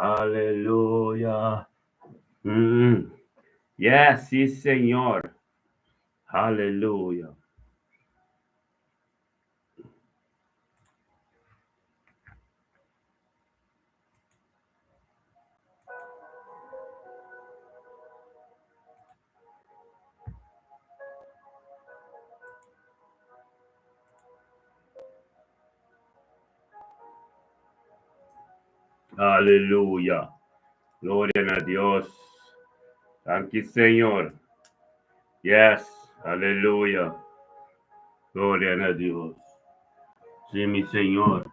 Aleluya. Yes, sí Señor. Aleluya. Aleluya. Gloria na Dios. Danki Señor. Yes. Aleluya. Gloria na Dios. Sí, mi Señor.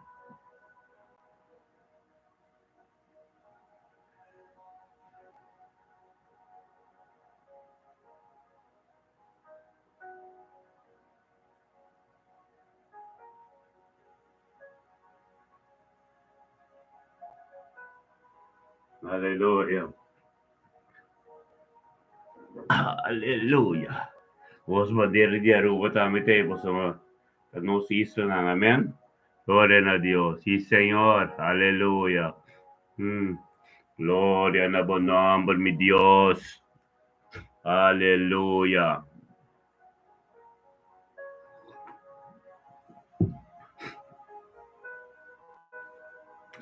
Aleluya. Aleluya. Nos bandera di Aruba tambe ta pasobra ta nos islanan. Amen. Gloria na Dios. Sí, Señor. Aleluya. Gloria na bo nomber, mi Dios. Aleluya.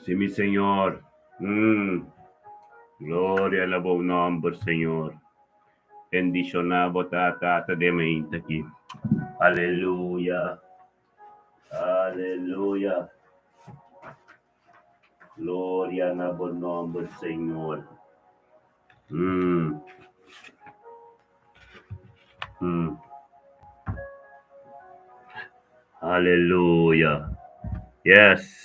Sí, mi Señor. Gloria na bo nomber, Señor. Bendiciona bo tata de mente aki. Aleluya. Aleluya. Gloria na bo nomber, Señor. Aleluya. Yes.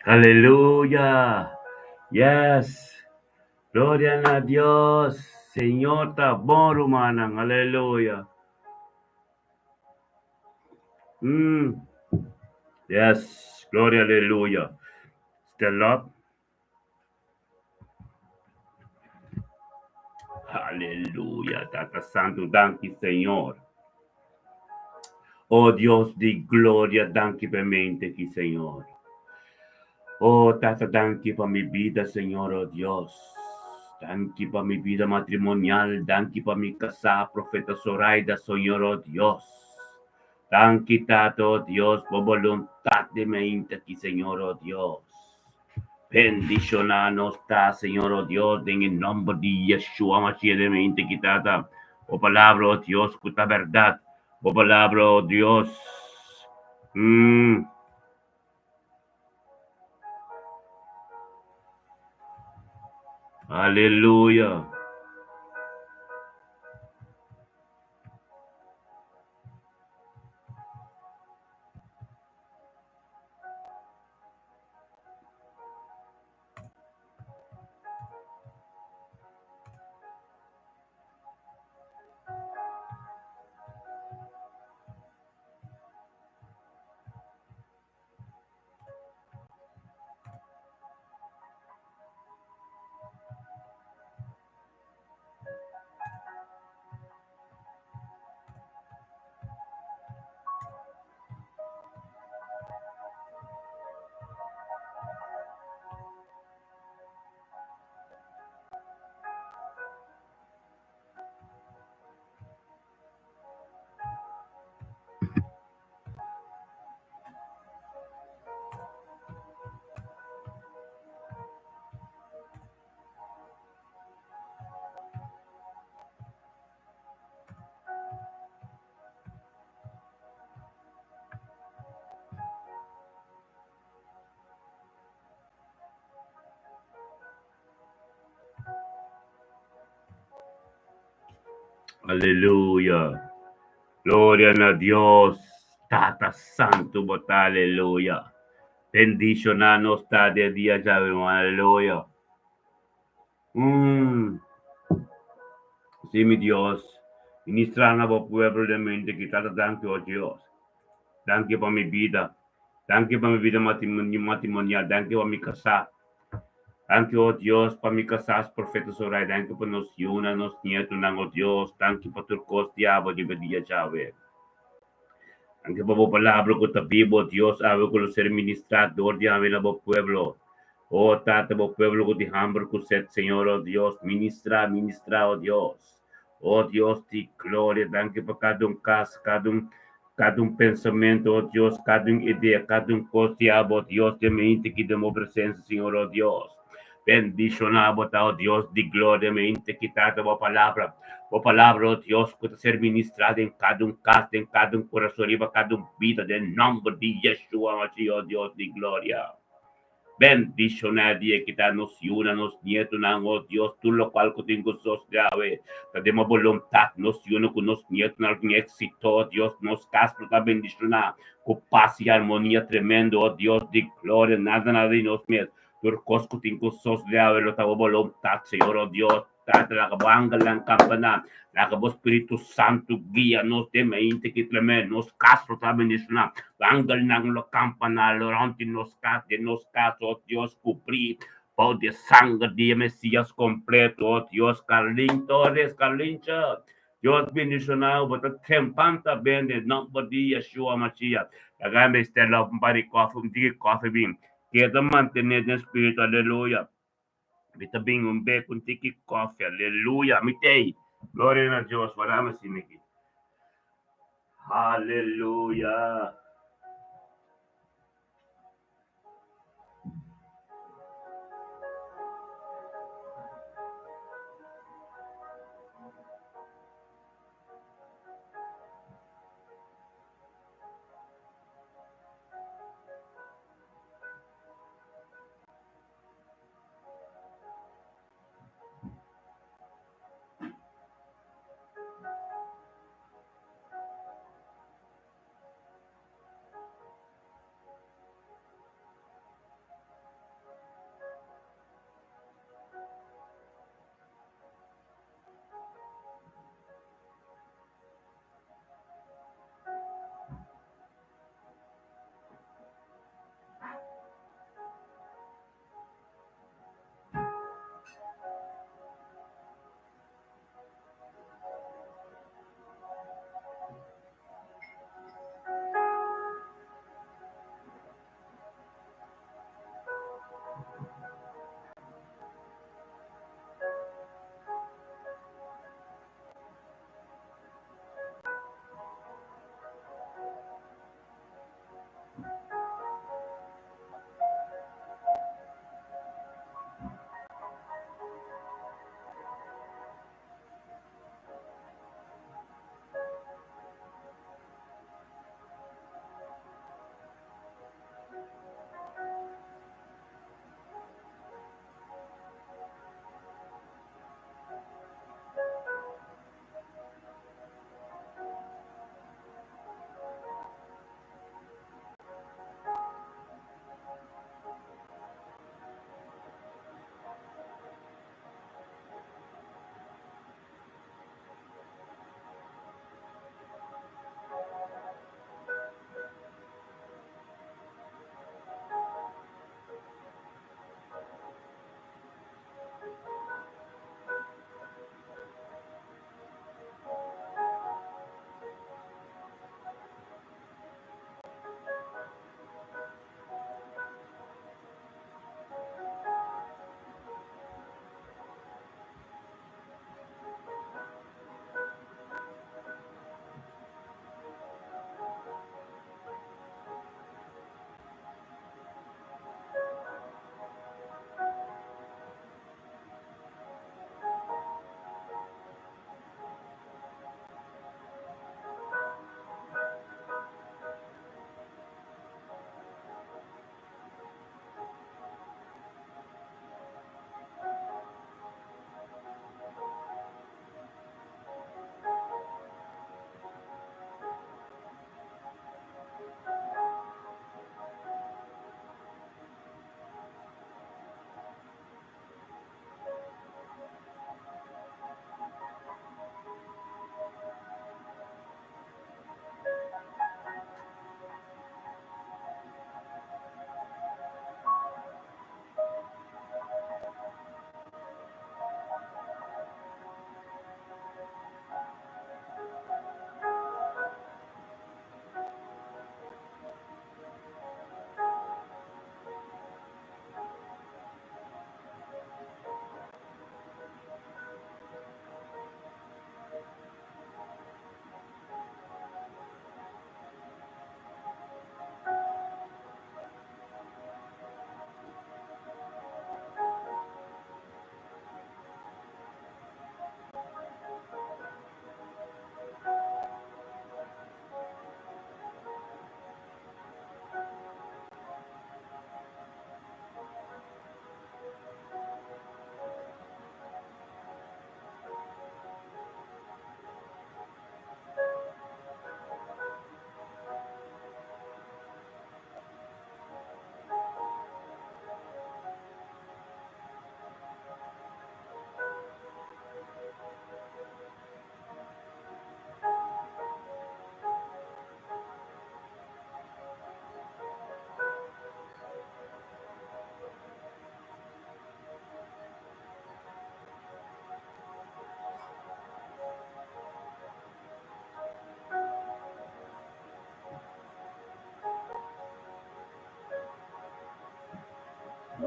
Aleluya. Yes. Gloria na Dios. Señor ta bon, rumannan. Aleluya. Yes. Gloria, aleluya. Stand up. Aleluya. Tata Santu, danki, Señor. Oh Dios di gloria, danki pa mente aki, Señor. Oh Tata, danki pa mi bida, Señor, oh Dios. Danki pa mi bida matrimonial, danki pa mi kasá, Profeta Zoraida, Señor, oh Dios. Danki, Tata, oh Dios, pa boluntat di mente aki, Señor, oh Dios. Bendishoná nos ta, Señor, oh Dios, den e nòmber di Yeshua Mashiach den mente aki, Tata. Bo palabra, oh Dios, ku ta bèrdat. Bo palabra, oh Dios. Aleluya. Aleluya. Gloria na Dios. Tata Santu bo ta, aleluya. Bendishoná nos ta den dia djawe, aleluya. Sí, mi Dios, ministrá na bo pueblo den mente ki Tata danki, oh Dios. Danki pa mi bida. Danki pa mi bida matrimonial. Danki pa mi kasá. Danki, oh Dios, pa mi kasá, Profeta Soraya. Danki pa nos yunan, nos nietonan, oh Dios. Danki pa tur kos di abo riba dia djawe. Danki pa bo palabra ku ta bibu, oh Dios, awe ku lo ser ministrá dor di ami na bo pueblo. Oh Tata, bo pueblo ku tin hamber ku set, Señor, oh Dios, ministrá, ministrá, oh Dios. Oh Dios di gloria, danki pa kada un kas, kada un, kada un pensamentu, oh Dios, kada un idea, kada un kos di abo, oh Dios, den mente ki den bo presensia, Señor, oh Dios. Bendishoná bo ta, oh Dios di gloria, mente ki Tata bo palabra, bo palabra, oh Dios, ku ta ser ministrá den kada un kas, den kada un kurason, riba kada un bida, den nòmber di Yeshua Mashiach, oh Dios di gloria. Bendishoná e dia ki ta nos yunan, nos nietonan, oh Dios, tur lokual ku tin ku sosodé awe ta den bo boluntat, nos yunan ku nos nietonan lo tin éksito, oh Dios, nos kas lo ta bendishoná ku pas i armonia tremendo, oh Dios di gloria, nada nada di nos mes, tur kos ku tin ku sosodé awe lo ta bo boluntat, Señor, oh Dios. Tata, laga bo angelnan kampaná, laga bo Spiritu Santu guia nos den mainta ki tremé nos kas lo ta bendishoná. Bo angelnan lo kampaná rònt di nos kas, den nos kas, o Dios, kubrí bou di e sanger di e Mesías kompleto, o Dios. Carlin Torres, Carlincha, Dios bendishoná bo, bo ta trempan ta ben den nòmber di Yeshua Mashiach. Laga mester lòp un par di kòfi, un tiki kòfi bin. Keda mantené den spiritu, aleluya. Mi ta bin un be ku un tiki kofi. Aleluya. Mi t'ei. Gloria na Dios. Wara mi asina aki. Aleluya.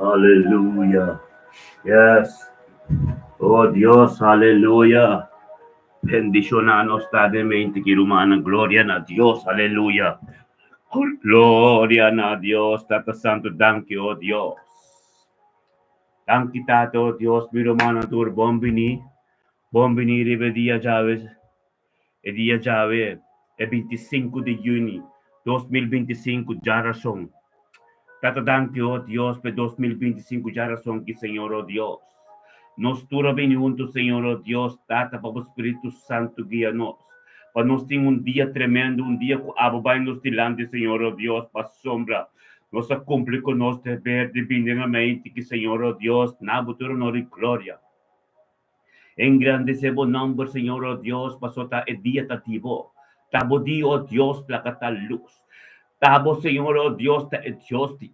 Aleluya. Yes. Oh Dios, aleluya. Bendiciona nos ta mente ki rumannan. Gloria na Dios, aleluya. Gloria na Dios, Tata Santo, danki, oh Dios. Danki, Tata, oh Dios, mi rumannan tur, bon bini. Bon bini riba dia djawe. E dia djawe, e 25 di juni 2025, djarason. Tata, danki, oh Dios, pa 2025 djarason ki, Señor, oh Dios. Nos tur a bini hunto, Señor, oh Dios, Tata, pa Spirito Santo guia nos. Pa nos tin un dia tremendo, un dia ku abo bai nos dilanti, Señor, oh Dios, pasombra. Nos a kumpli ku nos deber di bini na mente ki, Señor, oh Dios, na bo tur honor i gloria. Engrandesé bo nòmber, Señor, oh Dios, paso ta e dia ta di bo. Ta bo dia, oh Dios, laga ta lus. Ta bo, Señor, oh Dios, ta e Dios di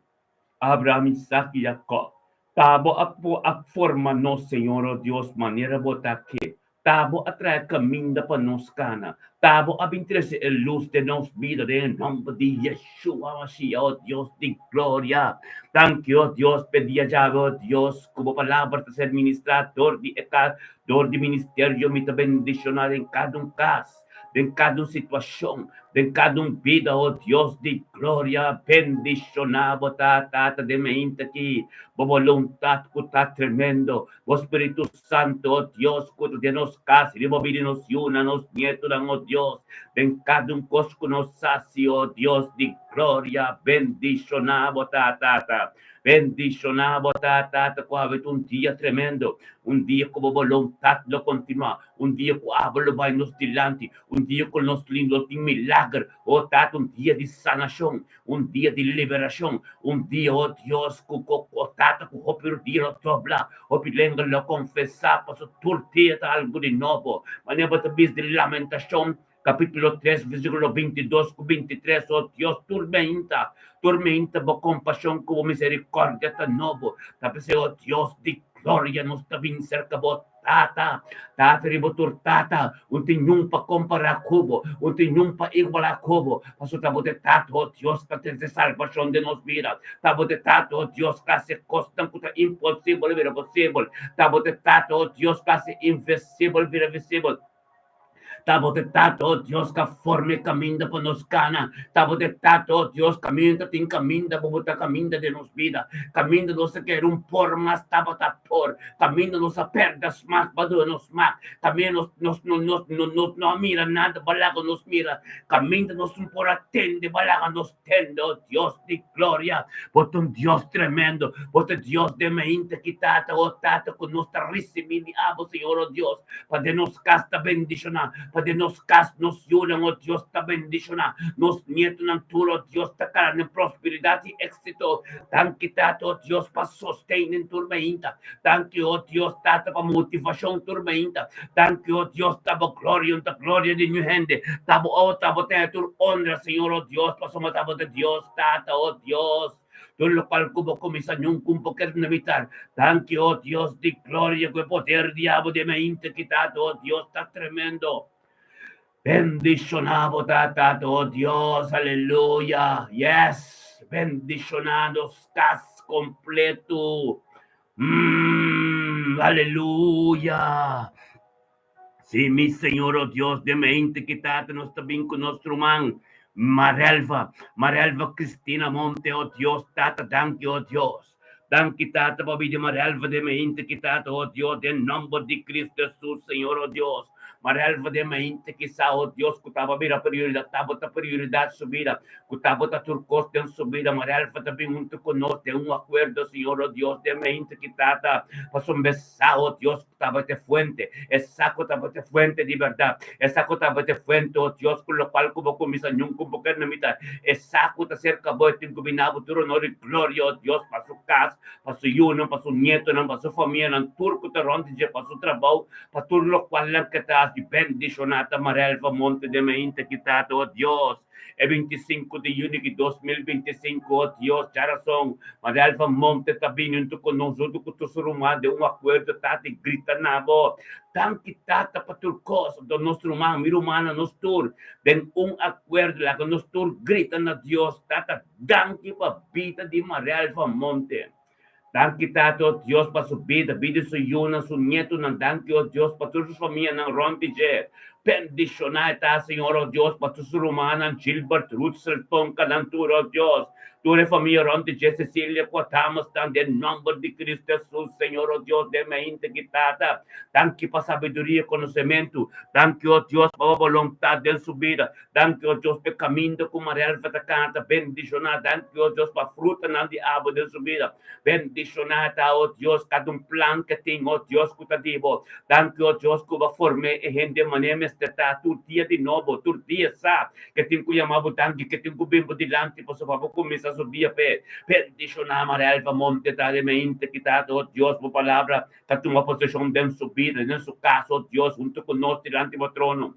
Abraham, Isaac i Jacob. Ta bo a a forma nos, Señor, oh Dios, manera bo ta ke. Ta bo a traha kaminda pa nos kana. Ta bo a bin trese e lus den nos bida den e nòmber di Yeshua Mashiach, oh Dios di gloria. Danki, oh Dios, pa e dia djawe, oh Dios, ku bo palabra ta ser ministrá dor di e kas, dor di ministerio. Mi ta bendishoná den kada un kas, den kada un situashon, den kada un bida, oh Dios di gloria. Bendishoná bo ta, Tata, den mainta aki, bo boluntat ku ta tremendo, bo Spiritu Santu, oh Dios, ku ta den nos kas, riba bida di nos yunan, nos nietonan, oh Dios, den kada un kos ku nos hasi, oh Dios di gloria. Bendishoná bo ta, Tata. Bendishoná bo ta, Tata, ku awe ta un dia tremendo, un dia ku bo boluntat lo kontinuá, un dia ku abo lo bai nos dilanti, un dia ku nos lo tin milager, oh Tata, un dia di sanashon, un dia di liberashon, un dia, oh Dios, ku oh Tata, ku hopi rudia lo dobla, hopi lenga lo konfesá, pasobra tur dia ta algu di nobo. Manera bo ta bisa di Lamentashon kapítulo 3, versíkulo 22 ku 23, oh Dios, tur meinta, tur meinta bo kompashon ku bo miserikòrdia ta nobo. Ta p'esei, oh Dios di gloria, nos ta bin serka bo, Tata, Tata riba tur tata, un tin niun pa kompará ku bo, un tin niun pa igualá ku bo, pasobra ta bo ta e Tata, oh Dios, ka trese salbashon den nos bida, ta bo ta e Tata, oh Dios, ka hasi kosnan ku ta imposibel bira posibel, ta bo ta e Tata, oh Dios, ka hasi invisibel bira visibel. Ta bo ta e Tata, oh Dios, ka forma e kaminda pa nos kana. Ta bo ta e Tata, oh Dios, kaminda tin kaminda bo bo ta kaminda den nos bida. Kaminda nos a kere un por mas tabata por. Kaminda nos a pèrdè smak bo a duna nos smak. Kaminda nos nos no nos no nos no a mira nada bo a laga nos mira. Kaminda nos no por a tende bo a laga nos tende, oh Dios di gloria. Bo ta un Dios tremendo. Bo ta Dios den mainta ki Tata, oh Tata, ku nos ta risibí di abo, Señor, oh Dios. Pa den nos kas ta bendishoná, pa den nos kas nos yunan, oh Dios, ta bendishoná, nos nietonan tur, oh Dios, ta kana den prosperidat i éksito. Danki, Tata, oh Dios, pa sosten den tur mainta. Danki, oh Dios, Tata, pa motivashon tur mainta. Danki, oh Dios, ta bo gloria, ta gloria di niun hende. Ta bo, oh, ta bo tene tur honra, Señor, oh Dios, pasobra ta bo ta Dios, Tata, oh Dios. Tur lokual ku bo kuminsá niun kun por keda na mitar. Danki, oh Dios di gloria, ku e poder di abo di e mainta ki Tata, oh Dios, ta tremendo. Bendishoná bo ta, Tata, oh Dios, aleluya. Yes, bendishoná nos kas kompleto. Aleluya. Sí, mi Señor, oh Dios, den mainta ki Tata nos ta bin ku nos ruman Marelva, Marelva Cristina Monte, oh Dios, Tata, danki, oh Dios. Danki, Tata, pa bida Marelva den mainta ki Tata, oh Dios, den nòmber di Cristo Jesus, Señor, oh Dios. Marelva den mainta ki sa, oh Dios, ku tabata bira prioridat, tabata prioridat su bida, ku tabata tur kos den su bida. Marelva ta bin huntu ku nos den un akuerdo, Señor, oh Dios, den mainta ki Tata, pasobra sa, oh Dios, tabata e fuente, e sa ku tabata e fuente di bèrdat, e sa ku tabata e fuente, oh Dios, ku lokual ku bo kuminsá niun ku bo kere na mitat, e sa ku ta serka bo, e tin ku bini abo tur honor i gloria, oh Dios, pa su kas, pa su yunan, pa su nietonan, pa su famianan, tur ku ta rònt di dje, pa su trabou, pa tur lokual nan ke ta hasi. Bendishoná ta Marelva Monte den mainta ki tata, oh Dios. E 25 di yüni di 2025, oh Dios, djarason, Madelva Monte ta bini huntu ku nos, huntu ku tur su ruman den un akuerdo, Tata, i grita na bo, Danki, Tata, pa tur kos. Anto nos ruman, mi rumannan, nos tur den un akuerdo, laga nos tur grita na Dios, Tata, danki pa bida di Marelva Monte. Danki Tata, o Dios, pa su bida, bida di su yunan, su nietunan. Danki, o Dios, pa tur su famianan rònt di dje. Bendishoná e ta, Señor, o Dios, pa tur su rumannan, Gilbert, Rutsel, Tonka, nan tur, o Dios. Tur e famia rònt di dje, Cecilia, ku Thomasnan, den nòmber di Cristo Hesus, Señor, o Dios, den mainta ki Tata. Danki pa sabiduria i konosementu. Danki, o Dios, pa bo boluntat den su bida. Danki, o Dios, pa e kaminda ku Marelva ta kanta. Bendishoná. Danki, o Dios, pa frutanan di abo den su bida. Bendishoná ta, o Dios, kada un plan ke tin, o Dios, ku ta di bo. Danki, o Dios, ku bo a form'é e hende manera mester ta tur dia di nobo, tur dia sa ke tin ku yama bo danki, ke tin ku bin bo dilanti pasobra bo kuminsá su dia p'e. Bendishoná Marelva Monte ta den mente ki ta, o Dios, bo palabra ta tuma poseshon den su bida, den su kas, o Dios, huntu ku nos dilanti bo trono.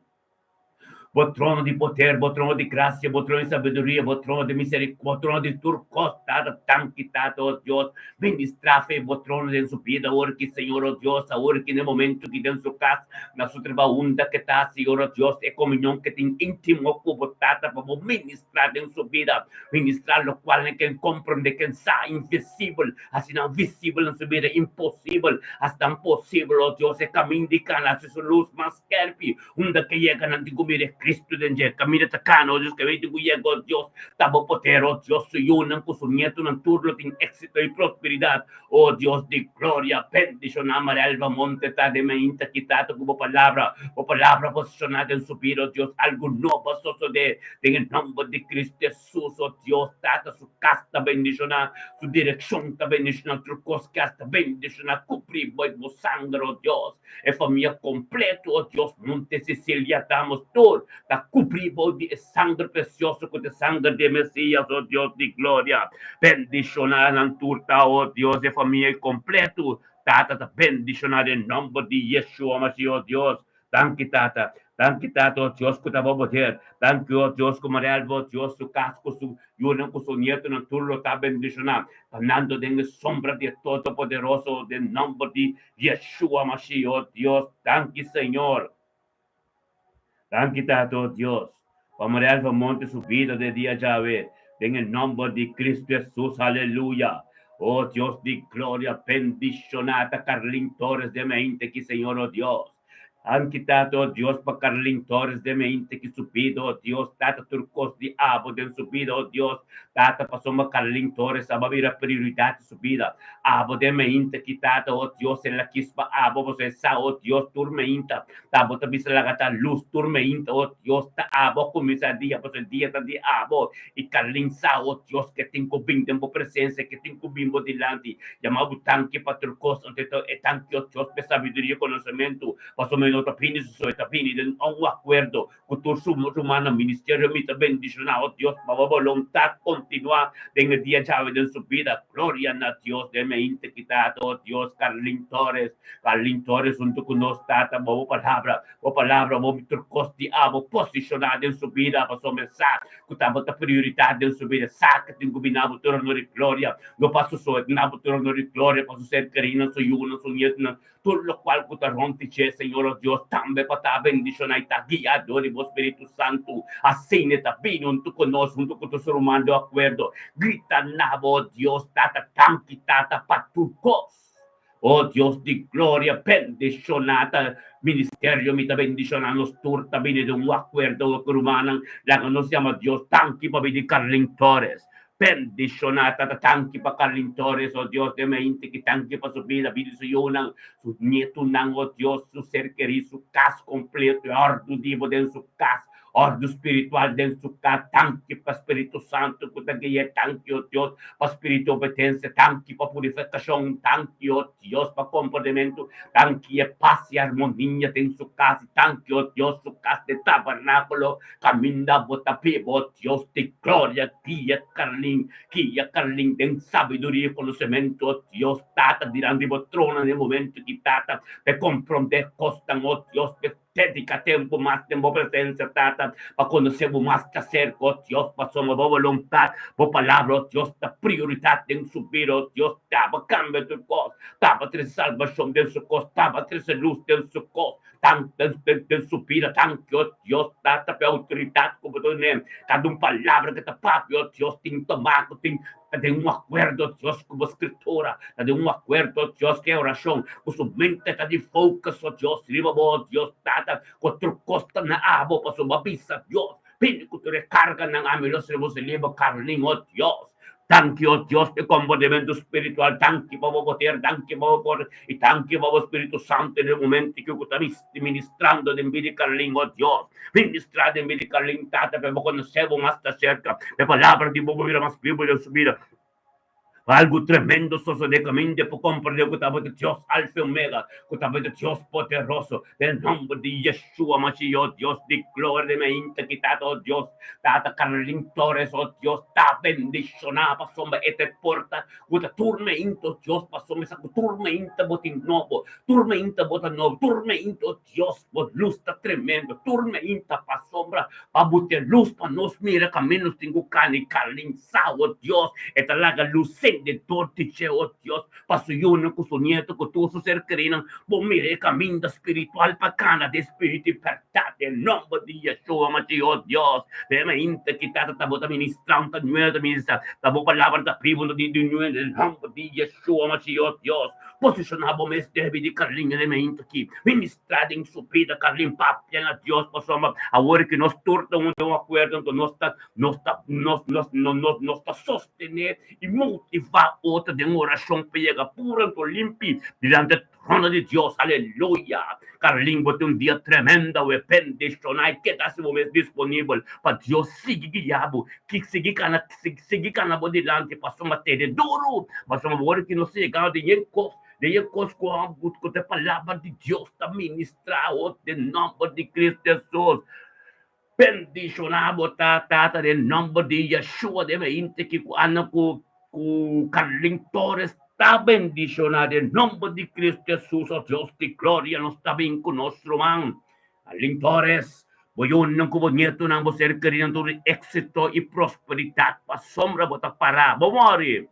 Bo trono di poder, bo trono di gracia, bo trono di sabiduria, bo trono di misericordia, bo trono di tur cos, Tata, danki, Tata, oh Dios, ministra fe bo trono den su bida awor ki, Señor, oh Dios, awor ki n'e momento ki den su cas, na su trabao, unda ke ta, Señor, oh Dios, e comunion ke tin intimo cu bo, Tata, pa bo ministra den su bida, ministra locual nan ken comprende, ken sa, invisibel, Hasi nan visibel na su bida, imposibel, hasi nan posibel, oh Dios, e kamin di kana, hasi su lus mas skerpi, unda ke yega nan tin ku mira e Cristo den dje, kaminda ta kana, oh Dios, kaminda tin ku yega, oh Dios, ta bo poder, oh Dios, su yunan ku su nietunan tur lo tin éksito i prosperidat, oh Dios di gloria, bendishoná Marelva Monte ta den mainta ki Tata ku bo palabra, bo palabra posishoná den su bida, oh Dios, algu nobo a sosodé den e nòmber di Cristo Hesus, oh Dios, Tata su Kas ta bendishoná, su direkshon ta bendishoná, tur kos ke has ta bendishoná. Kubrí bo bo sanger, o Dios, e famia kompleto, o Dios, Monte Sicilia, Damos tur ta kubrí bo di e sanger presioso ku ta e sanger di e Mesias, o Dios di gloria. Bendishoná nan tur ta, o Dios, e famia kompleto. Tata ta bendishoná den nòmber di Yeshua Mashiach, o Dios. Danki Tata, danki Tata, o Dios ku ta bo poder, danki o Dios ku Marelva, o Dios su kas ku su yunan ku su nietonan tur lo ta bendishoná, kanando den e sombra di e Todopoderoso, den nòmber di Yeshua Mashiach, o Dios, danki Señor. Danki Tata, o Dios, pa Marelva monte su bida den dia djawe, den e nòmber di Cristo Hesus, aleluya. O Dios di gloria, bendishoná ta Carlin Torres den mente ki Señor, o Dios. Han kitado, oh Dios, pa Carlin Torres den mente ki su bida, oh Dios, Tata, tur kos di abo den su bida, oh Dios, Tata, pasobra Carlin Torres abo a bira prioridat di su bida, abo den mente ki Tata, oh Dios, el a kis pa abo, pasobra e sa, oh Dios, tur meinta, ta abo ta bisa laga ta lus tur meinta, oh Dios, ta abo a kuminsá dia, pasobra e dia ta di abo, i Carlin sa, oh Dios, ke tin ku bin den bo presensia, ke tin ku bin bo dilanti. Yama bo tanki pa tur kos, anto e tanki o Dios p'e sabiduria i konosementu, pasobra mi no ta bini su so, e ta bini den un akuerdo ku tur su rumannan. Ministerio mi ta bendishoná, o Dios, pa bo boluntat kontinuá den e dia djawe den su bida. Gloria na Dios den mi henter ki Tata, o Dios, Carlin Torres, Carlin Torres huntu ku nos, Tata, bo palabra, bo palabra, bo tur kos di abo posishoná den su bida, pasobra e sa ku tabata prioridat den su bida, sa ku tin ku bini abo tur honor i gloria. No pa su so, na bo tur honor i gloria, pa su ser kerinan, su yunan, su nietunan, tur lokual ku ta rònt di dje, Señor o Dios, tambe pa ta bendishoná i ta guiá dor di bo Spiritu Santu. Asina e ta bini huntu ku nos, huntu ku tur su ruman di akuerdo, grita na bo, o Dios, Tata, danki, Tata, pa tur kos. O Dios di gloria, bendishoná ta ministerio, mi ta bendishoná nos tur ta bini den un akuerdo ku rumannan, laga nos yama Dios danki pa bini Carlin Torres. Bendishoná tata danki pa Carlin Torres, o Dios den mente ki danki pa su bida, bida di su yunan, su nietunan, o Dios, su ser kerí, su kas kompleto, e òrdu di bo den su kas, òrdu spiritual den su kas, danki pa Spiritu Santu ku ta gui'é, danki, o Dios, pa spiritu di obedensia, danki pa purifikashon, danki, o Dios, pa komportamentu, danki e pas i armonia den su kas, danki, o Dios, su kas den tabernákulo, Kaminda bo ta biba, o Dios di gloria, guia Carlin, guia Carlin den sabiduria i konosementu, o Dios Tata, dilanti bo trono na e momentu ki, Tata, p'e komprondé kosnan, o Dios, p'e dediká tempu mas den bo presensia, Tata, pa konosé bo mas djaserka, o Dios, pasobra bo boluntat, bo palabra, o Dios, ta prioridat den su bida, o Dios, Taba kambia tur kos, Taba trese salbashon den su kos, Taba trese lus den su kos. Tan den su bida tan ke o Dios Tata p'e outoridat ku bo ta dun'é. Kada un palabra ku ta papia, o Dios, tin toma ku tin. Ta den un akuerdo, Dios, ku bo Skritura. Ta den un akuerdo, Dios, ku e orashon, ku su mente ta di focus, o Dios, riba bo, Dios Tata, ku tur kos ta na abo, pasobra bo a bisa, Dios, Bini ku tur e karganan, ami lo sirbi boso liber, Carlin, o Dios. Danki, o Dios, pa e komportamentu spiritual. Danki pa bo poder, danki pa bo poder, i danki pa bo Spiritu Santu den e momento aki ku ta ministrando den bida di Carlin, o Dios. Ministra den bida di Carlin, Tata, pa e bo konosé bo mas ta serka, pa e palabra di bo por bira mas bibu den su bida. Algu tremendo sosodé kaminda por komprendé ku tabata Dios Alfa i Omega, ku tabata Dios poderoso. Den nòmber di Yeshua Mashiach, o Dios di gloria den mainta ki Tata, o Dios, Tata Carlin Torres, o Dios, ta bendishoná pasobra e ta e porta ku ta tur mainta, o Dios, pasobra mi sa ku tur mainta bo tin nobo, tur mainta bo ta nobo, tur mainta, o Dios, bo lus ta tremendo, tur mainta pasobra Pa bo te lus pa nos mira kaminda nos tin ku kana i kalinsa, o Dios. E ta laga lus sende dor di dje, o Dios, pa su yunan ku su nieto ku tur su ser kerinan por mira e kaminda spiritual pa kana den spiritu i bèrdat den nòmber di Yeshua Mashiach, o Dios. Den e mainta ki Tata ta bo ta ministra, un ta nuevo ta ministra, ta bo palabra ta bibu no di nuevo den nòmber di Yeshua Mashiach, o Dios. Posishoná bo mes debi di Carlin den e mainta aki. Ministrá den su bida, Carlin, papia na Dios pasobra awor ki nos tur ta huntu den un akuerdo, anto nos ta nos ta nos nos nos nos ta sostené i motivá otro den orashon pa yega puru anto limpi dilanti e trono di Dios. Aleluya! Carlin, bo tin un dia tremendo awe. Bendishoná i keda hasi bo mes disponibel pa Dios sigui guia bo, sigui kana sigui kana bo dilanti pasobra tene duru, pasobra awor ki nos yega den e kos Den e kos ku abo ku ta e palabra di Dios ta ministrá awo den nòmber di Cristo Hesus. Bendishoná bo ta, Tata, den nòmber di Yeshua den e hende ki ku anda ku ku Carlin Torres ta bendishoná den nòmber di Cristo Hesus. O Dios di gloria, nos ta bin ku nos ruman Carlin Torres, bo yunan ku bo nietonan, bo ser kerinan tur di éksito i prosperidat pasobra bo ta pará, bo mori.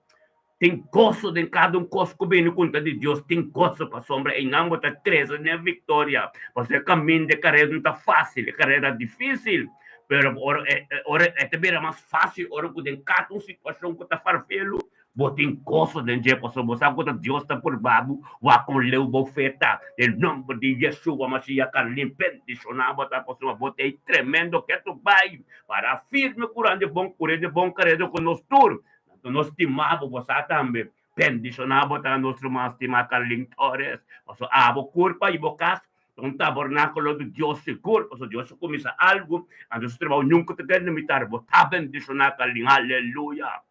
Tin goso den kada un kos ku bini kontra di Dios, tin goso pasobra einan bo ta krese den e viktoria. Pasobra e kaminda, e karera no ta fásil, e karera ta difísil, pero ora ora e ta bira mas fásil ora ku den kada un situashon ku ta farfelu, bo tin goso den dje pasobra bo sa ku ta Dios ta purba bo wak kon leu bo fe ta. Den nòmber di Yeshua Mashiach Carlin bendishoná bo ta pasobra bo ta ei tremendo ketu bai para firme kurante bon kure di bon karera ku nos tur. Anto nos stima bo, bo sa tambe. Bendishoná bo ta nos ruman stimá Carlin Torres, pasobra abo kurpa i bo kas ta un tabernákulo di Dios sigur, pasobra Dios a kuminsá algu, anto su trabou nunka ta keda limitar. Bo ta bendishoná, Carlin. Aleluya!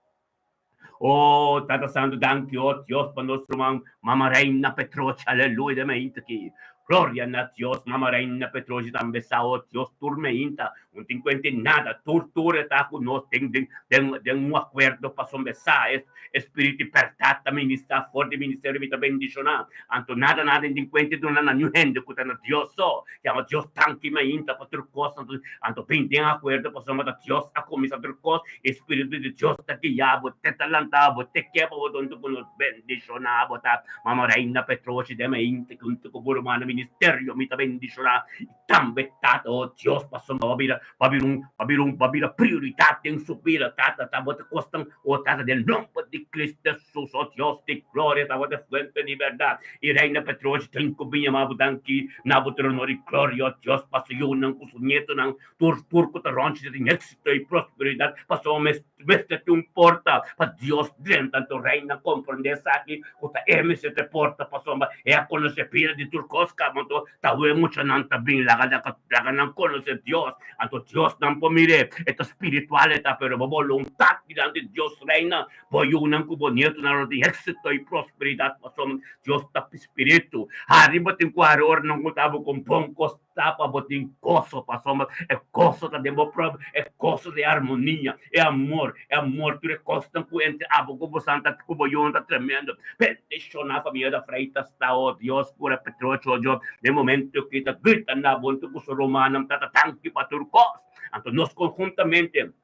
Oh, Tata Santu, danki, oh Dios, pa nos ruman Mama Reina Petrochi. Aleluya, den mainta aki. Gloria na Dios, Mama Reina Petrochi tambe sa, oh Dios, tur mainta. No tin cuenta di nada, tur tur e ta cu nos den den den den un acuerdo pasobra e sa e spiritu di berdad ta ministra for di ministerio mi ta bendiciona. Anto nada nada tin cuenta di duna na niun hende cu ta na Dios so. Yama Dios danki mainta pa tur cos anto anto bin den acuerdo pasobra ta Dios a cuminsa tur cos e spiritu di Dios ta guia bo te ta lanta bo te ke pa bo donde cu nos bendiciona bo ta Mama Reina Petrochi den mainta hunto cu bo ruman ministerio mi ta bendiciona. Tambe Tata, oh Dios, pasobra bo a bira, bo a bira un, bo a bira un, bo a bira prioridat den su bida, Tata, tabata kosnan, oh Tata, den nomber di Cristo Jesus, oh Dios di gloria, tabata fuente di bèrdat i Reina Petrochi tin ku bin yama bo danki na bo trono di gloria, oh Dios, pa su yunan ku su nietonan, tur, tur ku ta rònt dje tin éksito i prosperidat, pasobra mes. Mester tin un porta pa Dios drenta. Anto Reina komprendé esaki, ku ta e mester ta e porta, pasobra e a konosé bida di tur kos kaba. Anto tawe muchanan ta bin laga laga nan konosé Dios. Anto Dios nan por mir'é. E ta spiritual e ta, pero bo boluntat dilanti Dios, Reina, bo yunan ku bo nietonan lo tin éksito i prosperidat, pasobra Dios ta spiritu. Hari bo tin ku hari ora nan ku ta bo kon bon kos. Ta pa bo tin goso, pasobra e goso ta den bo propio, e goso ta e armonia, e amor, e amor, tur e kosnan ku entre abo ku bo santa ku bo yunan ta tremendo. Bendishoná famia da Freitas ta, o Dios, kura Petrocho, o Dios, den momento ki ta grita na bo ku su rumannan ta ta danki pa tur kos. Anto nos konhuntamente.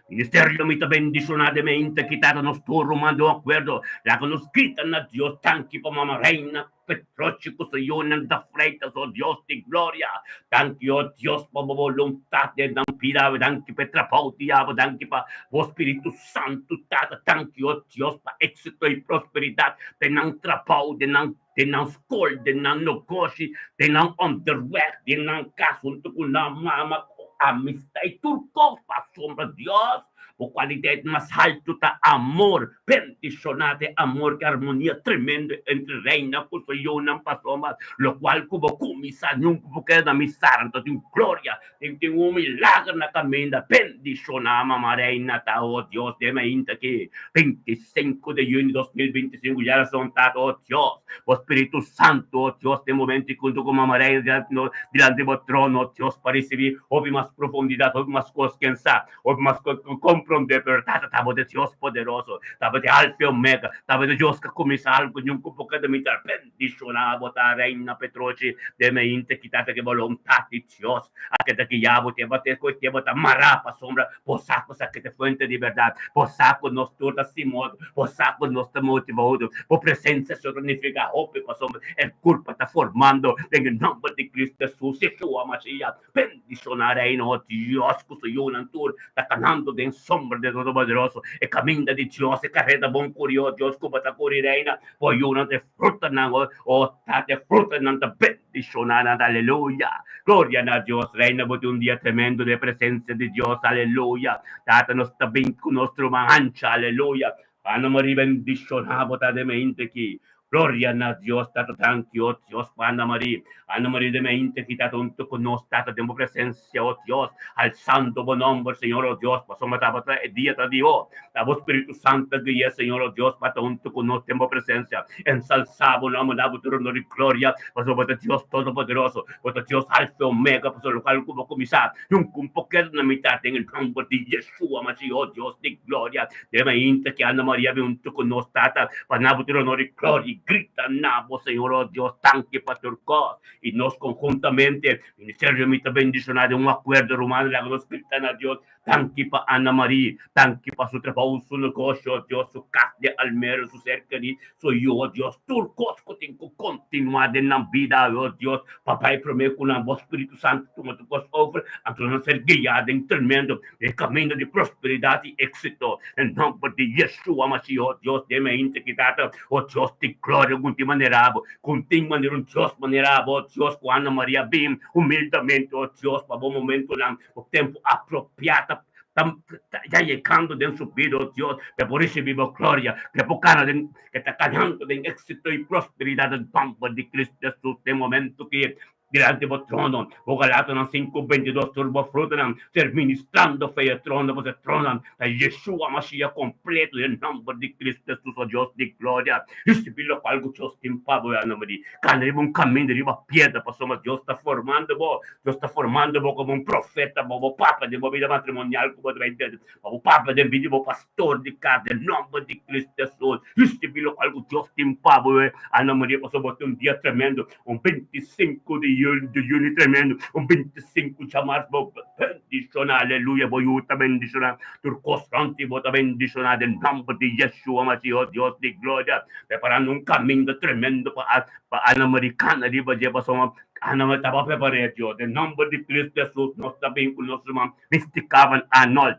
Ministerio mi ta bendiciona den mente ki tata nos tur ruman den un acuerdo laga nos grita na Dios danki pa mama Reina. Petrochi ku su yunan ta Freitas, o Dios di gloria. Danki, o Dios, pa bo boluntat den nan bida. Danki pa e trabou di abo. Danki pa bo Spiritu Santu, Tata. Danki, o Dios, pa éksito i prosperidat den nan trabou, den nan den nan skol, den nan negoshi, den nan onderweg, den nan kas huntu ku nan mama, ku amistad i tur kos. Pasobra, Dios, bo kualidat mas haltu ta amor. Bendishoná den amor ku armonia tremendo entre Reina ku su yunan, pasobra lokual ku bo kuminsá nunka bo keda na misá. Anto tin gloria, tin tin un milager na kaminda. Bendishoná Mama Reina ta, o Dios, den mainta aki, 25 di yüni 2025, djarason Tata, o Dios, bo Spiritu Santu, o Dios, den momento huntu ku Mama Reina dilanti bo trono, o Dios, pa risibí hopi mas profundidat, hopi mas kos ken sa. Hopi mas ku komprondé, pero Tata tabata Dios poderoso, tabata e Alfa i Omega, tabata Dios ku a kuminsá algu nunka por keda mitar. Bendishoná bo ta, Reina Petrochi, den mainta ki Tata ke boluntat di Dios a keda guiá bo, te bo te ku te bo ta mará pasobra bo sa ku esaki ta e fuente di bèrdat, bo sa ku nos tur ta sin otro, bo sa ku nos ta motivá otro. Bo presensia signifiká hopi pasobra e kurpa ta formando den e nòmber di Cristo Hesus, Yeshua Mashiach. Bendiciona Reino, oh Dios, cu su yunan tur ta canando den sombra di Todopoderoso. E caminda di Dios, e careda bon curi, oh Dios, cu bo ta curi, Reina. Bo yunan ta e frutanan, oh, oh Tata, e frutanan ta bendiciona nan. Aleluya! Gloria na Dios, Reina, bo tin un dia tremendo den e presencia di Dios. Aleluya! Tata, nos ta bin cu nos truman hancha. Aleluya! Ana Maria bendiciona bo ta den mente aki. Gloria na Dios Tata danki oh Dios pa Ana Maria. Ana Maria den mente aki Tata hunto cu nos Tata den bo presencia oh Dios alzando bo nomber Señor oh Dios pasobra tabata e dia ta di oh ta bo Spiritu Santo a guia Señor oh Dios pa ta hunto cu nos den bo presencia ensalza bo nomber na bo tur honor y gloria pasobra bo ta Dios todopoderoso bo ta Dios Alfa y Omega pasobra locual cu bo cuminsa nunca un poketo na mitad den e nomber di Yeshua Mashiach oh Dios di gloria. Den mainta ki Ana Maria bin huntu ku nos Tata, pa nabo tur honor i gloria i grita nabo, Señor, o Dios, danki pa tur kos. I nos konhuntamente, Ministerio mi ta bendishoná den un akuerdo, rumannan, laga nos grita na Dios, danki pa Ana Maria, danki pa su trabou, su negoshio, o Dios, su kas den Almero, su ser kerí, su yu, o Dios, tur kos ku tin ku kontinuá den nan bida, o Dios, pa bai promé ku nan, bo Spiritu Santu tuma tur kos over, anto nan ser guiá den tremendo E kaminda di prosperidat i éksito. Den nòmber di Yeshua Mashiach, o Dios den mi hende ki Tata, o Dios di gloria, ku tin manera bo, ku tin manera un Dios manera bo, o Dios, ku Ana Maria bin humildemente, o Dios, pa bo momentonan, bo tempu apropiá ta ta ya yegando den su bida, o Dios, pa e por risibí bo gloria, pa e por kana den, ke ta kanando den éksito i prosperidat den nòmber di Cristo Hesus den momento ki Dilanti bo trono, bo Galatonan 5, 22 Tur bo frutanan ser ministrando fe e trono, pasobra e trono ta Yeshua Mashiach kompleto den nomber di Cristo Jesus, o Dios di gloria. Risibi lokual ku Dios tin pa bo, ya nomber di kana riba un kaminda riba piedra, pasobra Dios ta formando bo, Dios ta formando bo komo un profeta, bo bo papa den bo bida matrimonial ku bo ta bai den, pa bo papa den bida di bo pastor di kas, den nomber di Cristo Jesus. Risibi lokual ku Dios tin pa bo, ya nomber di, pasobra bo tin un dia tremendo. Un 25 di juli, di juni tremendo, un 25 djamars bo bendiciona, aleluya, bo yu ta bendiciona, tur cos rond di bo ta bendiciona den nomber di Yeshua Mashiach, Dios di gloria, preparando un caminda tremendo pa pa Ana Marie cana riba dje, pasobra Ana Marie taba prepare Dios, den nomber di Cristo Jesus nos ta bin cu nos ruman Mistica van Arnold.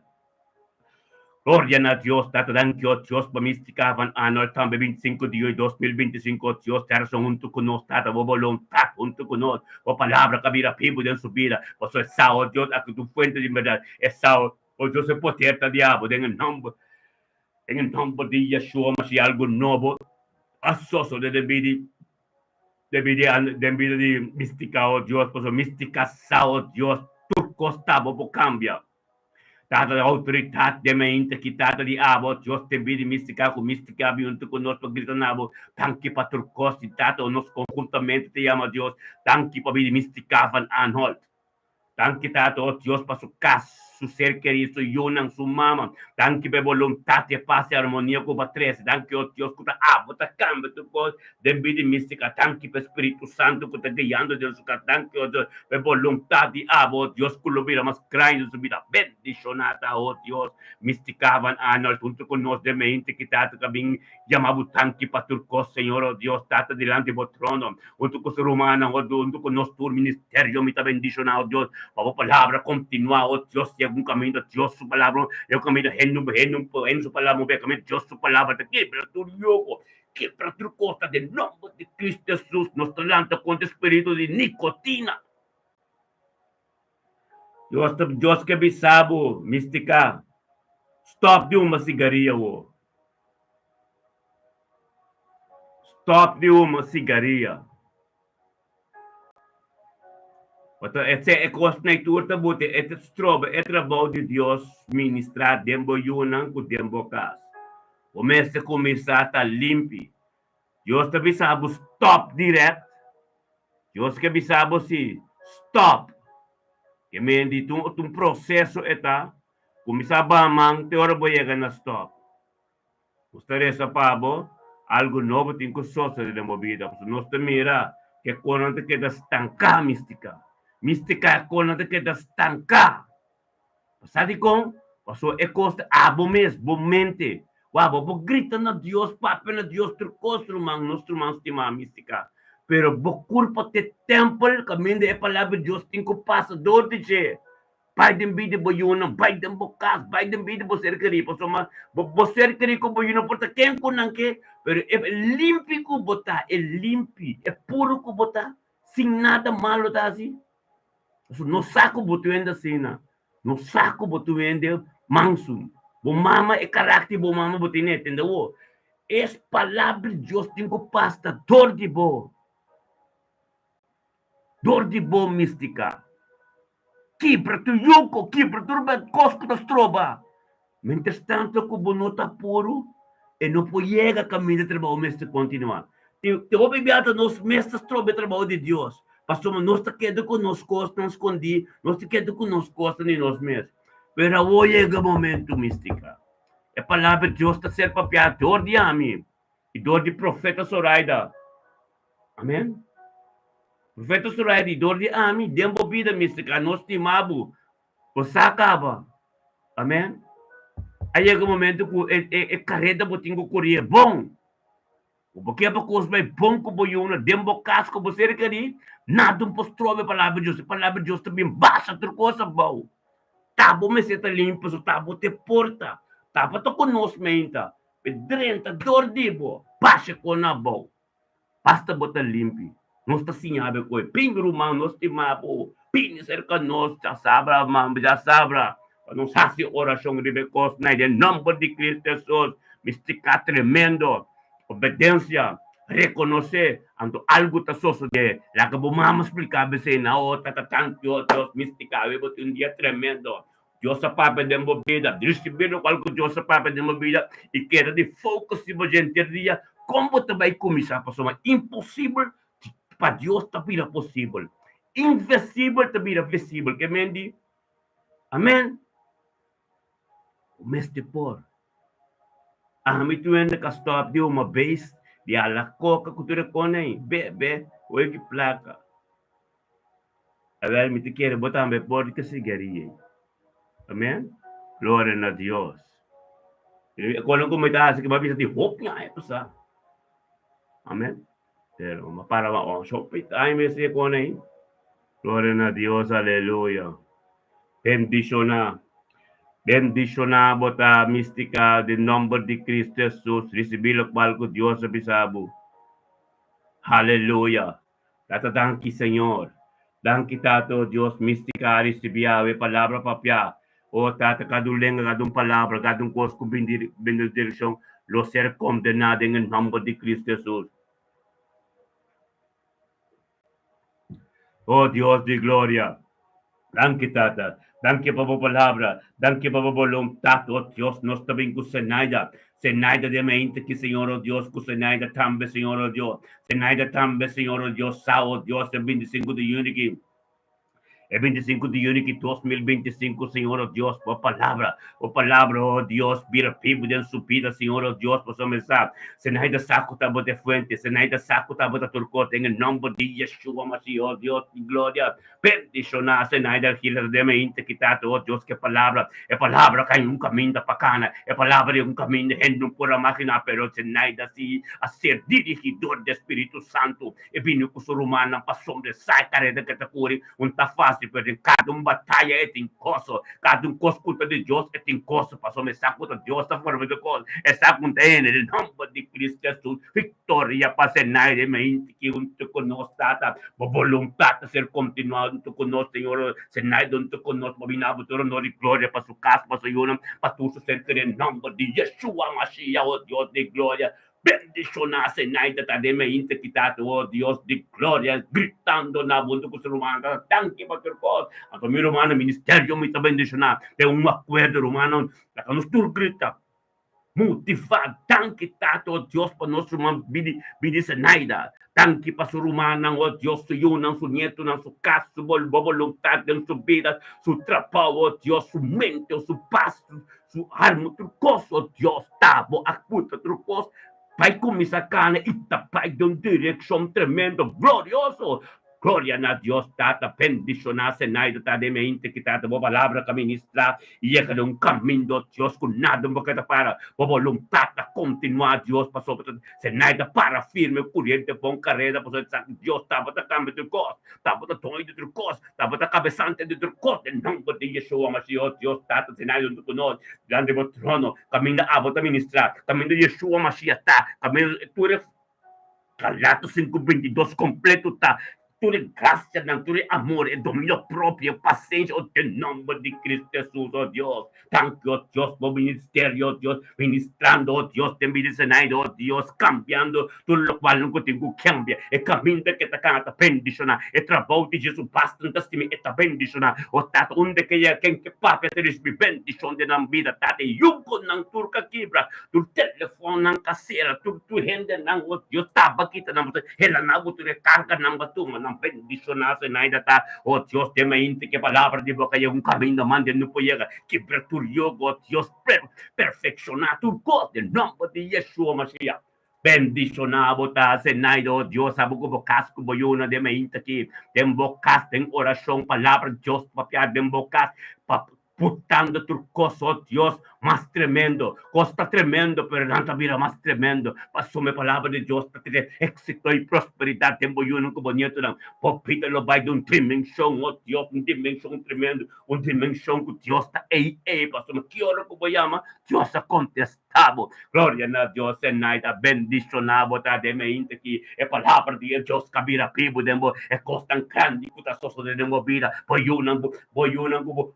Gloria na Dios Tata danki o Dios pa Mistica van Arnold tambe 25 di juli 2025 o Dios ta rason huntu ku nos Tata bo boluntat huntu ku nos bo palabra ka bira bibu den su bida pasobra e sa o Dios aki tu fuente di berdad e sa o Dios e poder ta di abo den e nomber den e nomber di Yeshua Mashiach algu nobo a sosode den bida den bida den bida di Mistica o Dios pasobra Mistica sa o Dios tur kos ta bo por kambia. Tata di outoridat den mente ki tata di abo, Dios ten bida mistika ku mistika bin huntu ku nos pa grita na bo, danki pa tur kos di tata o nos konhuntamente ta yama Dios, danki pa bida mistika van Anholt. Danki tata o Dios pa su kas, su ser kerí, su yunan, su mama. Danki pa e boluntat i e pas i armonia ku bo a trese. Danki, o Dios, ku ta abo ta kambia tur kos den bida di Mística. Danki pa e Spiritu Santu ku ta guiando den su kas. Danki, o Dios, pa e boluntat di abo, o Dios, ku lo bira mas grandi den su bida. Bendishoná ta, o Dios, Mística Van Arnold huntu ku nos den mente ki Tata ta bin yama bo danki pa tur kos, Señor, o Dios, Tata, dilanti bo trono, huntu ku su rumannan, o Dios, huntu ku nos tur ministerio, mi ta bendishoná, o Dios, pa bo palabra kontinuá, o Dios, yega un kaminda, Dios su palabra, yega un kaminda hende, hende, hende su palabra move, kaminda Dios su palabra ta kebra tur yoko, kebra tur kos, ta den nomber di Cristo Jesus, nos ta lanta kontra e spiritu di nikotina. Dios ta, Dios ke bisa bo, Mistika, stop di huma sigaria wo. Stop di huma sigaria. Pato e e kosnan tur ta buti e ta stroba e trabou di Dios ministrá den bo yunan ku den bo kas. Bo mester kuminsá ta limpi. Dios ta bisa bo stop direct. Dios ke bisa bo si stop. Ke men di ta un proseso e ta. Kuminsá baha man te ora bo yega na stop. Nos ta resa pa bo, algu nobo tin ku sosode den bo bida. Pasobra nos ta mira ke konan ta keda stanká mistika. Mistika e konan ta keda stanká. Bo sa dikon? Pasobra e kos ta abo mes, bo mente. Wak, bo por grita na Dios, papia na Dios tur kos, ruman, nos ruman stimá, místika. Pero bo kurpa ta e tèmpel kaminda e Palabra di Dios tin ku pasa dor di dje. Bai den bida di bo yunan, bai den bo kas, bai den bida di bo ser kerí. Pasobra bo ser kerí ku bo yunan por ta ken ku nan ke, pero e limpi ku bo ta, e limpi, e puru ku bo ta, sin nada malo ta hasi. Pasobra no sa ku bo ta hende asina. No sa ku bo ta hende mansu. Bo mama, e karakter di bo mama bo tene, tende awor. Es palabra di Dios tin ku pasa dor di bo. Dor di bo mistika. Kibra tur yuko, kibra tur kos ku ta stroba. Mientrastanto ku bo no ta puru, e no por yega kaminda trabou mester kontinuá. Te hopi bia ta nos mes ta stroba e trabou di Dios, pasobra nos ta keda ku nos kosnan skondí, nos ta keda ku nos kosnan di nos mes. Pero awor yega momentu, Mística. E palabra di Dios ta ser papiá dor di ami i dor di profeta Zoraida. Amen. Profeta Zoraida i dor di ami den bo bida, Mística, nos stima bo. Bo sa kaba. Amen. A yega un momento ku e e e kareda bo tin ku korié bon. Ku bo ke pa kos bai bon ku bo yuna den bo kas ku bo ser kerí, nada no por stroba e palabra di Dios. E palabra di Dios ta bin basha tur kos abou. Ta bo mester ta limpi pasobra ta bo ta e porta. Ta bo ta ku nos meinta. Pe drenta dor di bo, basha kon abou. Basta bo ta limpi. Nos ta siña bo koe. Bin ruman, nos stima bo. Bini serka nos djasabra, man, djasabra, pa nos hasi orashon riba e kosnan den nòmber di Kristu Hesus. Mistika tremendo. Obedensia, rekonosé, anto algu ta sosodé. Laga bo mama splika bo esei. Na o tata tanki, o Dios, mistika bo tin un dia tremendo. Dios a papia den bo bida, risibí lokual ku Dios a papia den bo bida i keda di focus riba dje henter dia. Kon bo ta bai kuminsá? Pasobra imposibel pa Dios ta bira posibel, invisibel ta bira visibel. Ke men di amen? Bo mester por. Ami tur hende ka stòp di huma beis, di hala koka ku tur e kos ei, bebe, wega plaka. Awel, mi ta kere bo tambe por di ke sigaria ei. Amen? Gloria na Dios. E kono ku mi ta hasi ke bo a bisa di hopi aña pasá. Amen? Pero mi a para oh, hopi aña mi hasi e kono ei. Gloria na Dios, aleluya. Bendishoná. Bendishoná bo ta mistika den nomber di Cristo Jesus. Risibí lokual ku Dios a bisa bo. Aleluya. Tata danki Señor. Danki Tata o Dios mistica a ricibi awe palabra papia o Tata cada un lenga cada un palabra cada un cos cu bin di bin di direccion lo ser condena den e nomber di Cristo Jesus. O Dios di gloria. Danki Tata. Danki pa bo palabra. Danki pa bo boluntat, o Dios. Nos ta bin ku Zenaida. Zenaida den mente ki, Señor, o Dios, ku Zenaida tambe, Señor, o Dios. Zenaida tambe, Señor, o Dios, sa, o Dios, e 25 di yüni ki. E 25 di yüni ki 2025, Señor, o Dios, bo palabra, bo palabra, o Dios, bira bibu den su bida, Señor, o Dios, pasobra mi sa, Zenaida sa ku ta bo ta e fuente, Zenaida sa ku ta bo ta tur kos, den e nòmber di Yeshua Mashiach, o Dios di gloria, bendishoná Zenaida Gil den e inta ki Tata, o Dios, ku e palabra, e palabra kai un kaminda pa kana, e palabra di un kaminda hende no por a maginá, pero Zenaida si a ser dirigí dor di e Spiritu Santu. E bini ku su rumannan pasobra e sa e kareda ke ta kuri un ta fásil, pero den kada un bataya e tin goso. Kada un kos ku ta di Dios e tin goso, pasobra e sa ku ta Dios ta forma e kos. E sa ku ta hende den nòmber di Kristu Hesus. Viktoria pa Zenaida mainti ki huntu ku nos, Tata. Bo boluntat ta ser kontinuá huntu ku nos, Señor. Zenaida huntu ku nos, bo bini abo tur honor i gloria pa su kas, pa su yunan, pa tur su ser kerí den nòmber di Yeshua Mashiach, o Dios di gloria. Bendishoná Zenaida ta den mainta ki ta oh Dios di gloria gritando na huntu ku su rumannan ta danki pa tur kos. Anto mi rumannan ministerio mi ta bendishoná den un akuerdo rumannan laga nos tur grita motivá danki Tata oh Dios pa nos ruman bini bini Zenaida danki pa su rumannan oh Dios su yunan su nietunan su kas su bo boluntat den su bida su trabou oh Dios su mente su pas Su alma tur kos, o Dios, ta bo a puta tur kos bai kuminsá kana i ta bai den un direkshon tremendo, glorioso. Gloria na Dios Tata, bendishoná Zenaida ta den mente ki Tata bo palabra ka ministrá i yega den un kaminda, o Dios, ku nada no por keda para. Bo boluntat ta kontinuá, Dios, pasobra Zenaida para firme kuriente bon kareda, pasobra sa ku Dios tabata kambia tur kos, tabata doño di tur kos. Tabata kabesante di tur kos den nòmber di Yeshua Mashiach, Dios Tata, Señor huntu ku nos, dilanti bo trono, kaminda abo ta ministrá, kaminda Yeshua Mashiach ta, kaminda tur e Galatas 5:22 kompleto ta, tur e grasianan, tur e amor, e dominio propio, e pasenshi, o den nòmber di Cristo Hesus, o Dios. Danki, o Dios, bo ministerio, o Dios, ministrando, o Dios, den bida Zenaida, o Dios, kambiando tur lokual ku tin ku kambia. E kaminda ke ta kana ta bendishoná. E trabou di Jesus basta ta stima e ta bendishoná. O Tata, unda ke yega ken ke papia ta risibí bendishon den nan bida, Tata. E yugonan tur ka kibra, tur telefonnan ka sera, tur tur hendenan, o Dios, taba kita nan, pasobra hela nan ku tur e karganan ba tuma nan. Bendishoná Zenaida ta. O Dios, den mainti ke palabra di bo ka yega un kaminda mande no por yega. Kibra tur yogo, o Dios, perfekshoná tur kos den nòmber di Yeshua Mashiach. Bendishoná bo ta, Zenaida, o Dios, abo ku bo kas ku bo yuna den mainti aki, den bo kas, den orashon, palabra di Dios papia den bo kas, pa Putando tur kos, oh Dios, mas tremendo. Kos ta tremendo, pero nan ta bira mas tremendo. Pasobra e palabra di Dios ta trese éxito i prosperidat den bo yunan ku bo nietonan. Bo bida lo bai di un dimenshon, oh Dios, un dimenshon tremendo, un dimenshon ku Dios ta ei ei. Pasobra ki ora ku bo yama, Dios a kontestá. Ta bo. Gloria na Dios e nait a bendiciona bo ta den mente ki e palabra di e Dios ka bira bibu den bo e cosnan grandi cu ta sosode den bo bida bo yunan bo bo yunan cu bo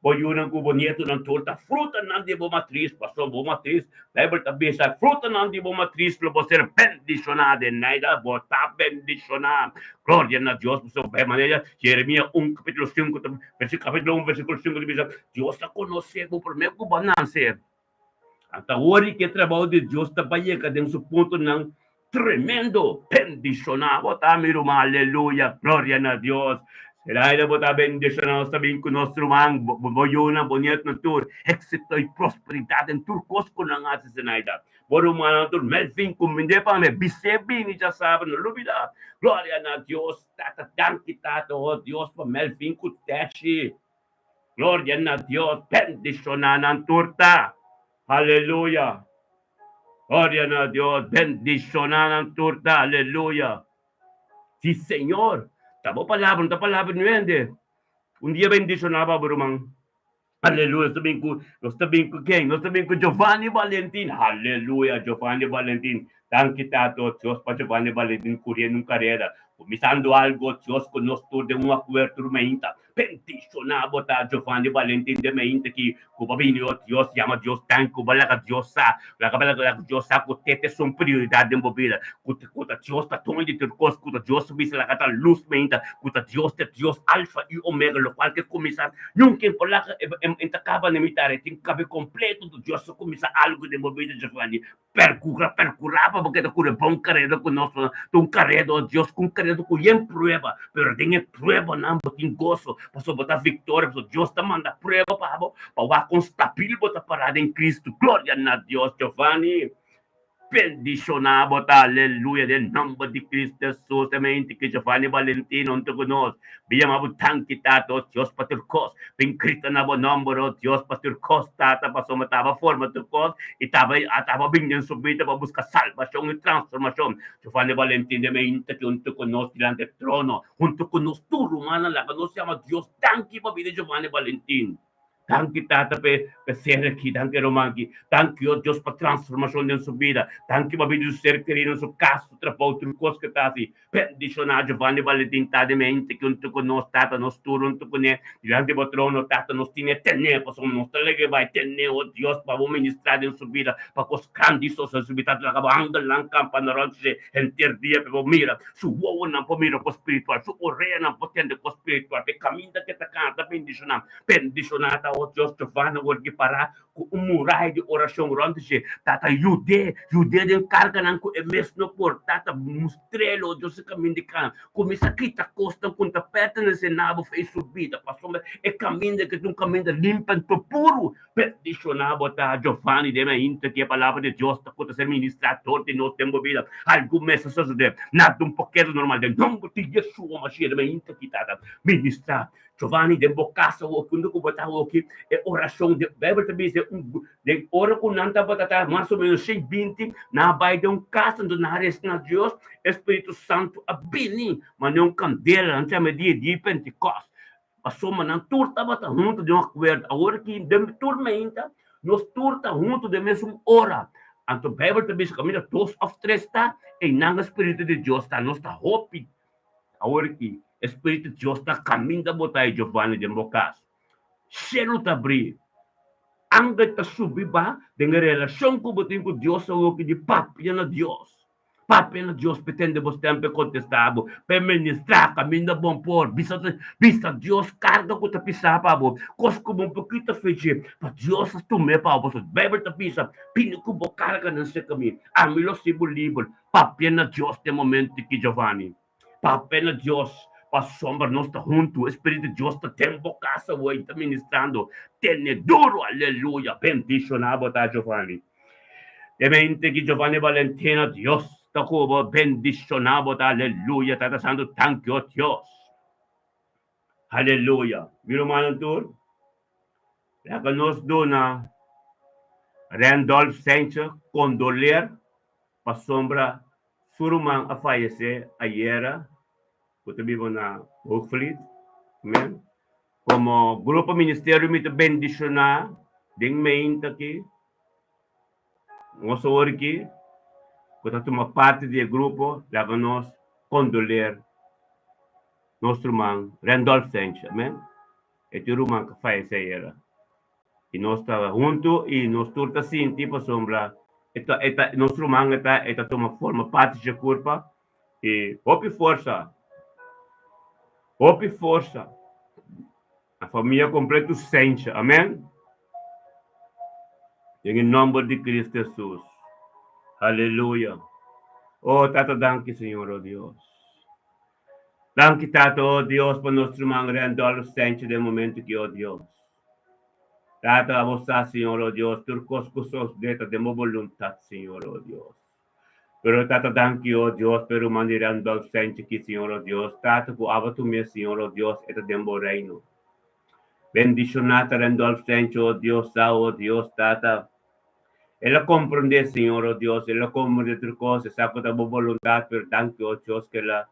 bo yunan cu bo nietonan tur ta frutanan di bo matris pasobra bo matris Bijbel ta bisa frutanan di bo matris lo bo ser bendiciona den nait a bo ta bendiciona Gloria na Dios pasobra manera Jeremia un capitulo cinco ta capitulo un versiculo cinco ta bisa Dios a conoce bo prome cu bo a nace. Ata wori ku e trabou di Dios ta bai yega den su puntonan tremendo. Bendishoná bo ta, mi ruman. Aleluya! Gloria na Dios! Seraida bo ta bendishoná. Nos ta bin ku nos ruman, bo yunan, bo nietnan tur. Éksito i prosperidat den tur kos ku nan hasi, Zenaida. Bo rumannan tur, Melvin ku Mindé pa mi. Bis'é bini djasabra, no lubidá. Gloria na Dios! Tata, danki Tata, oh Dios, pa Melvin ku Techi. Gloria na Dios, bendiciona nan tur ta. Aleluya. Gloria na Dios, bendiciona nan tur ta. Aleluya. Si Señor, ta bo palabra, no ta palabra di hende. Un dia bendiciona bo, ruman. Aleluya, nos ta bin ku, nos ta bin ku ken? Nos ta bin ku Giovanni Valentin. Aleluya, Giovanni Valentin. Danki Tato Dios pa Giovanni Valentin curiendo un carera, cuminsando algo Dios cu nos tur den un acuerdo rumainta. Bendiciona bo ta Giovanni Valentin den mainta ki cu bo bini oh Dios yama Dios danki cu bo laga Dios sa laga laga Dios sa cu te te sun prioridad den bo bida cu cu ta Dios ta doño di tur cos cu ta Dios bisa laga ta luz mainta cu ta Dios ta Dios alfa y omega locual ke cuminsa nunca e por laga e ta caba na mitad e tin cu cabe completo Dios a cuminsa algo den bo bida Giovanni Percura, percura pa bo keda cura bon careda cu nos ta un careda, oh Dios, un careda cu yen prueba, pero den e pruebanan bo tin goso, Pasobra bo ta viktoria, pasobra Dios ta manda prueba pa bo, pa wak kon stabil bo ta pará den Kristu. Gloria na Dios! Giovanni, bendishoná bo ta, aleluya, den nòmber di Kristu Hesus. E mente ki Giovanni Valentino huntu ku nos, mi yama bo danki, Tata, o Dios, pa tur kos. Bin grita na bo nòmber, o Dios, pa tur kos, Tata, pasobra taba forma tur kos i taba taba bin den su bida pa buska salbashon i transformashon. Giovanni Valentin den mente ki huntu ku nos dilanti e trono, huntu ku nos tur rumannan laga nos yama Dios danki pa bida Giovanni Valentin. Danki Tata pa e ser aki, danki e ruman aki, danki o Dios pa transformashon den su bida, danki pa bida di su ser kerido, su kas, su trabou, tur kos ke ta hasi. Bendishoná Giovanni Valentin ta den mente ki huntu ku nos, Tata, nos tur huntu kuné dilanti bo trono, Tata, nos tine tené pasobra nos ta lege bai tené, o Dios, pa bo ministrá den su bida, pa kos grandi sosodé den su bida. Tata, laga bo angelnan kampa na rònt dje henter dia pa bo mira Su wowonan por mira kos spiritual, su oreanan por tende kos spiritual. P'e kaminda ke ta kana ta bendishoná. Bendishoná ta o Dios Jehová na wòrdu pará ku un muraya di orashon rònt di dje. Tata, yud'é, yud'é den karganan ku e mes no por. Tata, mustr'é, o Dios, e kaminda di kana. Kuminsá kita kosnan ku no ta pertenesé na bo fe i su bida, pasobra e kaminda ke ta un kaminda limpi anto puru. Bendishoná bo ta, Giovanni, den ainda ki e Palabra di Dios ta ku ta ser ministrá dor di nos den bo bida. Algun mes a sosodé, nada un poketo normal. Den nomber di Yeshua Mashiach, den ainda ki ta ta ministrá. Giovanni, den bo kas awoki, unda ku bo ta awoki, e orashon den Beibel ta bisa un den ora ku nan tabata ta mas o menos 120, nan a bai den un kas, anto nan a resa na Dios, e Spiritu Santu a bini manera un kandela, nan chama e dia di Pentekòst. Pasobra nan tur tabata huntu den un akuerdo. Awor ki den tur meinta, nos tur ta huntu den mesun ora. Anto Beibel ta bisa kaminda dos òf tres ta, einan e spiritu di Dios ta. Nos ta hopi. Awor ki e spiritu di Dios ta kaminda bo ta, Giovanni, den bo kas. Shelu ta bri. Angel ta subi ba den e relashon ku bo tin ku Dios awor ki di papia na Dios. Papia na Dios p'e tende bo stem, p'e kontestá bo, p'e ministrá kaminda bon por. Bisa bisa Dios karga ku ta pisá pa bo, kos ku bo por kita fechi, pa Dios a tum'é pa bo. Pasobra Beibel ta bisa, Bini ku bo karganan serka mi, ami lo hasi bo liber. Papia na Dios den momento aki, Giovanni. Papia na Dios, pasobra nos ta huntu. E Spiritu di Dios ta den bo kas awor i ta ministrando. Tene duru! Aleluya! Bendishoná bo ta, Giovanni. Demente ki Giovanni Valentina Dios ta ku bo bendiciona bo ta aleluya tata santo danki o Dios aleluya mi rumannan tur laga nos duna Randolph Sanchez condoleer pasobra su ruman a fayece ayera ku ta biba na Hoogvliet amen komo grupo ministerio mi ta bendiciona den meinta aki. Nos awor aki ku ta tuma parti di e grupo laga nos kondoler nos ruman Randolph Sench, amen. E tin ruman ku fayesé ayera. I nos ta huntu i nos tur ta sinti pasobra e ta e ta nos ruman e ta e ta tuma forma parti dje kurpa i hopi forsa, hopi forsa. A famia kompleto Sench, amen. Den e nomber di Cristo Jesus. Aleluya. Oh Tata danki Señor oh Dios. Danki Tata oh Dios pa nos ruman Randolph Sench den momento ki oh Dios. Tata abo sa Señor oh Dios tur kos ku sosde ta den bo boluntad Señor oh Dios. Pero Tata danki oh Dios pa e ruman di Randolph Sench aki Señor oh Dios. Tata ku abo tu mes Señor oh Dios e ta den bo reino. Bendiciona ta Randolph Sench oh Dios sa oh Dios Tata. El a comprende Señor oh Dios el a comprende tur cos e sa cu ta bo boluntad pero danki oh Dios ke el a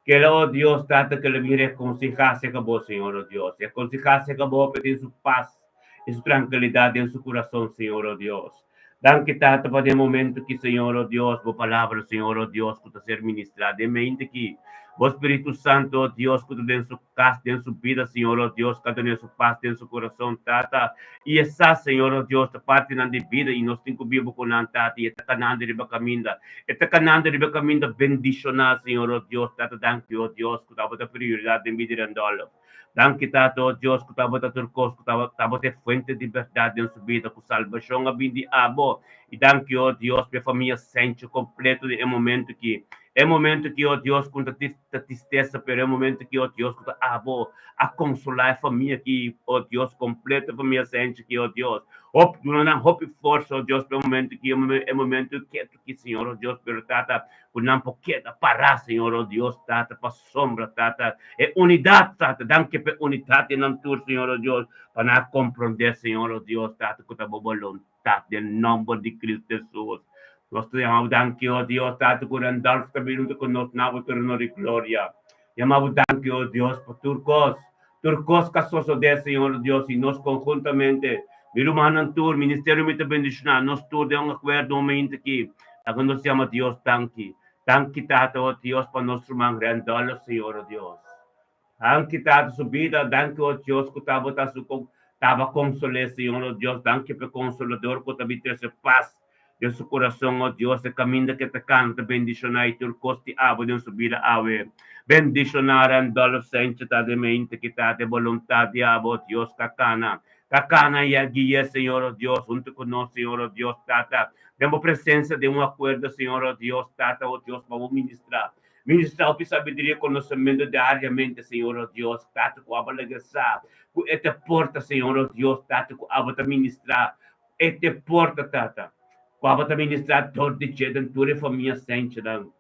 ke el a oh Dios Tata ke el a bin reconcilia cerca bo Señor oh Dios reconcilia cerca bo pa e tin su paz y su trankilidad den su curason Señor oh Dios. Danki Tata pa den momento ki Señor oh Dios bo palabra Señor oh Dios ku ta ser ministrá den mente ki bo Spiritu Santo oh Dios ku ta den su kas den su bida Señor oh Dios ka done su pas den su kurason Tata i e sa Señor oh Dios ta partinan di bida i nos tin ku biba ku nan Tata i e ta kanando riba kaminda e ta kanando riba kaminda bendishoná Señor oh Dios Tata danki oh Dios ku tabata prioridat den bida di Randolph. Danki Tata, o Dios, ku tabata tur kos, ku tabata e fuente di bèrdat den su bida, ku salbashon a bin di abo. I danki, o Dios, pa e famia Sencho kompleto den e momentu aki. E momento ki, oh Dios, ku ta ta tristesa, pero e momento ki, oh Dios, ku ta abo a konsolá e famia ki, oh Dios, kompleto e famia Senchi ki, oh Dios, hopi duna nan hopi forsa, oh Dios, pa e momento ki, e momento ketu ki, Señor, oh Dios, pero Tata, ku nan por keda pará, Señor, oh Dios, Tata, pasobra, Tata, e unidat, Tata, danki pa e unidat di nan tur, Señor, oh Dios, pa nan a komprondé, Señor, oh Dios, Tata, ku ta bo boluntat, den nòmber di Cristo Jesus. Nos ta yama bo danki, oh Dios, Tata, ku Randolph ta bini huntu ku nos na bo trono di gloria. Yama bo danki, oh Dios, pa tur kos, tur kos ku a sosodé, Señor, oh Dios, i nos konhuntamente, mi rumannan tur, ministerio mi ta bendishoná nos tur den un akuerdo un mainta aki, laga nos yama Dios danki. Danki, Tata, oh Dios, pa nos ruman Randolph, Señor, oh Dios. Danki Tata su bida, danki oh Dios ku tabata su taba konsol'é Señor oh Dios, danki p'e konsolador ku ta bin trese pas den su kurason oh Dios, e kaminda ke ta kanta bendishoná i tur kos di abo den su bida awe. Bendishoná Randolph Sanchez ta den mente ki ta den boluntat di abo oh Dios ka kana ka kana i a gui'é Señor oh Dios huntu ku nos Señor oh Dios Tata den bo presensia den un akuerdo Señor oh Dios Tata oh Dios pa bo ministra Ministra hopi sabiduria i konosementu diariamente, Señor o Dios, Tata ku abo regresá, ku e te porta, Señor o Dios, Tata ku abo ta ministrá, e te porta, Tata, ku abo ta ministrá dor di dje den tur e famia Senchenan,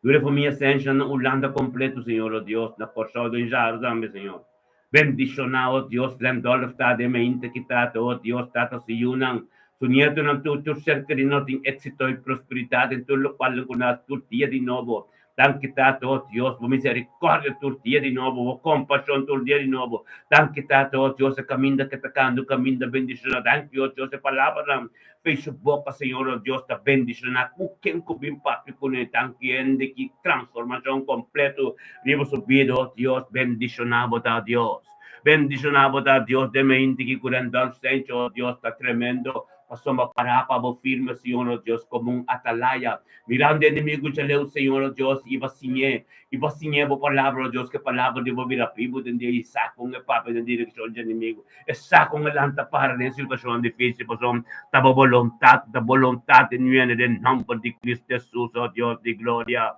tur e famia Senchenan na Hulanda kompleto, Señor o Dios, na Kòrsou den Jaro tambe, Señor. Bendishoná, o Dios, Randolph ta den mente ki Tata, o Dios, Tata su yunan, su nietonan, tur, tur ser kerí nos tin éxito i prosperidat den tur lokual ku nos tur dia di nobo. Danki, Tata, o Dios, bo miserikòrdia tur dia di nobo, bo kompashon tur dia di nobo. Danki, Tata, o Dios, e kaminda ke ta kando, kaminda bendishoná. Danki, o Dios, e palabranan Fe su boka, Señor, o Dios, ta bendishoná ku ken ku bin papia kuné. Danki hende ki transformashon kompleto riba su bida, o Dios. Bendishoná bo ta, Dios. Bendishoná bo ta, Dios, den mente ki ku Randolph Sencho, o Dios, ta tremendo. Pasobra pará pa bo firme, Señor, o Dios, komo un atalaya. Mirando e enemigu djaleu, Señor, o Dios, i bo siñ'é, i bo siñ'é bo palabra, o Dios, ku e palabra di bo bira bibu den dia i sa kon e papia den direkshon dje enemigu. E sa kon e lanta para den situashonnan difísil, pasobra ta bo boluntat, ta boluntat di nuene den nòmber di Cristo Hesus, o Dios di gloria.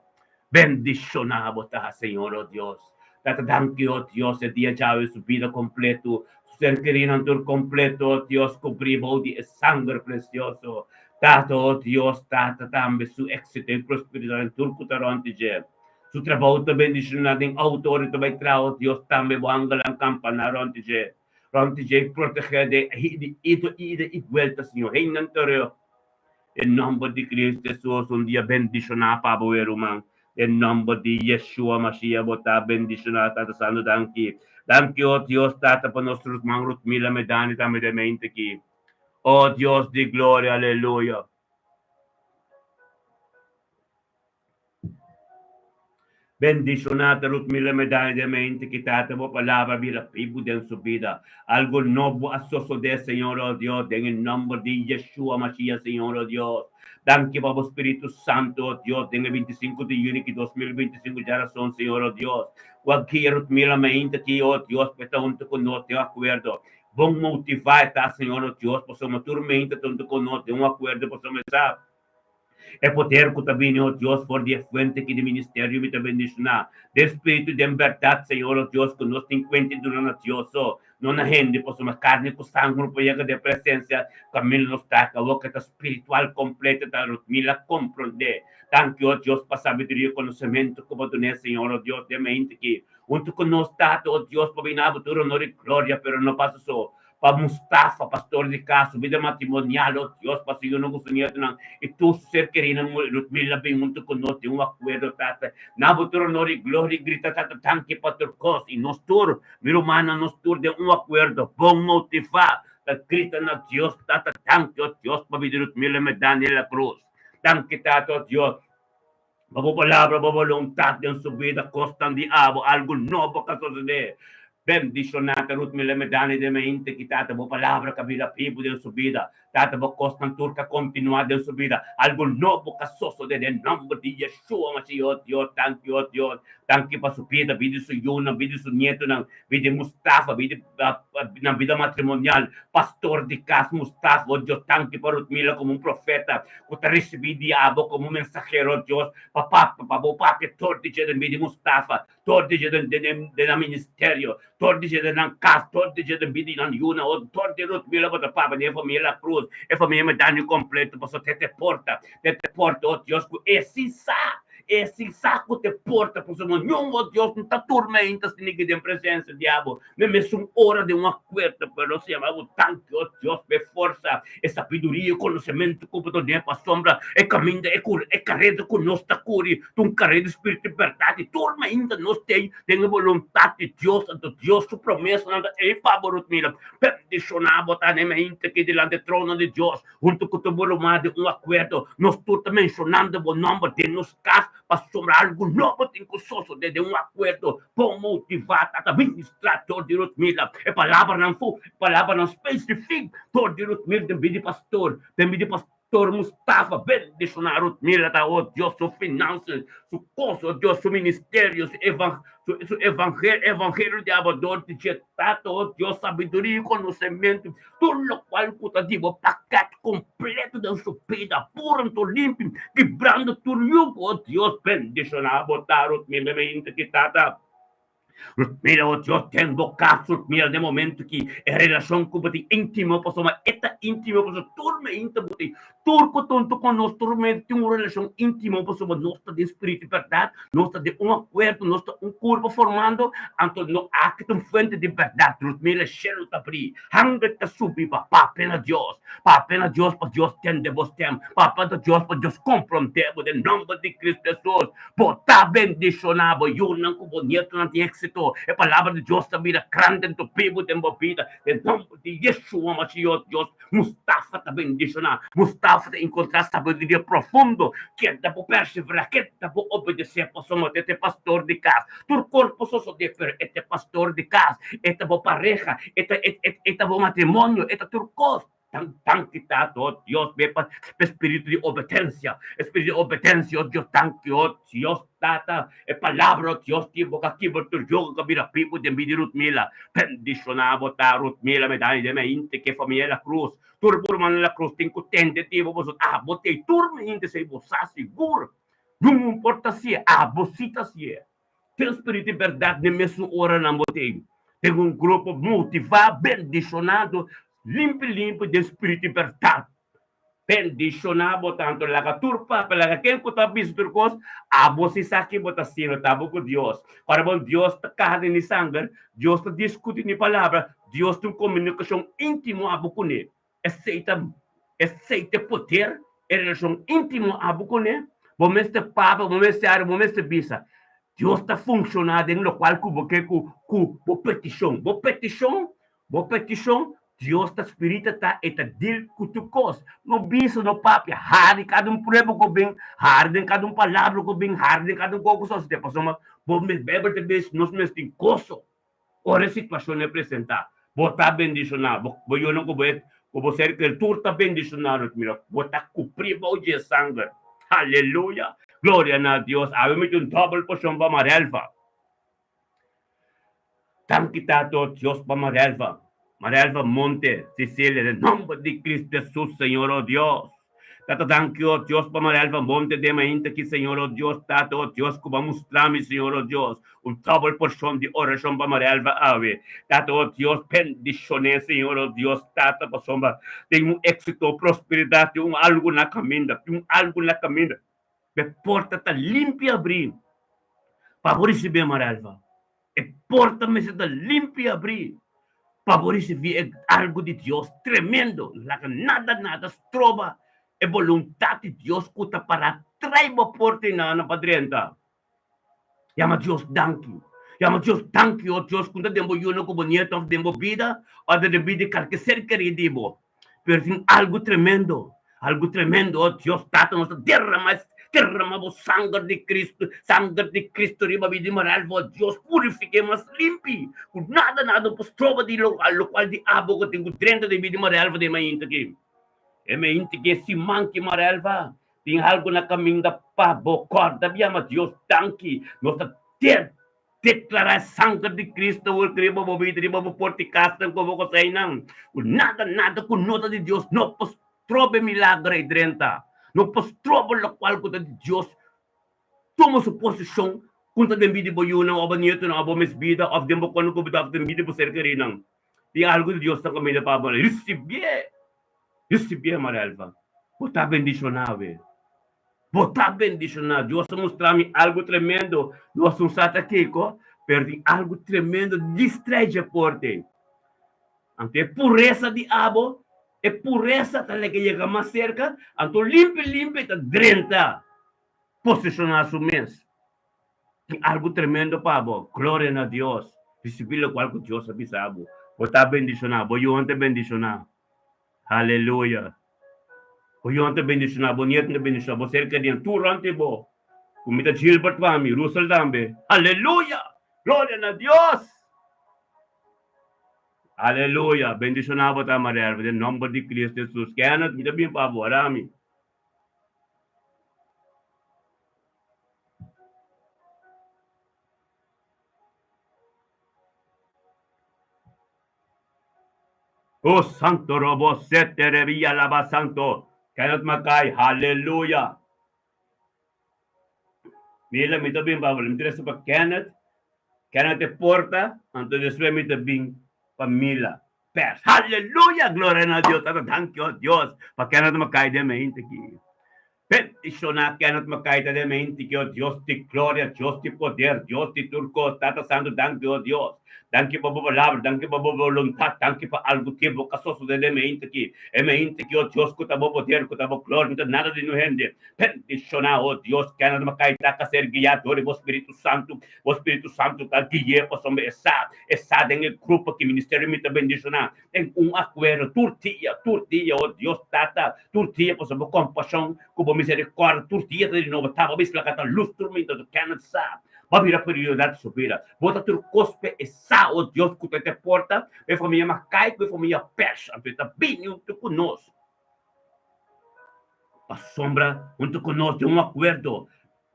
Bendishoná bo ta, Señor, o Dios. Tata, danki, o Dios, e dia djawe su bida kompletu, su ser kerinan tur kompletu, o Dios, kubrí bou di e sanger presioso. Tata, o Dios, Tata, tambe su éksito i prosperidat den tur ku ta rònt di dje. Su trabou ta bendishoná den outo ora e ta bai traha, Dios tambe bo angelnan kampaná rònt di dje, rònt di dje i protegé den e ida ida i buelta, Señor. Heinnan tereo. Den nòmber di Cristo Hesus un dia bendishoná pa bo e ruman. Den nòmber di Yeshua Mashiach bo ta bendishoná Tata Santu danki. Danki o Dios Tata pa nos ruman Ruthmila Medani tambe den mente aki. O Dios di gloria aleluya. Bendishoná ta Ruth Miller Medani den mente ki Tata bo palabra bira bibu den su bida. Algo nobo a sosodé Señor oh Dios den e nomber di Yeshua Mashiach Señor oh Dios. Danki pa bo Spiritu Santo oh Dios den e 25 di juni ki 2025 djarason Señor oh Dios ku a guia Ruth Miller mainta ki oh Dios pa e ta huntu ku nos den akuerdo. Bon motivá e ta Señor oh Dios pasobra tur mainta ta huntu ku nos den un akuerdo pasobra e sa E poder ku ta bini, o Dios, for di e fuente ki di ministerio mi ta bendishoná. Den spiritu i den bèrdat, Señor, o Dios, ku nos tin kuenta i duna na Dios so, no na hende, pasobra karni ku sanger no por yega den presensia kaminda nos ta akabó ke ta spiritual kompleto ta mila komprondé. Danki, o Dios, pa sabiduria i konosementu ku bo dun'é, Señor, o Dios, den mente ki huntu ku nos, Tata, o Dios, pa bini abo tur honor i gloria, pero no pasa so. Pa Mustafa, pastor di kas, su bida matrimonial, oh Dios, pa su yunan ku su nietonan i tur su ser kerinan Ludmila bin huntu ku nos den un akuerdo, Tata. Na bo tur honor i gloria i grita, Tata, danki pa tur kos. I nos tur, mi rumannan, nos tur den un akuerdo, bon motivá, ta grita na Dios, Tata, danki, oh Dios, pa bida di Ludmila Medani La Cruz. Danki, Tata, oh Dios. Pa bo palabra, bo boluntat den su bida, kosnan di abo, algu nobo ka sosodé. Bendishoná ta Ruth Miller Medani den mente ki Tata bo palabra ka bira bibu den su bida. Tata bo kosnan tur ka kontinuá den su bida. Algu nobo ka sosodé den nòmber di Yeshua Mashiach, oh Dios. Danki, oh Dios. Danki pa su bida, bida di su yunan, bida di su nietunan, bida di Mustafa, bida di nan bida matrimonial. Pastor di kas Mustafa, oh Dios, danki pa Ruth Miller komo un profeta ku ta risibí di abo komo un mensahero, oh Dios, pa papia, pa bo papia tur di dje den bida di Mustafa. Tur di dje den nan ministerio, tur di dje den nan kas, tur di dje den bida di nan yunan, o tur di Ruth Miller bo ta papia di e famia La Cruz, e famia Medani kompleto, pasobra te te porta, te te porta, o Dios, ku e si sa, e si sa ku te porta, pasobra niun, o Dios, no ta turmenta sinigi den presensia di abo. Na mesun ora den un akuerdo, pero nos yama bo danki, o Dios, pa e forsa, e sabiduria, e konosementu ku bo ta duna pasobra e kaminda, e kuri, e kareda ku nos ta kuri ta un kareda di spiritu di bèrdat, i tur mainta nos t'ei den e boluntat di Dios, anto Dios su promesanan ta ei pa bo. Ruth Miller, bendishoná bo ta na e mainta aki dilanti e trono di Dios, huntu ku tur bo ruman den un akuerdo, nos tur ta menshonando bo nòmber den nos kas, Pasobra algu nobo tin ku sosodé den un akuerdo bon motivá ta ta ministrá dor di Rutmila. E palabranan fu palabranan spesifik dor di Rutmil den bida di pastor, den bida di pastor Mustafa. Bendishoná Rutmila ta, o Dios, su finansas, su kos, o Dios, su ministerio, su evan su su evangel evangelio di abo dor di dje Tata, o Dios, sabiduria i konosementu. Tur lokual ku ta di bo paket kompleto den su bida, puru anto limpi, kibrando tur yugo, o Dios, bendishoná bo ta, Rut mira mi inta ki tata. Rut mira, o Dios, den bo kas, Rut mira den momento ki e relashon ku bo tin íntimo, pasobra e ta íntimo, pasobra tur mi inta bo tin, tur ku tonto ku nos, tur mi tin un relashon íntimo, pasobra nos ta den spiritu i bèrdat, nos ta den un akuerdo, nos ta un kurpo formando, anto no aki ta un fuente di bèrdat, Rut mira, shelu ta bri. Hangre ta subi pa papia na Dios, papia na Dios pa Dios tende bo stem, papia na Dios pa Dios komprondé bo den nomber di Cristo Jesus. Bo ta bendishoná, bo yunan ku bo nietonan tin éksito. E palabra di Dios ta bira grandi en tu bibu den bo bida den nomber di Yeshua Mashiach. Dios Mustafa ta bendishoná, Mustafa ta enkontrá sabiduria profundo. Keda bo perseverá, keda bo obedesé pasobra bo ta e pastor di kas. Tur kos por sosodé, pero e ta e pastor di kas, e ta bo pareha, e ta e ta bo matrimonio, e ta tur kos. Tan danki Tata, oh Dios, be pa e spiritu di obedensia, e spiritu di obedensia, oh Dios, danki, oh Dios, Tata, e palabra, oh Dios, di bo ka kibra tur yoga ka bira bibu den bida di Rutmila. Bendishoná bo ta, Rutmila, mi dani den mente ke famia La Cruz, tur bo rumannan La Cruz tin ku tende di bo, boso abo t'ei tur mi hende sei bo sa sigur. Nun importa si e abo si ta si e ten spiritu di bèrdat den mesun oranan bo ten. Ten un grupo motivá, bendishonado, limpi limpi den spiritu di bèrdat. Bendishoná bo tantu laga tur papia, laga ken ku ta bisa tur kos, abo si sa kin bo ta sino, ta abo ku Dios. Ora bon Dios ta karni ni sanger, Dios ta diskuti ni palabra, Dios tin un komunikashon íntimo abo kuné. Esei ta esei ta e poder, e relashon íntimo abo kuné. Bo mester papia, bo mester hari, bo mester bisa. Dios ta funshoná den lokual ku bo ke ku ku bo petishon. Bo petishon, bo petishon, Dios ta spirita ta, e ta deal ku tur kos. No bisa, no papia, hari kada un prueba ku bin, hari den kada un palabra ku bin, hari den kada un kos ku sosodé. Pasobra bo mes, Beibel ta bisa, nos mes tin goso Ora e situashon e presentá, bo ta bendishoná, bo bo yunan ku bo e ku bo ser keri tur ta bendishoná lo mira bo ta kuprí bou dje sanger. Aleluya! Gloria na Dios! Awe mi tin un dòbel porshon pa Marelva. Danki Tato Dios pa Marelva. Marelva Monte, Sicilia, den nòmber di Cristo Jesus, Señor, o Dios. Tata danki o Dios pa Marelva Monte den mainta ki Señor o Dios Tata o Dios ku bo a mustra mi Señor o Dios un dobel porshon di orashon pa Marelva awe Tata o Dios bendishone Señor o Dios Tata pasobra tin un exito prosperidat tin un algu na kaminda tin un algu na kaminda e porta ta limpi abri pa bo risibi Marelva. E porta mester ta limpi abrí pa bo risibí e algu di Dios tremendo. Laga nada nada stroba e boluntat di Dios ku ta pará trai bo porta i nana pa drenta. Yama Dios danki. Yama Dios danki, o Dios, ku ta den bo yunan ku bo nieto òf den bo bida òf den bida di kalke ser kerí di bo. Pero tin algu tremendo, algu tremendo, o Dios Tata, nos ta derramá. Derama bo sanger di Cristo, sanger di Cristo riba mi di Marelva, oh Dios, purifiké mas limpi, ku nada nada no por stroba di lokual di abo ku tin ku drenta den mi di Marelva den mainta aki. E mainta ki e siman ki Marelva tin algu na kaminda pa bo kòrda yama Dios danki. Nos ta deklará e sanger di Cristo awor ki riba bo bida, riba bo porta i kasnan ku bo koseinan, ku nada nada ku no ta di Dios no por stroba e milagro ei drenta. No por stroba lokual ku ta di Dios tuma su posishon ku ta den bida di bo yunan òf bo nietunan òf bo mes bida òf den bo kònde ku bo ta òf den bida di bo ser kerinan. Tin algu di Dios ta kaminda pa bo. Risibié! Risibié, Marelva. Bo ta bendishoná awe. Bo ta bendishoná. Dios a mustra mi algu tremendo. Nos no sa ta kiko, pero tin algu tremendo distrae dje porte. Anto e puresa di abo, e puresa ta leke yega mas serka, anto limpi limpi ta drenta posishoná su mes. Tin algu tremendo pa bo. Gloria na Dios. Risibí lokual ku Dios a bisa bo. Bo ta bendishoná. Bo yunan ta bendishoná. Aleluya. Bo yunan ta bendishoná. Bo nietunan ta bendishoná. Bo ser kerinan tur rònt di bo. Ku mi ta Gilbert pa mi, Russell tambe. Aleluya! Gloria na Dios! Aleluya! Bendishoná bo ta, Maria Elva, den nòmber di Cristo Jesus. Kenneth, mi ta bin pa bo. Ora mi. Oh Santo Robo Sete Revilla Laba Santo Kenneth Mackay Hallelujah Mila mi ta bin pa mi ta resa pa Kenneth Kenneth e porta anto despues mi ta bin pa Mila Pers Hallelujah Gloria na Dios Tata danki oh Dios pa Kenneth Mackay den mente aki. Bendishoná Kenneth Mackay ta den mente ki o Dios di gloria, Dios di poder, Dios di tur kos, Tata Santu danki o Dios. Danki pa bo palabra, danki pa bo boluntat, danki pa algu tempu ka sosode den mente ki, e mente ki o Dios ku ta bo poder, ku ta bo gloria, no ta nada di nu hende. Bendishoná o Dios Kenneth Mackay ta ka ser guiá dor di bo Spiritu Santu, bo Spiritu Santu ta gui'é pasobra e sa, e sa den e grupo ki ministerio mi ta bendishoná. Den un akuerdo tur dia, tur dia, o Dios Tata, tur dia pasobra bo kompashon ku bo miserikòrdia tur dia ta di nobo. Ta bo bisla ka ta lus tur minta tu kenneth sa. Bo bira prioridat su bida. Bo ta tur kos p'e e sa, o Dios, ku ta te porta pa e famia Makai ku e famia Pesh. Anto e ta bini huntu ku nos pasobra huntu ku nos den un akuerdo,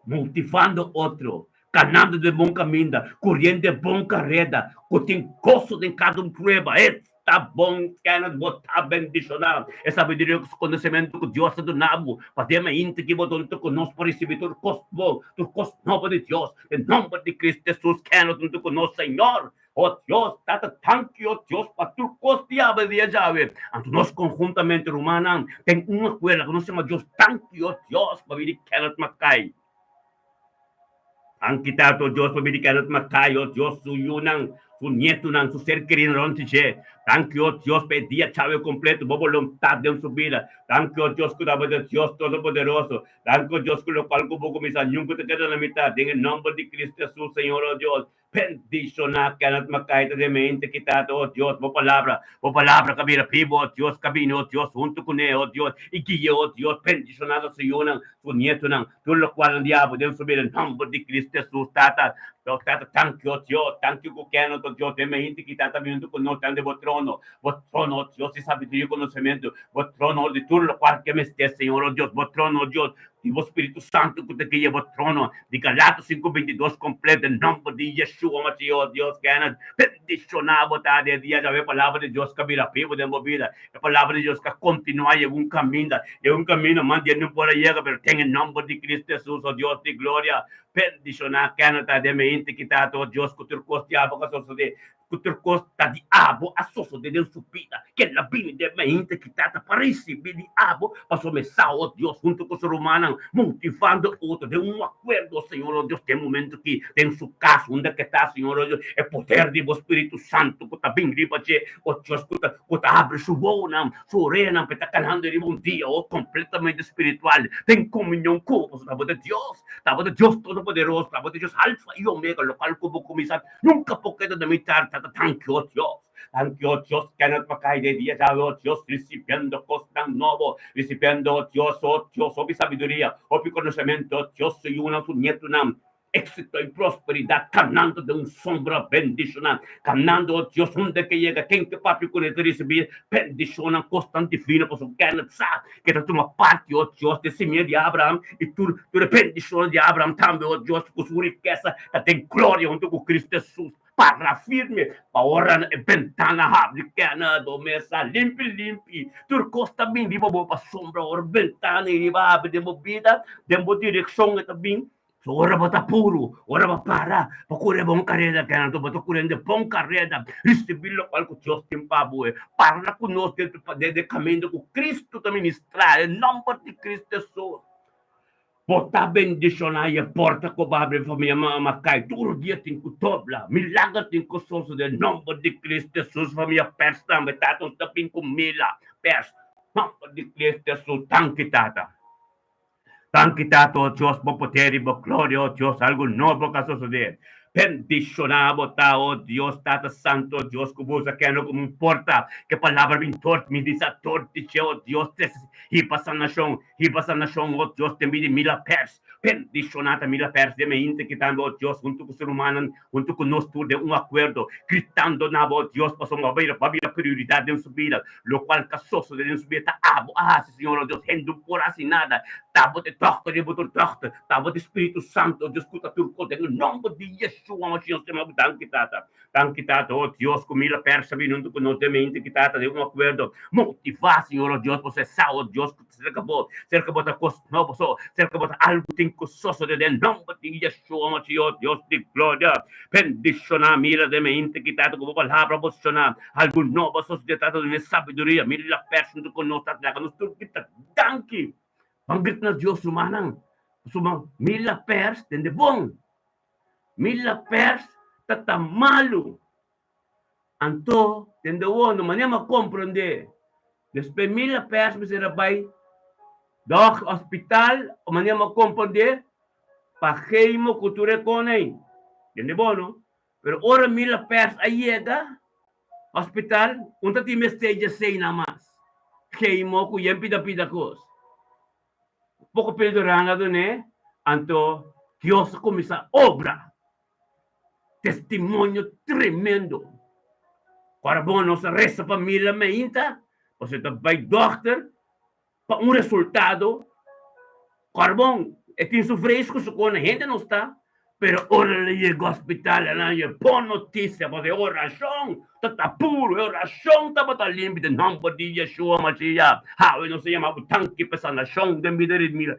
motivando otro, kanando den bon kaminda, kuriendo e bon kareda, ku tin goso den kada un prueba. E ta bon, Kenneth, bo ta bendishoná. E sabiduria ku konosementu ku Dios a duna bo, pa den mainta ki bo ta huntu ku nos pa risibí tur kos bon, tur kos nobo di Dios. Den nòmber di Kristu Hesus, Kenneth huntu ku nos, Señor. O Dios, Tata, danki, o Dios, pa tur kos di awe dia djawe. Anto nos konhuntamente, rumannan, den un akuerdo ku nos yama Dios, danki, o Dios, pabia di Kenneth Mackay. Danki, Tata, o Dios, pabia di Kenneth Mackay, o Dios, su yunan, su nietunan, su ser kerinan rònt di dje. Danki, o Dios, pa e dia djawe kompleto, bo boluntat den su bida. Danki, o Dios, ku tabata Dios Todopoderoso. Danki, o Dios, ku lokual ku bo kuminsá, nunka ta keda na mitat. Den e nòmber di Kristu Hesus, Señor, o Dios. Bendishoná Kenneth Mackay ta den mente ki Tata, oh Dios, bo palabra, bo palabra ka bira bibu, oh Dios, ka bini, oh Dios, huntu kuné, oh Dios, i gui'é, oh Dios, bendishoná ta su yunan, su nietunan, tur lokualnan di abo den su bida, nòmber di Cristo Hesus, Tata, oh Tata, tanki, oh Dios, tanki ku Kenneth, oh Dios, den mente ki Tata bini huntu ku nos den bo trono, bo trono, oh Dios, di sabiduria i konosementu, bo trono, oh, di tur lokual ke mester, Señor, oh Dios, bo trono, oh Dios, Di bo Spiritu Santu ku ta guia bo trono di Galatos 5:22 kompleto den nòmber di Yeshua Mashiach o Dios Kenneth bendishoná bo ta den dia djawe e palabra di Dios ka bira bibu den bo bida e palabra di Dios ka kontinuá yega un kaminda yega un kaminda mas dia no por a yega pero den e nòmber di Cristo Hesus o Dios di gloria bendishoná Kenneth ta den mente kita o Dios ku tur kos diablo ka sosodé ku tur kos ta di abo a sosodé den su bida, kel a bini den mente ki ta ta pa risibí di abo, pasobra e sa, o Dios, huntu ku su rumannan, motivando otro den un akuerdo, Señor, o Dios, den momento ki den su kas unda ke ta, Señor, o Dios, e poder di bo Spiritu Santu ku ta bin riba dje, o Dios, ku ta ku ta abri su wowonan, su oreanan pa e ta kanando riba un dia, o kompletamente spiritual, den komunion ku bo, pasobra tabata Dios, tabata Dios Todopoderoso, tabata Dios Alfa i Omega, lokal ku bo kuminsá. Nunka por keda na mi tarta ta tanki, oh Dios. Danki, oh Dios, Kenneth pa kai den dia djawe, oh Dios, risibiendo kosnan nobo, risibiendo, oh Dios, oh Dios, hopi sabiduria, hopi konosementu, oh Dios, su yunan, su nietunan, éxito i prosperidat, kanando den un sombra bendishoná, kanando, oh Dios, unda ke yega, ken ke papia kuné ta risibí bendishonnan, kosnan divino, pasobra Kenneth sa ke ta tuma parti, oh Dios, den simia di Abraham i tur tur e bendishonnan di Abraham tambe, oh Dios, ku su rikesa ta den gloria huntu ku Cristo Hesus. Para firme pa ora na e bentana habri kena bo mesa limpi limpi tur kos ta bin riba bo pasobra ora bentana i riba habri den bo bida den bo direkshon e ta bin so ora bo ta puru ora bo para pa kore bon kareda kena anto bo ta kurende bon kareda risibi lokual ku Dios tin pa bo e parla ku nos den den kaminda ku Cristo ta ministra den nomber di Cristo Hesus. Bo ta bendishoná i e porta ku bo habri famia mama kai tur dia tin ku dobla. Milager tin ku sosodé nomber di Cristo Hesus famia pers tambe tata nos ta bin ku mila pers nomber di Cristo Hesus danki tata danki tata o Dios bo poder i bo gloria o Dios algu nobo ka sosodé bendishoná bo ta o Dios tata santo o Dios ku bo usa kende komo un porta ke palabra bin tort mi di sa tort di dje o Dios trese hiba sanashon Hiba sanashon, o Dios, den bida di Mila Pers. Bendishoná ta Mila Pers den meinta ki tambe, o Dios, huntu ku su rumannan, huntu ku nos tur den un akuerdo, gritando na bo, o Dios, pasobra bo a bira prioridat den su bida. Lokual ka sosodé den su bida ta abo a hasi, Señor, o Dios. Hende no por hasi nada. Ta bo ta e dòkter di bo tur dòkter. Ta bo ta e Spiritu Santu, o Dios, ku ta tur kos. Den e nòmber di Yeshua Mashiach, nos ta yama bo danki, Tata. Danki Tata, oh Dios, ku mira pèrsa bini huntu ku nos den mente ki Tata den un akuerdo. Motivá, Señor, oh Dios, pasobra e sa, oh Dios, ku ta serka Bo, serka Bo ta kos nobo so, serka Bo ta algu tin ku sosodé den nòmber di Yeshua Mashiach, oh Dios di gloria. Bendishoná mira den mente ki Tata ku Bo palabra bo shoná algu nobo a sosodé, Tata, duna e sabiduria. Mira pèrsa huntu ku nos, Tata, laga nos tur grita danki. Ban grita na Dios, rumannan, pasobra mira pèrs den de bon. Mi la pers ta ta malu. Anto den de wono manera mi a komprondé. Despues mi la pers mester a bai dòk hospital o manera mi a komprondé pa chemo ku tur e kon ei. Den de bono. Pero ora mi la pers a yega hospital un ta tin mester djesei nan mas. Chemo ku yen pida pida kos. Poko pildorán a dun'é, anto Dios a kuminsá obra. Testimonio tremendo. Ora bon nos a resa pa mila meinta, pasobra ta bai dòkter pa un resultado. Ora bon, e tin su vrees ku su kona, hende no sta. Pero ora el a yega hospital el a haña bon noticia pasobra e oracion ta ta puro, e oracion tabata limpi den nomber di Yeshua Mashiach. Awe nos ta yama bo tanki pa e sanacion den bida di mila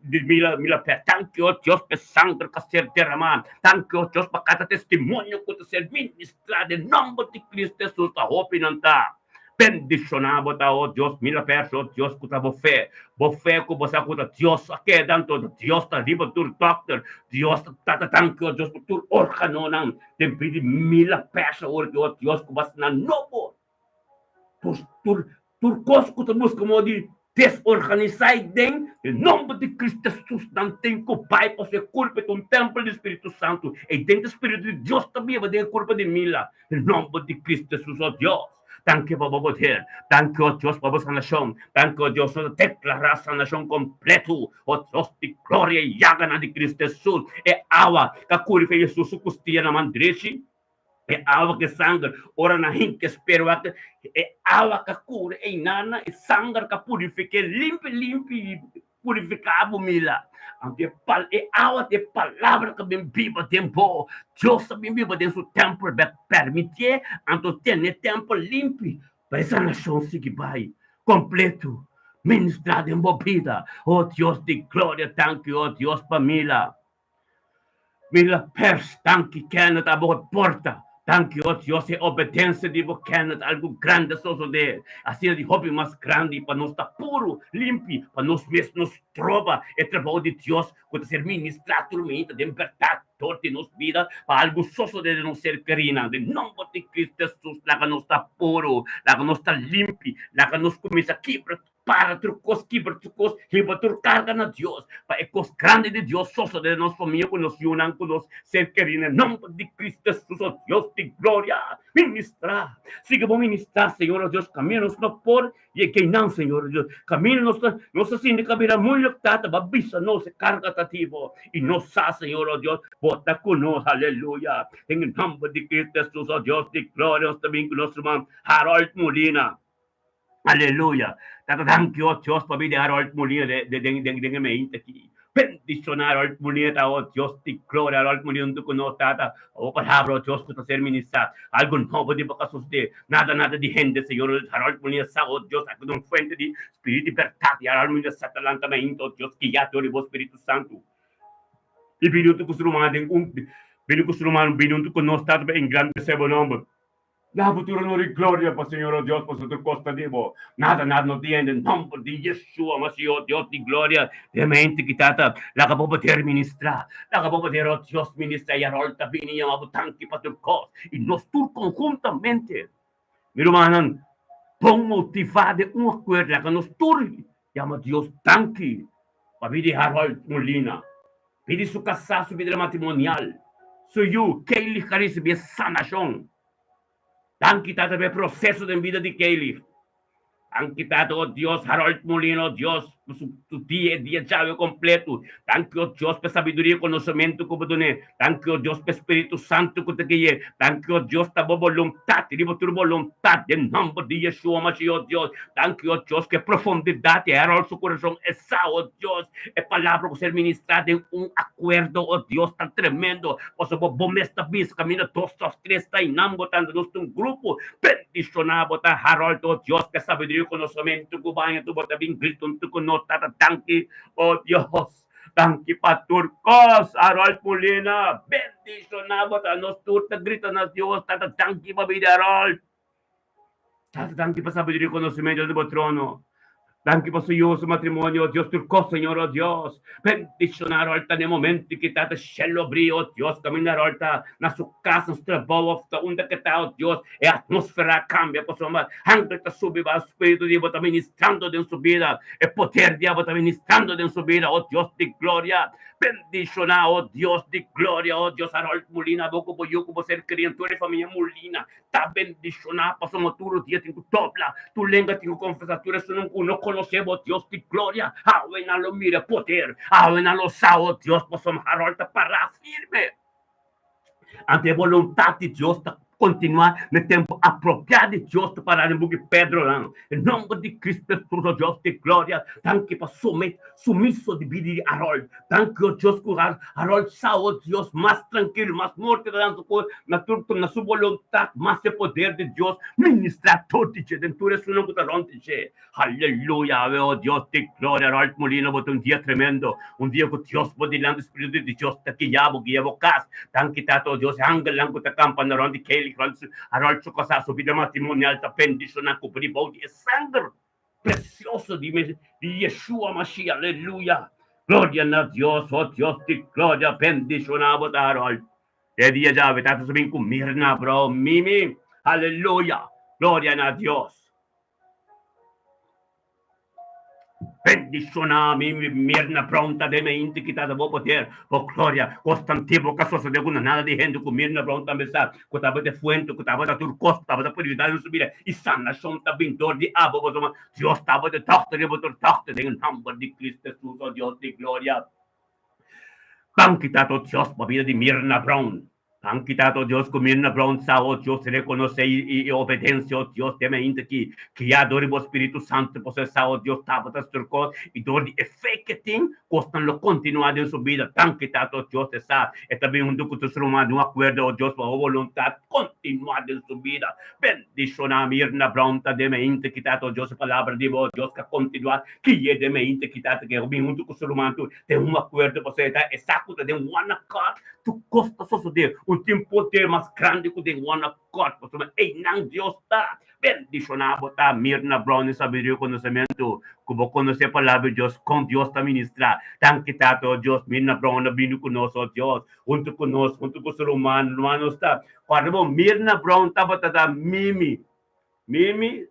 di mila mila pe. Tanki o Dios pa e sanger ku a ser derama. Tanki o Dios pa kada testimonio ku ta ser ministra den nomber di Cristo Jesus ta hopi nan ta. Bendishoná bo ta, o Dios, mira pers, o Dios, ku ta bo fe, bo fe ku bo sa ku ta Dios a keda, anto Dios ta riba tur dòkter, Dios ta tata danki, o Dios, pa tur organonan den pidi mila pers awor ki, o Dios, ku bo a sna nobo tur tur tur kos ku ta buska modo di desorganisá i den e nòmber di Cristo Jesus nan tin ku bai pasobra e kurpa ta un tèmpel di Spiritu Santu, ei den ta Spiritu di Dios ta biba den e kurpa di mila. Den nòmber di Cristo Jesus, o Dios, danki pa bo poder, danki, o Dios, pa bo sanashon, danki, o Dios, nos ta deklará sanashon kompletu, o Dios di gloria, e yaganan di Cristo Jesus, e awa ku a kuri for Jesus su kustia na man drechi, e awa ku e sanger, ora nan hinka e spera wak, e awa ku a kuri einan, e sanger ku a purifik'é limpi limpi. Purifiká bo mila. Anto e pal e awa ta e palabra ku a bin biba den bo. Dios a bin biba den su tèmpel, bo a pèrmitié anto tene e tèmpel limpi pa e sanashon sigui bai kompletu ministrá den bo bida. O Dios di gloria, danki, o Dios, pa mila. Mila pers, danki Kenneth a bo porta, danki o Dios e obedensia di bo Kenneth algu grandi a sosode, asina di hopi mas grandi pa nos ta puru, limpi, pa nos mes no stroba e trabou di Dios ku ta ser ministrá tur meinta den bèrdat dor di nos bida pa algu sosode den nos ser kerinan, den nomber di Cristo Jesus laga nos ta puru, laga nos ta limpi, laga nos kuminsa kibra. Para tur kos, kibra tur kos, hiba tur karga na Dios, pa e kos grandi di Dios sosode den nos famia ku nos yunan, ku nos ser kerí, na e nòmber di Cristo Hesus, o Dios di gloria, ministrá. Sigui bo ministrá, Señor, o Dios, kaminda nos no por yega einan, Señor, o Dios, kaminda nos ta, nos ta sinti ku a bira muilik, Tata, bo a bisa nos e karga ta di bo, i nos sa, Señor, o Dios, bo ta ku nos, aleluya. Den e nòmber di Cristo Hesus, o Dios di gloria, nos ta bin ku nos ruman Harold Molina. Aleluya! Tata danki o Dios pa bida Harold Molina de de den den den e meinte aki. Bendiciona Harold Molina ta o Dios di gloria Harold Molina hunto cu nos Tata pa bo palabra o Dios cu ta ser ministra. Algo nobo di bo ka sucede. Nada nada di hende Señor Harold Molina sa o Dios aki ta un fuente di Spiritu di berdad y Harold Molina sa ta lanta meinte o Dios guia dor di bo Spiritu Santo. Y bini hunto cu su ruman den un bini cu su ruman bini hunto cu nos Tata pa engrandece bo nomber. Na bo tur honor i gloria pa Señor, o Dios, pasobra tur kos ta di bo. Nada, nada no tin hende. Nomber di Yeshua Mashiach, o Dios di gloria, den mente ki Tata, laga bo poder ministrá. Laga bo poder, o Dios, ministrá i Harold ta bini yama bo tanki pa tur kos. I nos tur konhuntamente, mi rumannan, bon motivá den un akuerdo, laga nos tur yama Dios danki pa bini Harold Molina. Pidi su kasá su bida matrimonial, su yu Kaylee ka risibí e sanashon. Danki Tata pa e proseso den bida di Kaylee. Danki Tata, o Dios, Harold Molina, o Dios, pa su dia e dia djawe kompleto. Danki, o Dios, pa e sabiduria i konosementu ku bo dun'é. Danki, o Dios, pa e Spiritu Santu ku ta gui'é. Danki, o Dios, ta bo boluntat riba tur boluntat den nòmber di Yeshua Mashiach, o Dios. Danki, o Dios, ku e profundidat di Harold su kurason e sa, o Dios, E palabra ku ser ministrá den un akuerdo, o Dios, ta tremendo, pasobra bo mes ta bisa kaminda dos òf tres ta einan bo ta anda nos ta un grupo. Bendishoná bo ta, Harold, o Dios, ku e sabiduria i konosementu ku bo haña tur bo ta bin grita huntu ku nos, Tata. Danki, o Dios, danki pa tur kos. Harold Molina, bendishoná bo ta. Nos tur ta grita na Dios, Tata, danki pa bida Harold. Tata, danki pa sabiduria i konosementu di bo trono. Danki pa su yu, su matrimonio, o Dios, tur kos, Señor, o Dios. Bendishoná Harold ta na e momento ki Tata shelu abrí, o Dios, kaminda Harold ta na su kas, na su trabou òf ta unda ke ta, o Dios, e atmósfera a kambia pasobra angel ta subi ba, Spiritu di bo ta ministrando den su bida, e poder di abo ta ministrando den su bida, o Dios di gloria. Bendishoná, o Dios di gloria, o Dios, Harold Molina, abo ku bo yu, ku bo ser kerí, en tur e famia Molina. Ta bendishoná pasobra tur dia tin ku dobla tur lenga tin ku konfesá tur esunnan ku no konosé bo Dios di gloria awe nan lo mira e poder awe nan lo sa o Dios pasobra Harold ta pará firme ante e boluntat di Dios ta kontinuá na e tempu apropiá di Dios ta pará den buki Pedronan e nòmber di Cristo Hesus o Dios di gloria danki pa sume sumiso di bida di Harold Danki o Dios ku Harold sa o Dios mas trankilo mas morte ta dan su kos na tur na su boluntat mas e poder di Dios ministra tur di dje den tur esunnan ku ta rònt di dje aleluya awe o Dios di gloria Harold Molina bo ta un dia tremendo un dia ku Dios bo dilanti spiritu di Dios ta guia bo guia bo kas danki tata o Dios e angelnan ku ta kampa na rònt di Kaylee rònt Harold su kasá su bida matrimonial ta bendishoná kubrí bou di e sanger Precioso di di Yeshua Mashiach, aleluya. Gloria na Dios, oh Dios di gloria, bendiciona bo ta Harold. E dia djawe tata sa bin cu Mirna bro, Mimi, aleluya. Gloria na Dios. Bendiciona Mimi, Mirna Brown ta den mente ki tata bo poder, bo gloria. Constantino ka sosode cu na nada di hende cu Mirna Brown tambe sa. Ku tabata e fuente, ku tabata tur kos, ku tabata por yuda den su bida. I sanashon ta bin dor di abo, pasobra Dios tabata e dòkter riba tur dòkter, den e nòmber di Cristo Hesus, o Dios di gloria. Danki Tata, o Dios, pa bida di Mirna Brown. Danki Tata, o Dios, ku Mirna Brown sa, o Dios, rekonosé i obedensia, o Dios, den ainda ki kriá dor di bo Spiritu Santu, pasobra e sa, o Dios, tabata tur kos, i dor di e fe ke tin, kosnan lo kontinuá den su bida. Danki Tata, o Dios, e sa. E ta bin huntu ku tur su ruman den un akuerdo, o Dios, pa bo boluntat kontinuá den su bida. Bendishoná Mirna Brown ta den mente ki Tata, o Dios, e palabra di bo, o Dios, ka kontinuá kiye den mente ki Tata ke bin huntu ku su ruman tur den un akuerdo, pasobra e ta e sa ku ta den one accord tur kos ta sosodé. Un tin poder mas grandi ku den one accord, pasobra einan Dios ta. Bendishoná bo ta, Mirna Brown e sabiduria i konosementu ku bo konosé palabra di Dios, kon Dios ta ministrá. Danki Tata, o Dios, Mirna Brown a bini ku nos, o Dios, huntu ku nos, huntu ku su ruman, ruman nos ta. Kòrda bo, Mirna Brown tabata ta Mimi. Mimi,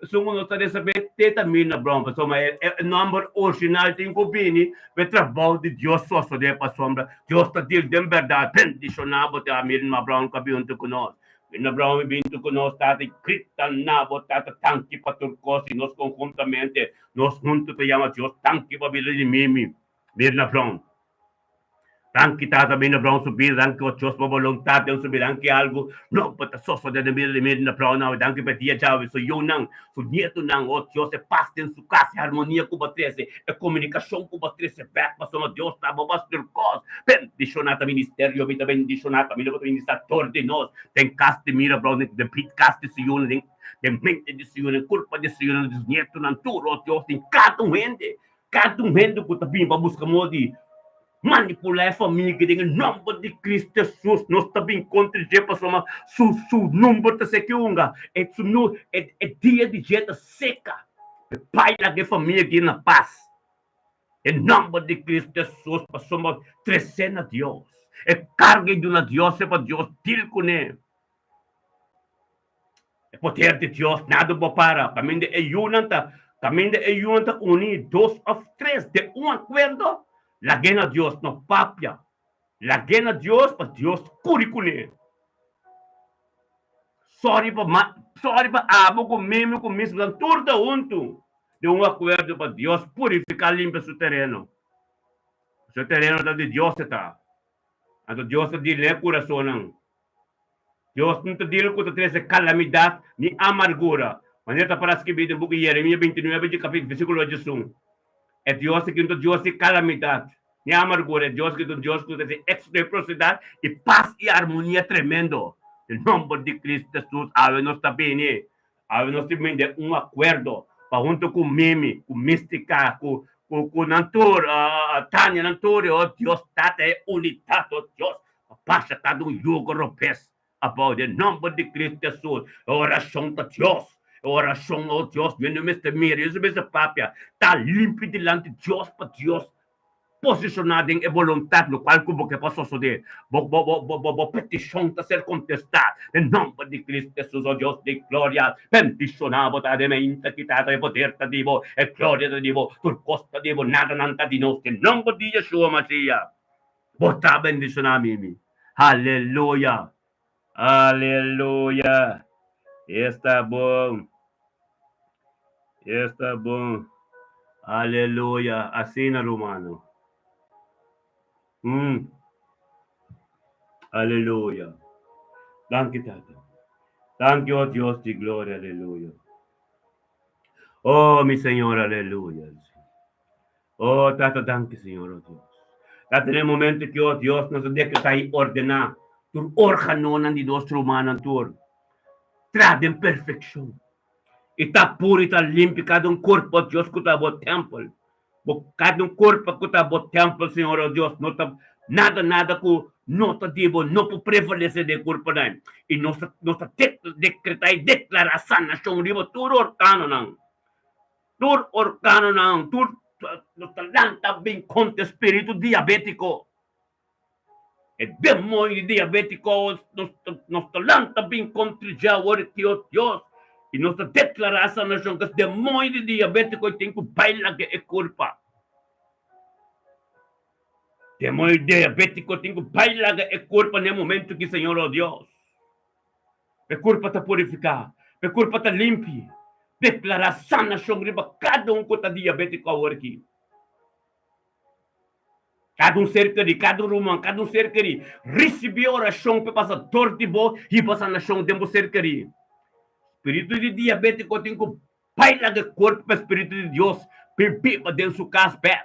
esun ku nos ta resebé. te ta Mirna Brown pasobra e e nòmber original tin ku bini pa e trabou di Dios sosodé pasobra Dios ta dil den bèrdat. Bendishoná bo ta Mirna Brown ku a bin huntu ku nos. Mirna Brown a bin huntu ku nos tata i grita na bo tata tanki pa tur kos i nos konhuntamente nos huntu ta yama Dios tanki pa bida di Mimi Mirna Brown. Danki Tata mi na brown su bida, danki o Dios pa boluntat den su bida, danki algu nobo ta sosode den bida di mi na brown awe, danki pa e dia djawe, su yunan, su nietunan, o Dios e pas den su kas, e harmonia ku bo a trese, e komunikashon ku bo a trese bek, pasobra Dios ta bo pastor kos, bendishona ta ministerio, mi ta bendishona ta mi lo bo ta ministrador di nos, den kas di mi na brown, den kas di su yunan, den den mente di su yunan, kurpa di su yunan, di su nietunan tur, o Dios, den kada un hende. Kada un hende ku ta bini pa buska moda di manipulá e famia aki den e nòmber di Kristu Hesus nos ta bin kontra dje pasobra su su number ta seki unga e su nu e e dia di dje ta seka e bai laga e famia aki na pas den nòmber di Kristu Hesus pasobra tresé na Dios e karga i duna Dios pa Dios dil kuné. E poder di Dios nada bo para. Kaminda e yunan ta, kaminda e yunan ta uní dos òf tres den un akuerdo, lag'é na Dios, no papia. Lag'é na Dios pa Dios kuri kuné. Sòri pa ma, sòri pa abo ku mimi ku mis nan tur ta huntu den un akuerdo pa Dios purifiká limpia su tereno. Su tereno ta di Dios e ta. Anto Dios ta dil na e kurasonnan. Dios no ta dil ku ta trese kalamidat ni amargura, manera ta para skibí den buki Yeremia 29 dje kapítulo versíkulo 11. E Dios aki no ta Dios di kalamidat ni amargura, e Dios aki ta un Dios ku ta trese éksito i prosperidat i pas i armonia tremendo. Den nòmber di Kristu Hesus awe nos ta bini, awe nos ta bini den un akuerdo pa huntu ku Mimi, ku Místika, ku ku nan tur, Tania nan tur, o Dios Tata e unidat, o Dios, Pa pasa kada un yugo robes abou den nomber di Cristo Jesus. E oracion ta Dios. E oracion, oh Dios, mi no mester mira, mi no mester papia. Ta limpi dilanti Dios pa Dios posiciona den e boluntad locual cu bo ke pa sosode. Bo, bo, bo, bo, bo, bo peticion ta ser contesta den nomber di Cristo Jesus, oh Dios di gloria. Bendiciona bo ta den meinta ki Tata, e poder ta di bo, e gloria ta di bo, tur cos ta di bo, nada nan ta di nos, den nomber di Yeshua Mashiach. Bo ta bendishoná mimi. Aleluya! Aleluya! Esta bon! Esta bon! Aleluya! Asina, rumannan. Mm. Aleluya! Danki, Tata. Danki, oh Dios di gloria. Aleluya. Oh, mi Señor, aleluya. Oh, Tata, danki, Señor, oh Dios. Tata, den e momento ki, oh Dios, nos a dekretá i ordená tur órganonan di nos rumannan tur traha den perfekshon i ta puru i ta limpi kada un kurpo, oh Dios, ku ta bo tèmpel. Bo kada un kurpo ku ta bo tèmpel, Señor, oh Dios, no ta nada, nada ku no ta di bo no por prevalesé den e kurponan. I nos ta, nos ta dekretá i deklará sanashon riba tur organonan. Tur organonan, tur nos ta lanta bin kontra e spiritu diabétiko. E demoño di diabétiko nos nos ta lanta bin kontra dje awor aki, o Dios, i nos ta deklará sanashon ku es demoño di diabétiko tin ku bai laga e kurpa. Demoño di diabétiko tin ku bai laga e kurpa na e momento aki, Señor, o Dios. E kurpa ta purifiká, e kurpa ta limpi. Deklará sanashon riba kada un ku ta diabétiko awor aki. Kada un ser kerí, kada un ruman, kada un ser kerí, risibí orashon pa e pasa dor di bo hiba sanashon den bo ser kerí. Spiritu di diabétiko tin ku bai laga e kuerpo pa e spiritu di Dios bin biba den su kas bèk.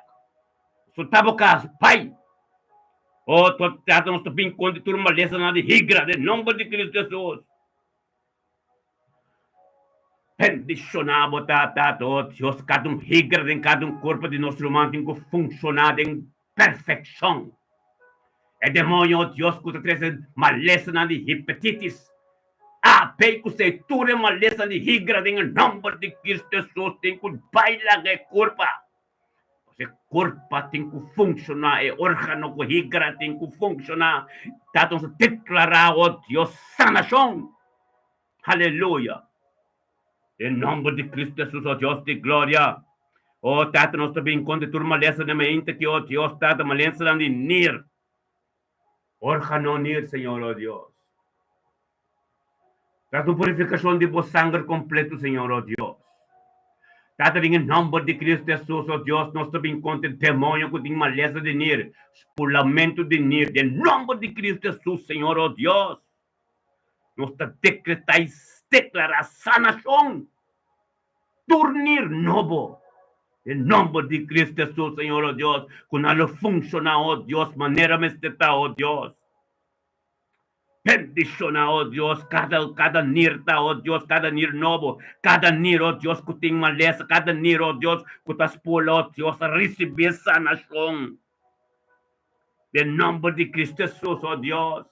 Soltá bo kas, bai! Oh, tot Tata nos ta bin kontra tur malesanan di higra den nomber di Cristo Jesus. Bendiciona bo Tata, oh Dios, kada un higra den kada un kurpo di nos ruman tin ku funciona den perfeccion. E demoño, oh Dios, ku ta trese malesanan di hepatitis, A, B ku C, tur e malesanan di higra den e nomber di Cristo Jesus tin ku bai laga e kurpa. E kurpa tin ku funshoná, e órgano ku higra tin ku funshoná. Tata nos ta deklará, o Dios, sanashon. Aleluya! Den nòmber di Kristu Hesus, o Dios di gloria. O Tata, nos ta bin kontra tur malesa den mainta aki, o Dios Tata, malesanan di nir, órgano nir, Señor, o Dios. Tras un purifikashon di bo sanger kompleto, Señor, o Dios. Tata, den e nòmber di Kristu Hesus, o Dios, nos ta bin kontra demoño ku tin malesa di nir, spulamentu di nir, den nòmber di Kristu Hesus, Señor, o Dios. Nos ta dekretá i deklará sanashon, tur nir nobo, den nòmber di Kristu Hesus, Señor, o Dios, ku nan lo funshoná, o Dios, manera mester ta, o Dios. Bendishoná, o Dios, kada, kada nir ta, o Dios, kada nir nobo, kada nir, o Dios, ku tin malesa, kada nir, o Dios, ku ta spula, o Dios, a risibí sanashon. Den nòmber di Kristu Hesus, o Dios.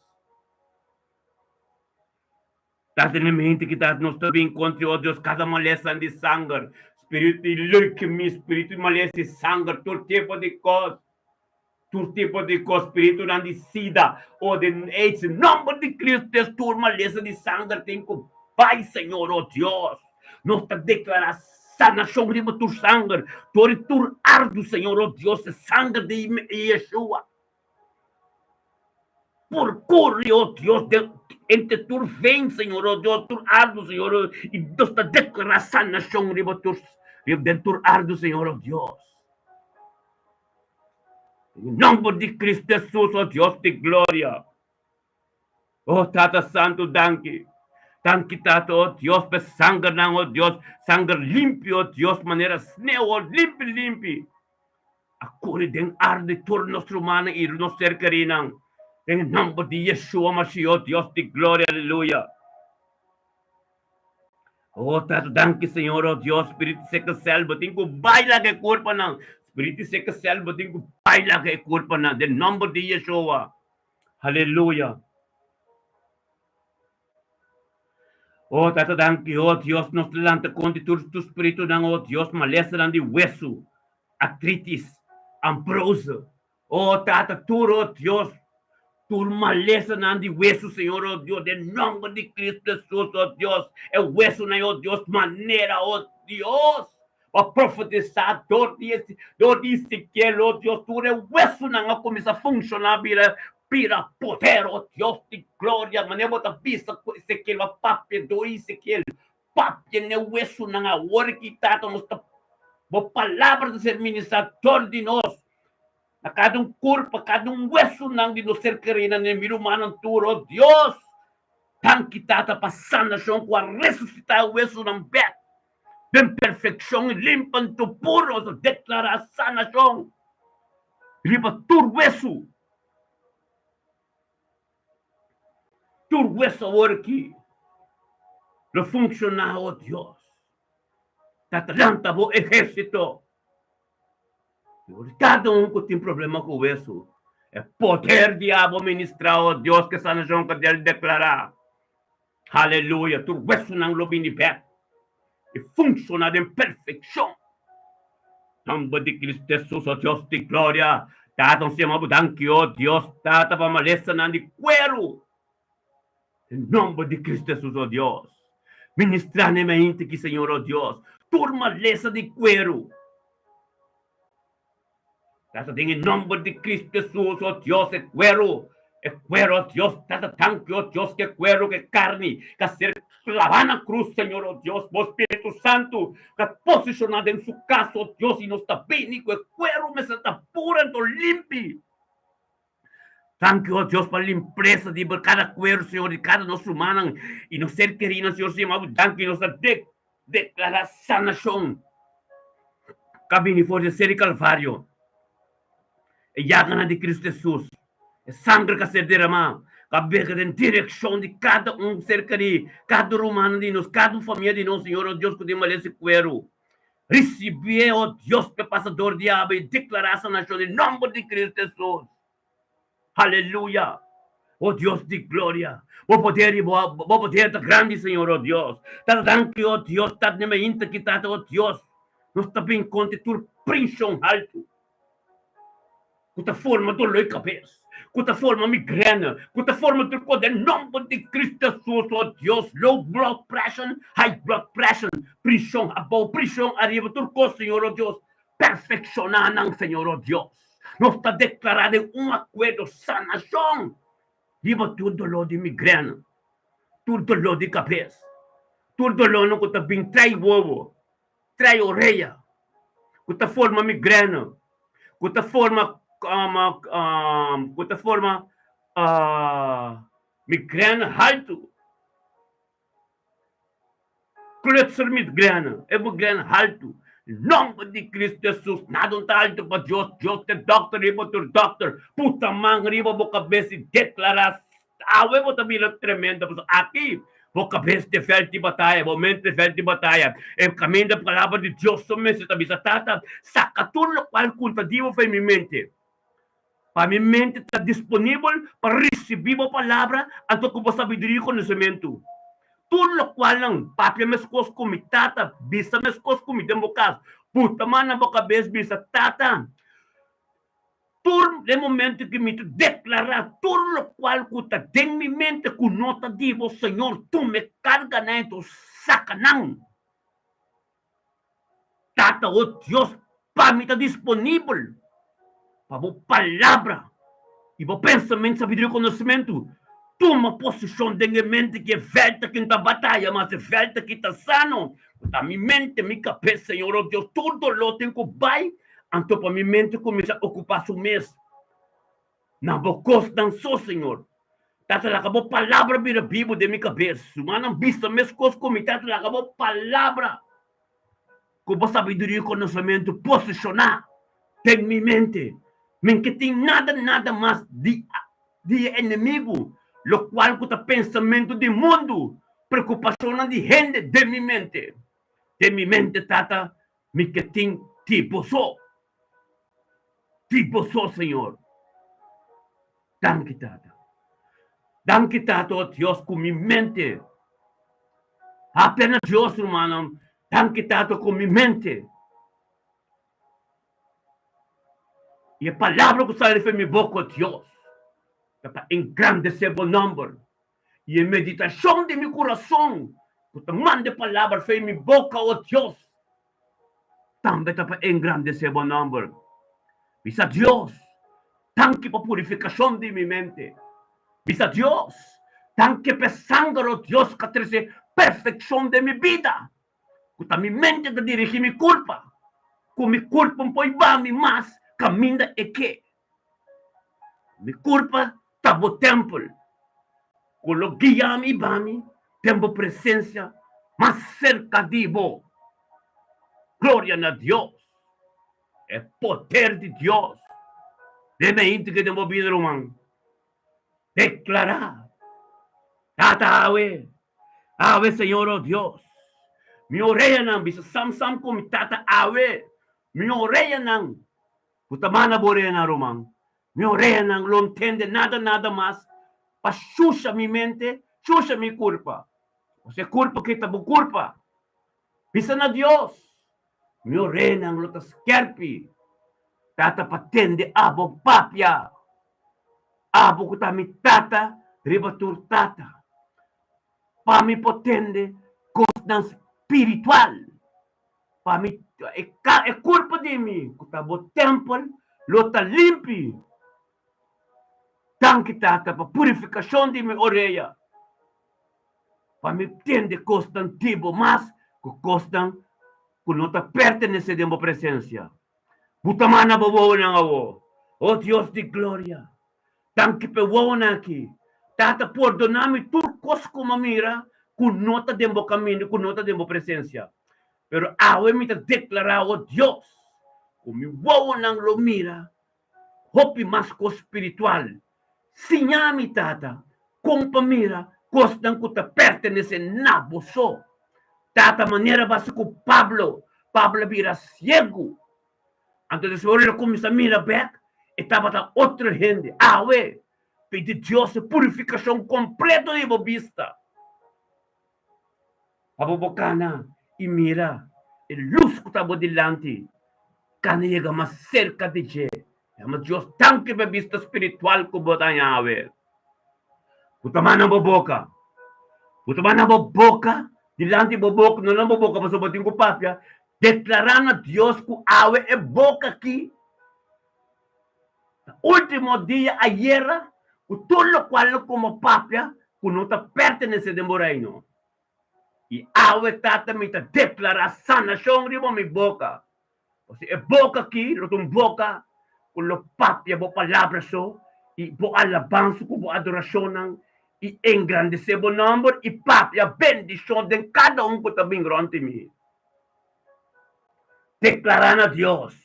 Ta tene mente ki ta nos ta bin kontra, o Dios, kada malesa di sanger, spiritu di leukemia, spiritu di malesa di sanger, tur tipo di kos. Tur tipo di kos, spiritunan di sida o di aids, nomber di Cristo es tur malesa di sanger tin ku bai, Señor, o Dios. Nos ta deklará sanashon riba tur sanger, tori tur ardu, Señor, o Dios, e sanger di Yeshua por kore, o Dios, den entre tur vein, Señor, o Dios, tur ardu, Señor, i nos ta deklará sanashon riba tur, den tur ardu, Señor, o Dios. Den nomber di Cristo Jesus, o Dios di gloria. O Tata Santu, danki. Danki, Tata, o Dios, pa e sangernan, o Dios, sanger limpi, o Dios, manera sneu, o limpi, limpi, a kore den ar di tur nos rumannan i nos ser kerinan. Den e nomber di Yeshua Mashiach, o Dios di gloria, aleluya. Oh Tata, danki Señor, oh Dios, spiritu seka sel, bo tin ku bai laga e kurpanan. Spiritu seka sel, bo tin ku bai laga e kurpanan. Den nomber di Yeshua. Aleluya. Oh Tata, danki, oh Dios, nos ta lanta kontra tur tur spiritunan, oh Dios, malesanan di wesu, artritis, ambrose. Oh Tata, tur, oh Dios, tur malesanan di wesu, Señor, oh Dios, den nomber di Cristo Jesus, oh Dios, e wesunan, oh Dios, manera, oh Dios, bo a profetisá dor di dor di Ezekiel, oh Dios, tur e wesunan a kuminsá funshoná, bira bira poder, oh Dios di gloria, manera bo ta bisa ku Ezekiel, bo a papia dor di Ezekiel, papia n'e wesunan awor ki, Tata, nos ta, bo palabra ta ser ministrá dor di nos. Na kada un kurpa, kada un wesunan di nos ser kerí, na mi rumannan tur, o Dios, danki Tata pa sanashon ku a resusitá e wesunan bèk den perfekshon i limpa anto puru. Nos ta deklará sanashon riba tur wesu, tur wesu awor aki lo funshoná, o Dios. Tata, lanta bo ehérsito. Kada un ku tin problema ku wesu, e poder di abo ministrá, o Dios, ke sanashon ka del deklará. Aleluya! Tur wesunan lo bini bèk i funshoná den perfekshon. Nòmber di Kristu Hesus, o Dios di gloria, Tata, nos yama bo danki, o Dios, Tata, pa malesanan di kueru. Den nòmber di Kristu Hesus, o Dios, ministrá na e mainti aki, Señor, o Dios, tur malesa di kueru. Tata, den e nòmber di Kristu Hesus, o Dios, e kueru, e kueru, o Dios, Tata, danki, o Dios, ku e kueru, ku e karni ka ser klavá na krus, Señor, o Dios, bo Spiritu Santu ka posishoná den su kas, o Dios, i nos ta bini ku e kueru mester ta puru anto limpi. Danki, o Dios, pa limpresa di bo kada kueru, Señor, di kada nos rumannan i nos ser kerinan, Señor. Señor, bo danki, nos ta deklará sanashon ku a bini for di e ser di Kalvario, e yaganan di Kristu Hesus, e sanger ku a ser deramá, ku a bega den direkshon di kada un ser kerí, kada rumannan di nos, kada un famia di nos, Señor, o Dios, ku tin malesa di kueru. Risibié, o Dios, p'e pasa dor di aba i deklará sanashon den nòmber di Kristu Hesus. Aleluya! O Dios di gloria, bo poder i bo bo poder ta grandi, Señor, o Dios. Tata, danki, o Dios, Tata, den mainta aki, Tata, o Dios, nos ta bin kontra tur prinshon haltu ku ta forma doló di kabes. Ku ta forma migrène, ku ta forma tur kos den nòmber di Kristu Hesus, o Dios, low blood pressure, high blood pressure, prishon abou, prishon ariba, tur kos, Señor, o Dios, perfekshoná nan, Señor, o Dios. Nos ta deklará den un akuerdo sanashon riba tur doló di migrène, tur doló di kabes, tur dolónan ku ta bin trai wowo, trai orea, ku ta forma migrène, ku ta forma ku ta forma migrène haltu, klutser migrène, e migrène haltu. Nòmber di Kristu Hesus, nada no ta haltu pa Dios, Dios ta e dòkter riba tur dòkter. Puta man riba bo kabes i deklará Awe bo ta bira tremendo, pasobra aki bo kabes ta e vèlt di bataya, bo mente ta e vèlt di bataya. E kaminda palabra di Dios so mester ta bisa, Tata, saka tur lokual ku ta di bo for mi mente, pa mi mente ta disponibel pa risibí bo palabra anto ku bo sabiduria i konosementu. Tur lokualnan papia meskos ku mi, Tata, bisa meskos ku mi den bo kas. Buta man na bo kabes, bisa, Tata, Tur den momento ki mi ta deklará tur lokual ku ta den mi mente ku no ta di bo, Señor, tuma e karganan i saka nan. Tata, o Dios, pa mi ta disponibel pa bo palabra i bo pensamentu, sabiduria i konosementu tuma posishon den e mente ki e vèlta ki no ta bataya, mas e vèlta ki ta sano, ku ta mi mente, mi kabes, Señor, o Dios, tur doló tin ku bai. Anto pa mi mente kuminsá okupá su mes na bo kosnan so, Señor. Tata, laga bo palabra bira bibu den mi kabes. Rumannan bisa meskos ku mi, Tata, laga bo palabra ku bo sabiduria i konosementu posishoná den mi mente. Mi n ke tin nada, nada mas di di e enemigu, lokual ku ta pensamentu di mundu, preokupashonnan di hende den mi mente. Den mi mente, Tata, Mi ke tin di boso, di boso, Señor. Danki, Tata. Danki, Tata, oh Dios, ku mi mente. Papia na Dios, rumannan. Danki, Tata, ku mi mente. I e palabra ku sali for mi boka, oh Dios, ta pa engrandesé bo nòmber. I e meditashon di mi kurason ku ta manda e palabra for di mi boka, o Dios, tambe ta pa engrandesé bo nòmber. Bisa Dios, Danki pa purifikashon di mi mente. Bisa Dios, Danki pa e sanger, o Dios, ku a trese perfekshon den mi bida, ku ta mi mente ta dirigí mi kurpa, ku mi kurpa no por hiba mi mas kaminda e ke. Mi kurpa ta bo tèmpel, ku lo guia mi i ba mi den bo presensia mas serka di bo. Gloria na Dios! E poder di Dios den e hende ku den bo bida, ruman. Deklará, Tata, awe, awe, Señor, o Dios, mi oreanan bisa sam sam ku mi Tata, awe, mi oreanan Ku ta manda bo oreanan, ruman. Mi oreanan lo ntende nada nada mas pa shusha mi mente, shusha mi kurpa. Pasobra e kurpa ki ta bo kurpa. Bisa na Dios, mi oreanan lo ta skerpi. Tata pa tende abo papia. Abo ku ta mi Tata riba tur tata. Pa mi por tende kosnan spiritual. Pa mi, e ka, e kurpo di mi, ku ta bo tèmpel, lo ta limpi. Danki, Tata, pa purifikashon di mi orea, pa mi tende kosnan di bo mas ku kosnan ku no ta pertenesé den bo presensia. Bo ta manda bo wowonan awor, o Dios di gloria. Danki p'e wowonan aki. Tata, pordoná mi tur kos ku mi a mira ku no ta den bo kaminda, ku no ta den bo presensia. Pero awe mi ta deklará, o Dios, ku mi wowonan lo mira hopi mas kos spiritual. Siña mi, Tata, kon pa mira kosnan ku ta pertenesé na bo so. Tata, manera basa ku Pablo, Pablo a bira siegu. Anto despues ora el a kuminsá mira bèk, e tabata otro hende. Awe, pidi Dios e purifikashon kompleto di bo bista, pa bo por kana i mira e lus ku ta bo dilanti, kana yega mas serka di dje. Yama Dios danki pa e bista spiritual ku bo ta haña awe. Bo ta manda bo boka. Bo ta manda bo boka dilanti bo boka, no na bo boka pasobra bo tin ku papia. Deklará na Dios ku awe e boka aki ta último dia ayera ku tur lokual lo komo papia ku no ta pertenesé den bo reino. I awe, Tata, mi ta deklará sanashon riba mi boka. Pasobra e boka akí lo ta un boka ku lo papia bo palabra so i bo alabansa ku bo adorashonnan i engrandesé bo nòmber i papia bendishon den kada un ku ta bin rònt di mi. Deklará na Dios,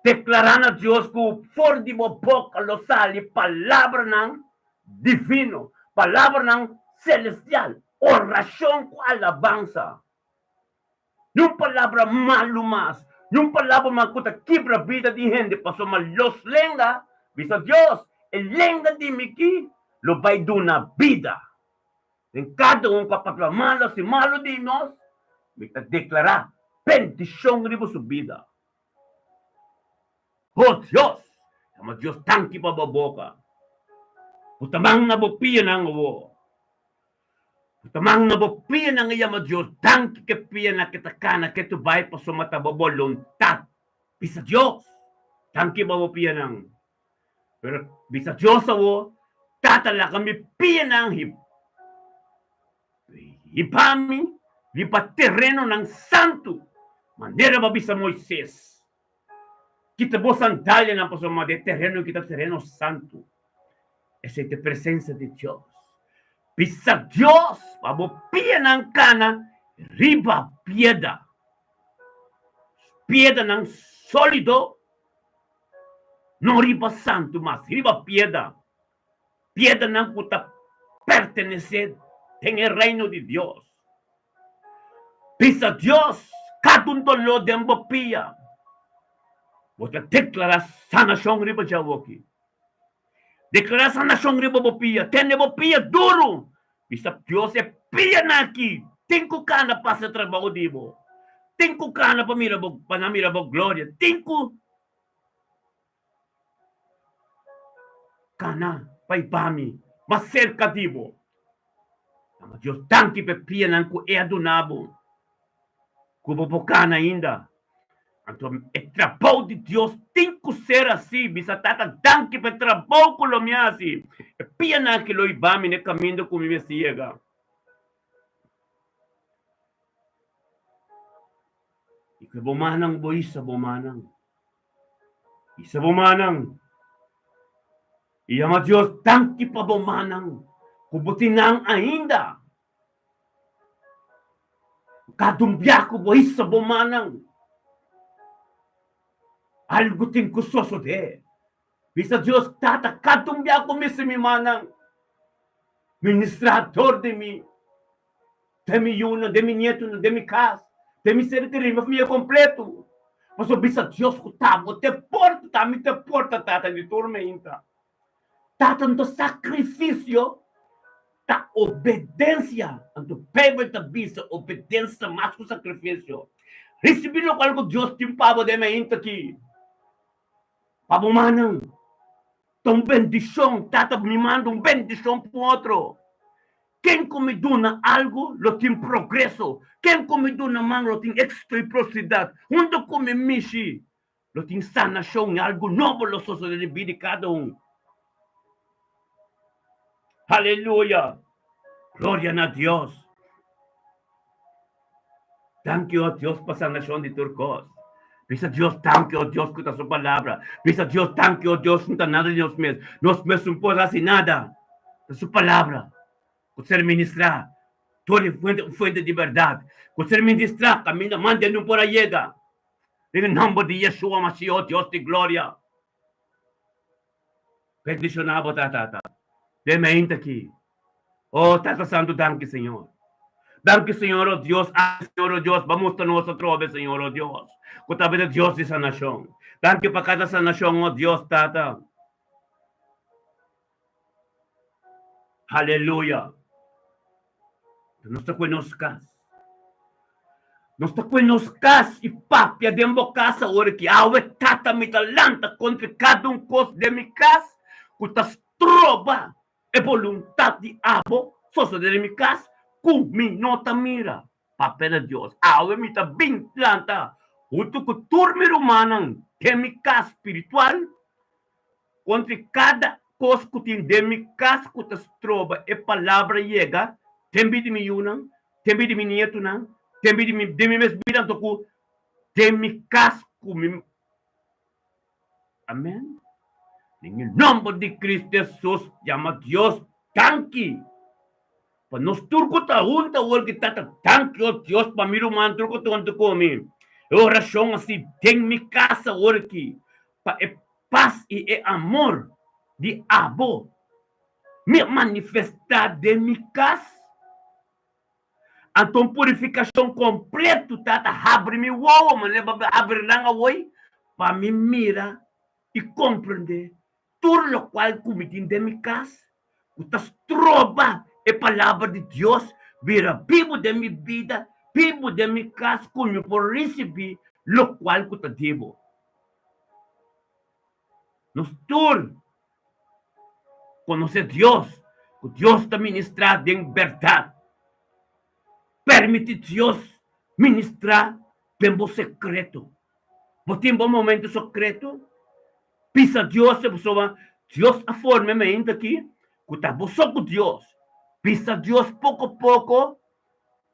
deklará na Dios ku for di bo boka lo sali palabranan divino, palabranan selestial, orashon ku alabansa. Niun palabra malu mas, niun palabra mas ku ta kibra bida di hende, pasobra los lenga bisa Dios, e lenga di mi ki lo bai duna bida. Den kada un ku a papia malu hasi malu di nos, mi ta deklará bendishon riba su bida. O Dios! Yama Dios danki pa bo boka. Bo ta man na bo pianan awor. Bo ta man na bo pianan i yama Dios danki ku e pianan ke ta kana ke tu bai pasobra ta bo boluntat. Bisa Dios danki pa bo pianan. Pero bisa Dios awor, Tata laga mi pianan hiba mi riba terenonan santu manera bo a bisa Moises. Kita bo sandalianan pasobra e tereno aki ta tereno santu. Esei ta e presensia di Dios. Bisa Dios pa bo pianan kana riba pieda, piedanan sólido, no riba santu mas, riba pieda, piedanan ku ta pertenesé den e Reino di Dios. Bisa Dios kada un doló den bo pia. Bo ta deklará sanashon riba dje awoki. Deklará sanashon riba bo pia. Tene bo pia duru. Bisa Dios e pianan aki tin ku kana pa hasi trabou di bo. Tin ku kana pa mira bo, pa nan mira bo gloria. Tin ku Kana pa i mi mas serka di bo. Ama Dios danki pa e pianan ku e a duna bo, ku bo por kana ainda. Anto e trabou di Dios tin ku ser asi. Bisa Tata danki pa e trabou ku lo mi hasi. E pianan aki lo hiba mi na e kaminda ku mi mester yega. I ku e bo mannan bo hisa bo mannan. Isa bo mannan i yama Dios danki pa bo mannan ku bo tin nan ainda. Kada un bia ku bo isa bo mannan, algu tin ku sosodé. Bisa Dios, Tata, kada un bia ku mi hisa mi mannan, ministrá dor di mi. Den mi yunan, den mi nietunan, den mi kas, den mi ser kerí, mi famia kompletu. Pasobra bisa Dios ku ta bo te porta, ta mi te porta, Tata di tur meinta. Tata no ta sakrifisio, ta obedensia. Anto Beibel ta bisa obedensia ta mas ku sakrifisio. Risibí lokual ku Dios tin pa bo den meinta aki, pa bo mannan. Ta un bendishon, Tata mi manda un bendishon pa un otro. Ken ku mi duna algu lo tin progreso, ken ku mi duna man lo tin éksito i prosperidad. Huntu ku mi mishi lo tin sanashon i algu nobo lo sosodé den bida di kada un. Aleluya! Gloria na Dios! Danki, o Dios, pa sanashon di tur kos. Bisa Dios danki, o Dios, ku ta su palabra. Bisa Dios danki, o Dios, no ta nada di nos mes. Nos mes no por hasi nada. Ta su palabra ku ser ministrá tur e fuente, un fuente di bèrdat ku ser ministrá kaminda manda no por a yega. Den e nòmber di Yeshua Mashiach, o Dios di gloria. Bendishoná bo ta, Tata, den mainta aki. Oh, Tata Santu, danki, Señor. Danki, Señor, oh Dios. Ah, Señor, oh Dios, ba mustra nos atrobe, Señor, oh Dios, ku ta bira Dios di sanashon. Danki pa kada sanashon, oh Dios, Tata. Aleluya. Nos ta ku nos kas. Nos ta kue nos kas i papia den bo kas awor ki awe Tata mi ta lanta kontra kada un kos den mi kas ku ta stroba e boluntat di abo sosode den mi kas ku mi no ta mira. Papia na Dios, awe mi ta bin lanta huntu ku tur mi rumannan den mi kas spiritual kontra kada kos ku tin den mi kas ku ta stroba e palabra yega den bida di mi yunan, den bida di mi nietunan, den bida di mi den mi mes bida anto ku den mi kas ku mi Amen. Den e nomber di Cristo Jesus yama Dios danki pa nos tur ku ta hunta awor ki Tata danki o Dios pa mi ruman tur ku ta hunta ku mi. E orashon asi den mi kas awor ki pa e pas i e amor di abo mi a manifestá den mi kas. Anto un purifikashon kompletu ta ta habri mi wowo, manera bo a habri nan awoi, pa mi mira i komprendé tur lokual ku mi tin den mi kas ku ta stroba e Palabra di Dios bira bibu den mi bida, bibu den mi kas ku mi por risibí lokual ku ta di bo. Nos tur konosé Dios, ku Dios ta ministrá den bèrdat. Permití Dios ministrá den bo sekreto. Bo tin bo momento sekreto? Bisa Dios e pasobra Dios a forma e mente aki ku ta bo so ku Dios. Bisa Dios poko poko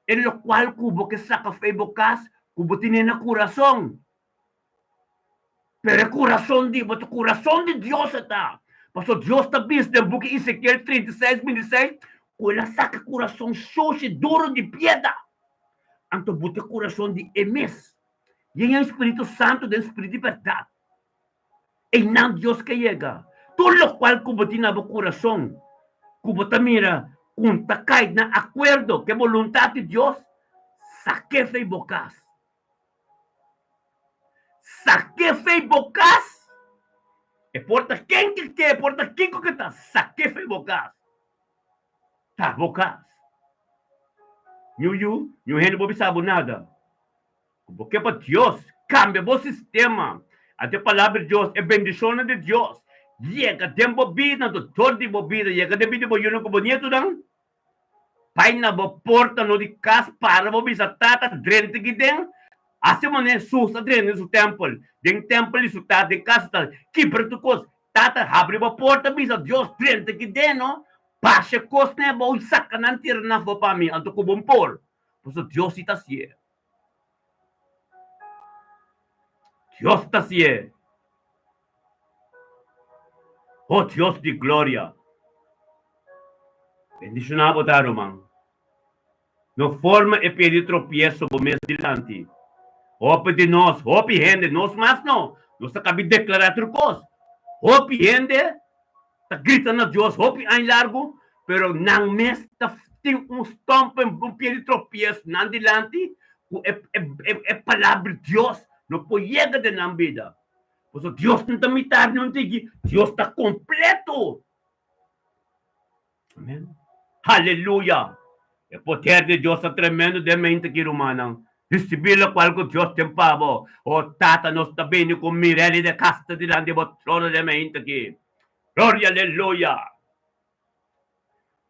e lokual ku bo ke saka for e bo kas ku bo tene na kurason. Pero e kurason di bo ta kurason di Dios e ta. Pasobra Dios ta bisa den buki Ezekiel 36, 26 ku el a saka kurason shushi duru di piedra. Anto bo ta e kurason di e mes. Yen e Spiritu Santu den spiritu di bèrdat. Einan Dios ke yega. Tur lokual ku bo tin na bo kurason, ku bo ta mira ku ta kai na akuerdo ku e boluntat di Dios, sak'é fei bo kas. Sak'é fei bo kas. E por ta ken ke ke, e por ta kiko ke ta, sak'é fei bo kas. Ta bo kas. Niun yu, niun hende por bisa bo nada. Ku bo ke pa Dios kambia bo sistema, anto e Palabra di Dios, e bendishonnan di Dios yega den bo bida, anto dor di bo bida yega den bida di bo yunan ku bo nietunan. Bai na bo porta no di kas, para bo bisa, Tata, drenta aki den. Hasi manera Hesus a drenta den su tèmpel, den tèmpel di su Tata, den kas di su Tata, kibra tur kos. Tata, habri bo porta, bisa, Dios, drenta aki den, no. Basha e kosnan abou i saka nan tira nan afó pa mi, anto ku bo por. Pasobra Dios si ta hasié. Dios ta hasié. Oh Dios di gloria. Bendishoná bo ta, ruman. No forma e pie di tropieso bo mes dilanti. Hopi di nos, hopi hende, nos mas no, nos ta kabi deklará tur kos. Hopi hende ta grita na Dios hopi aña largu, pero nan mes ta tin un stompen, un pie di tropieso nan dilanti ku e e palabra di Dios no por yega den nan bida. Pasobra Dios no ta mitar ni un tiki, Dios ta kompleto. Amen. Aleluya! E poder di Dios ta tremendo den mente aki, rumannan. Risibí lokual ku Dios tin pa bo. O Tata, nos ta bini ku Mirelli de Castro dilanti bo trono den mente aki. Gloria, aleluya!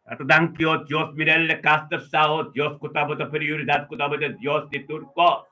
Tata, danki, o Dios, Mirelli de Castro sa, o Dios, ku tabata prioridat, ku tabata Dios di tur kos.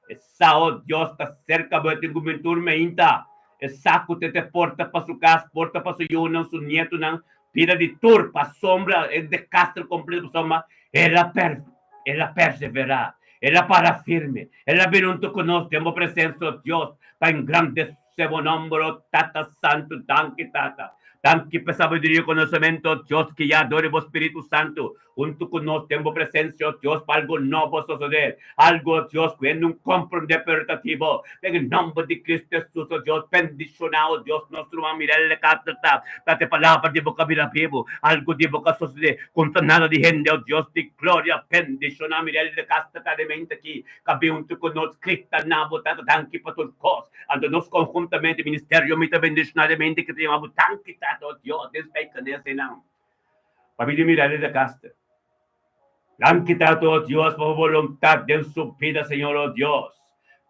E sa, o Dios, ta serka bo, e tin ku bin tur meinta. E sa ku te te porta pa su kas, porta pa su yunan, su nietunan, bida di tur, pasobra e desastre kompleto, pasobra el a per, el a perseverá, el a para firme, el a bin huntu ku nos den bo presensia, o Dios, pa engrandesé bo nomber, o Tata Santu. Danki, Tata. Danki pa e sabiduria i konosementu, o Dios, guiá dor di bo Spiritu Santu. Huntu ku nos den bo presensia, o Dios, pa algu nobo sosodé, algu, o Dios, ku hende no komprondé pero ta di bo. Den e nòmber di Kristu Hesus, o Dios, bendishoná, o Dios, nos ruman Mirelle Castro ta ta te palabra di bo ka bira bibu, algu di bo ka sosodé kontra nada di hende, o Dios di gloria, bendishoná Mirelle Castro ta den mente aki, ka bin huntu ku nos, grita na bo, Tata, danki pa tur kos. Anto nos konhuntamente, ministerio mi ta bendishoná den mente ki ta yama bo, danki, Tata, o Dios, den spijkenis einan. Pabia di Mirelle de Castro. Danki Tata, oh Dios, pa bo boluntat den su bida, Señor, oh Dios.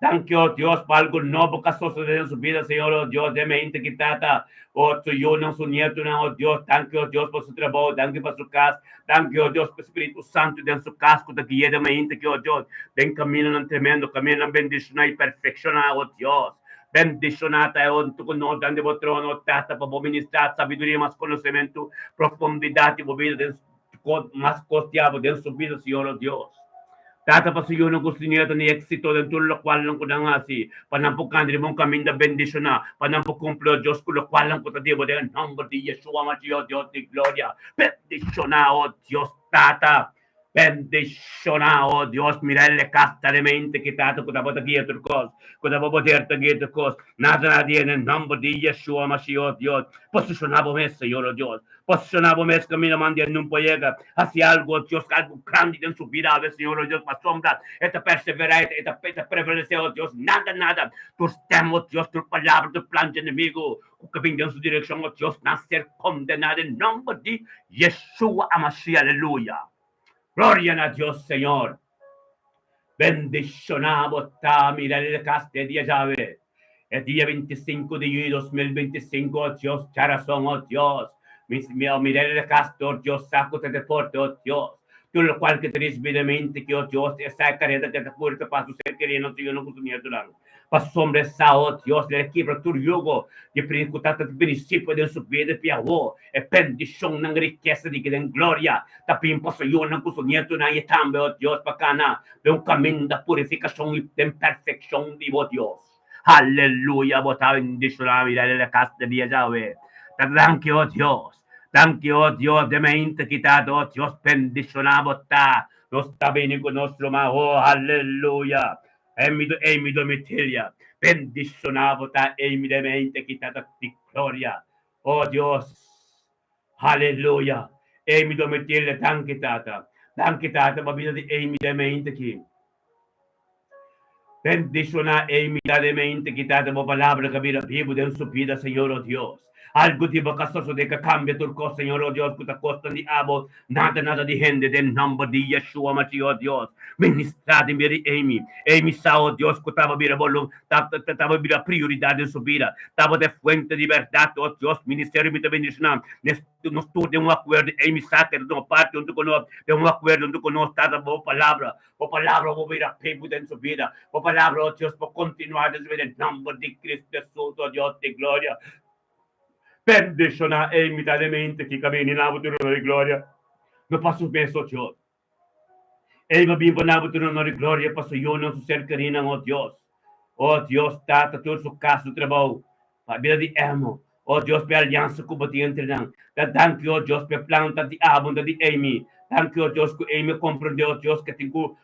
Danki, oh Dios, pa algu nobo ka sosode den su bida, Señor, oh Dios. Den mente ki Tata, oh, su yunan, su nietunan, oh Dios. Danki, oh Dios, pa su trabou. Danki pa su kas. Danki, oh Dios, pa Spiritu Santu den su kas ku ta guia den mente ki, oh Dios, den kamindonan tremendo, kamindonan bendishoná i perfekshoná, oh Dios. Bendishoná ta e huntu ku nos den di bo trono, Tata, pa bo ministrá sabiduria mas konosementu, profundidat di bo bida den mas kos diablo den su bida, Señor, oh Dios. Tata, pa su yunan ku su nietunan i éksito den tur lokualnan ku nan hasi, pa nan por kanda riba un kaminda bendishoná, pa nan por kumpli, oh Dios, ku lokualnan ku ta di bo den e nòmber di Yeshua Mashiach, oh Dios di gloria. Bendishoná, oh Dios, Tata. Bendishoná, oh Dios, mira el kasta de mente ki Tata ku ta bo ta guia tur kos, ku ta bo poder ta guia tur kos. Nada na di en e nòmber di Yeshua Mashiach, oh Dios. Posishoná bo mes, Señor, oh Dios. Posishoná bo mes kaminda manda e nun por yega. Hasi algu, oh Dios, algu grandi den su bida awe, Señor, oh Dios, pasobra e ta perseverá, e ta e ta prevalesé, oh Dios. Nada, nada, tur stèm, oh Dios, tur palabra, tur plan dje enemigu ku ka bin den su direkshon, oh Dios, nan ser kondená den nòmber di Yeshua HaMashiach. Aleluya! Gloria na Dios, Señor. Bendishoná bo ta mira el kas de dia djawe, e dia 25 di yüli 2025, oh Dios, djarason, oh Dios, mi mi mira el kas dor Dios sa ku ta deporte, oh Dios, tur lokual ke ta risibí den mente ki, oh Dios, esei kareda ke ta kuri ta pasa su ser kerí nos yunan ku su nietunan. Pasobra e sa, oh Dios, el a kibra tur yugo di ku ta ta prinsipio den su bida i awo e bendishonnan, rikesa di den gloria ta bin pa su yunan ku su nietunan i tambe, oh Dios, pa kana den un kaminda purifikashon i den perfekshon di bo Dios. Aleluya! Bo ta bendishoná mi den e kas di dia djawe. Ta danki, oh Dios. Danki, oh Dios, den mente kitado, oh Dios, bendishoná bo ta. Nos ta bini ku nos ruman, oh aleluya! Amy do Amy Domitilia bendiciona bo ta Amy de mente ki tata di gloria oh Dios haleluya Amy Domitilia danki tata danki tata pa bida di Amy de mente ki bendiciona Amy ta de mente ki tata bo palabra ka bira bibu den su bida Señor oh Dios algu di bo ka sosode ka cambia tur cos Señor oh Dios ku ta cosnan di abo Nada nada di hende den nomber di Yeshua Mashiach, oh Dios, ministra den bida di Amy. Amy sa, oh Dios, ku taba bira bo taba bira prioridad den su bida. Tabata e fuente di berdad, oh Dios. Ministerio mi ta bendiciona nes nos tur den un acuerdo. Amy sa ke ta tuma parti hunto ku nos den un acuerdo hunto ku nos. Tata, bo palabra, bo palabra bo bira pebu den su bida. Bo palabra, oh Dios, bo continua den su bida den nomber di Cristo Jesus, oh Dios di gloria. Bendishoná e imitadamente ki ka bini na bo trono di gloria, no pa su mes, o Dios. Ei bo bin pa na bo trono di gloria pa su yunan, su ser kerinan, o Dios. O Dios, Tata, tur su kas, su trabou, pa bida di Emo, o Dios, pa e aliansa ku bo tin entre nan. Ta danki, o Dios, pa e planta di abo, ta di Amy. Danki, o Dios, ku Amy a komprendé, o Dios, ke tin ku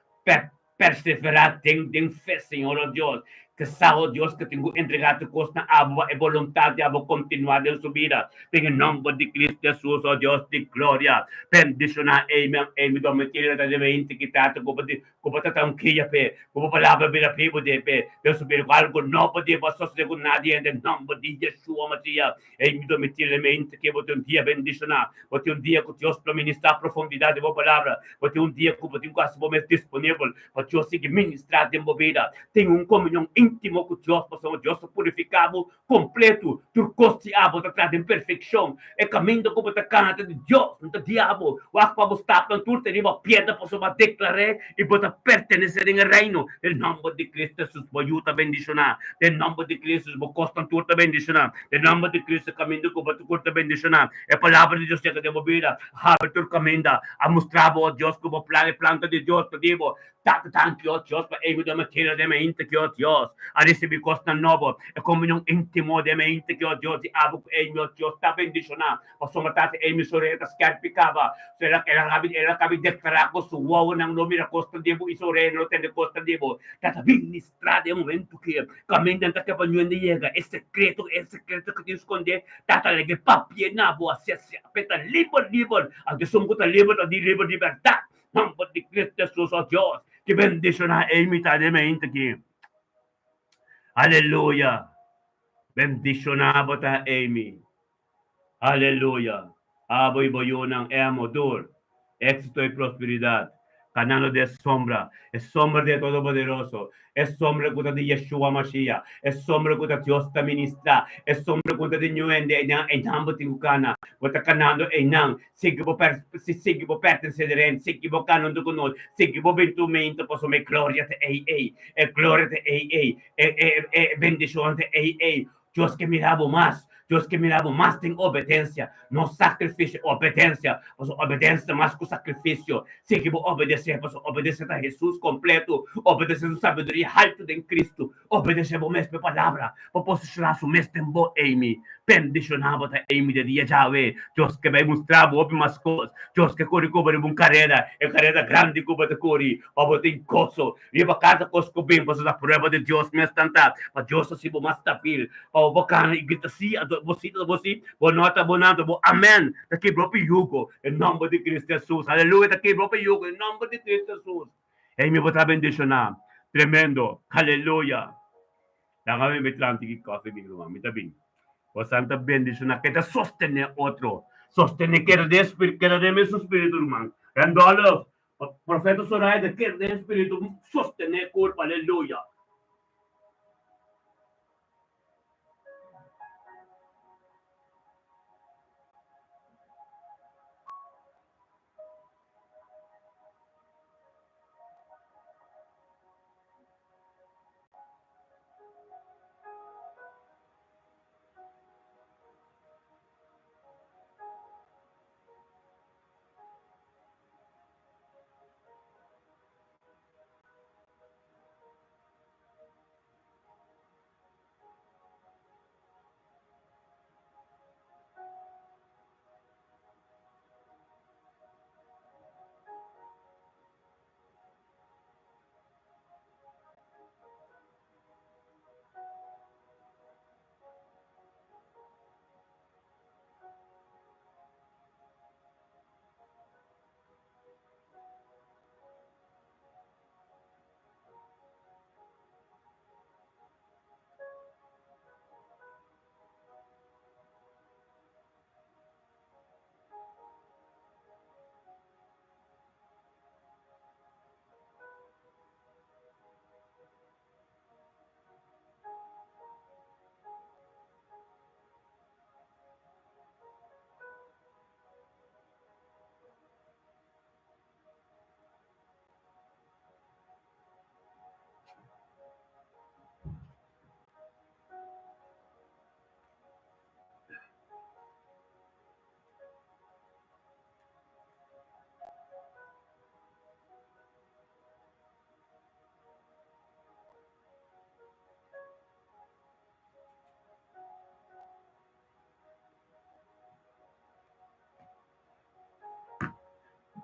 Perseverá den den fe, Señor, oh Dios, ke sa, oh Dios, ke tin ku entregá tur kos na abo pa e boluntat di abo kontinuá den su bida. Den e nòmber di Cristo Jesus, oh Dios di gloria, bendishoná Amy, Amy Domitila ta debe inti ki tata ku bo di ku bo ta ta un kia p'e, ku bo palabra bira bibu den p'e, den su bida, ku algu nobo di bo a sosodé ku nadie hende, den nòmber di Yeshua Masias. Amy Domitila, mi inti ke bo tin un dia bendishoná. Bo tin un dia ku Dios lo ministrá profundidat di bo palabra. Bo tin un dia ku bo tin ku hasi bo mes disponibel pa Dios sigui ministrá den bo bida. Tin un komunion íntimo ku Dios pasobra Dios ta purifiká bo kompletu. Tur kos di abo ta traha den perfekshon. E kaminda ku bo ta kana ta di Dios, no ta di abo. Wak pa bo stapnan tur ta riba piedra pasobra bo a deklar'é i bo ta pertenesé den e Reino. Den nòmber di Cristo Jesus bo yu ta bendishoná. Den nòmber di Cristo Jesus bo kosnan tur ta bendishoná. Den nòmber di Cristo kaminda ku bo ta kur ta bendishoná. E palabra di Dios yega den bo bida, habri tur kaminda, a mustra bo, o Dios, ku bo plan, e plan ta di Dios pa di bo. Tata, danki, o Dios, pa e yuda materia den mente ki, o Dios, a risibí kosnan nobo, e komunion íntimo den mente ki, o Dios, di abo ku Amy, o Dios, ta bendishoná. Pasobra, Tata, Amy su orea ta skèrpi kaba. So el a, el a kabi, el a kabi deklará ku su wowonan lo mira kosnan di bo i su oreanan lo tende kosnan di bo. Tata, ministrá den e momentu ki kamindanan ta keba ñuende yega, e sekreto, e sekreto ku tin skondé, Tata lege papia na bo hacia pe ta liber liber anto esun ku ta liber ta di liber di bèrdat nomber di Cristo Jesus oh Dios ki bendiciona e mitad di mente aki aleluya bendiciona bo ta Amy aleluya abo y bo yunan emo dur exito y prosperidad. Kanando den e sombra, e sombra di e Todopoderoso, e sombra ku ta di Yeshua Mashiach, e sombra ku ta Dios ta ministrá, e sombra ku ta di niun hende einan, einan bo tin ku kana. Bo ta kanando einan, sigui bo per, sigui bo pertensé di rei, sigui bo kana huntu ku nos, sigui bo bin tur meinta pasobra e gloria ta ei ei, e gloria ta ei ei, e e e bendishon ta ei ei. Dios ke mira bo mas. Dios ke mira bo mas den obedensia, no sakrifisio, obedensia. Pasobra obedensia ta mas ku sakrifisio. Sigui bo obedesé, pasobra obedesé ta Hesus kompleto. Obedesé su sabiduria haltu den Kristu. Obedesé bo mes pa e Palabra, pa posishoná su mes den bo. Amy, bendishoná bo ta Amy de dia djawe. Dios ke bai mustra bo hopi mas kos. Dios ke kore ku bo riba un kareda, e kareda grandi ku bo ta kore, pa bo tin goso. Riba kada kos ku bin, pasobra ta prueba di Dios mes nan ta, pa Dios hasi bo mas stabil, pa bo por kana i grita sí, anto bo sí ta bo sí, bo no ta bo no, anto bo amèn ta kibra hopi yugo den nòmber di Cristo Hesus. Aleluya, ta kibra hopi yugo den nòmber di Cristo Hesus. Ei mi bo ta bendishoná. Tremendo. Aleluya. Laga mi bai traha un tiki kòfi bin ruman, mi ta bin. Bosan ta bendishoná, keda sostené otro, sostené, keda den spiritu, keda den mesun spiritu ruman. Randolph, Profeta Zoraida keda den spiritu sostené kurpa, aleluya.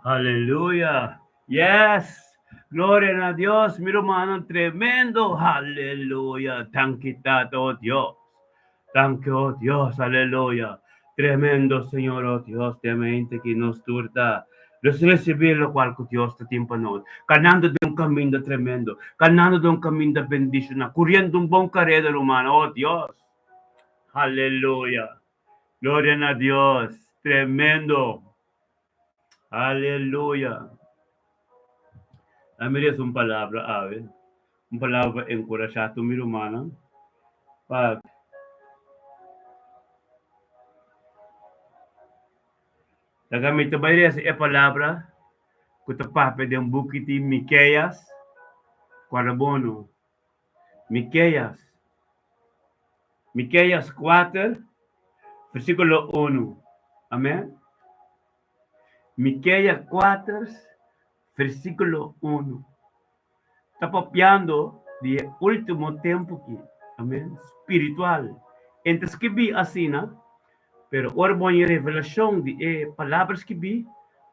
Aleluya! Yes! Gloria na Dios, mi rumannan tremendo! Aleluya! Danki Tata, oh Dios. Danki, oh Dios, aleluya! Tremendo, Señor, oh Dios, den mente ki nos tur ta. Nos recibí locual cu Dios ta tin pa nos, canando den un caminda tremendo, canando den un caminda bendiciona, curiendo un bon careda, ruman, oh Dios! Aleluya! Gloria na Dios! Tremendo! Aleluya! A mi resa un palabra awe, un palabra pa enkurashá tur mi rumannan pa Laga mi ta bai resa e palabra ku ta papia den buki di Miqueas, Guarda bono, Miqueas, Miqueas kuater, versíkulo unu. Amèn. Miqueas kuater, versíkulo unu. Ta papiando di e último tempu ki, amèn, spiritual. E ta skibí asina, pero ora bo haña revelashon di e palabra skibí,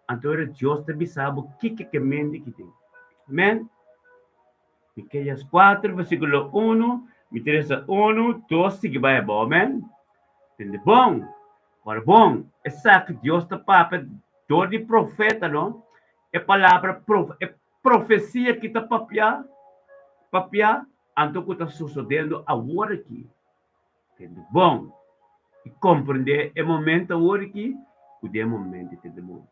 anto ora Dios ta bisa bo kiko ke mente ki tin. Amèn. Miqueas 4, versíkulo 1, mi ta lesa 1, 2, sigui bai abou, amèn. Tende bon, ora bon, esaki Dios ta papia dor di profeta, no? E palabra prof, e profesia ki ta papia, papia, anto ku ta sosodendo awor aki. Tende bon i komprendé e momento awor aki ku den e momento tende bon.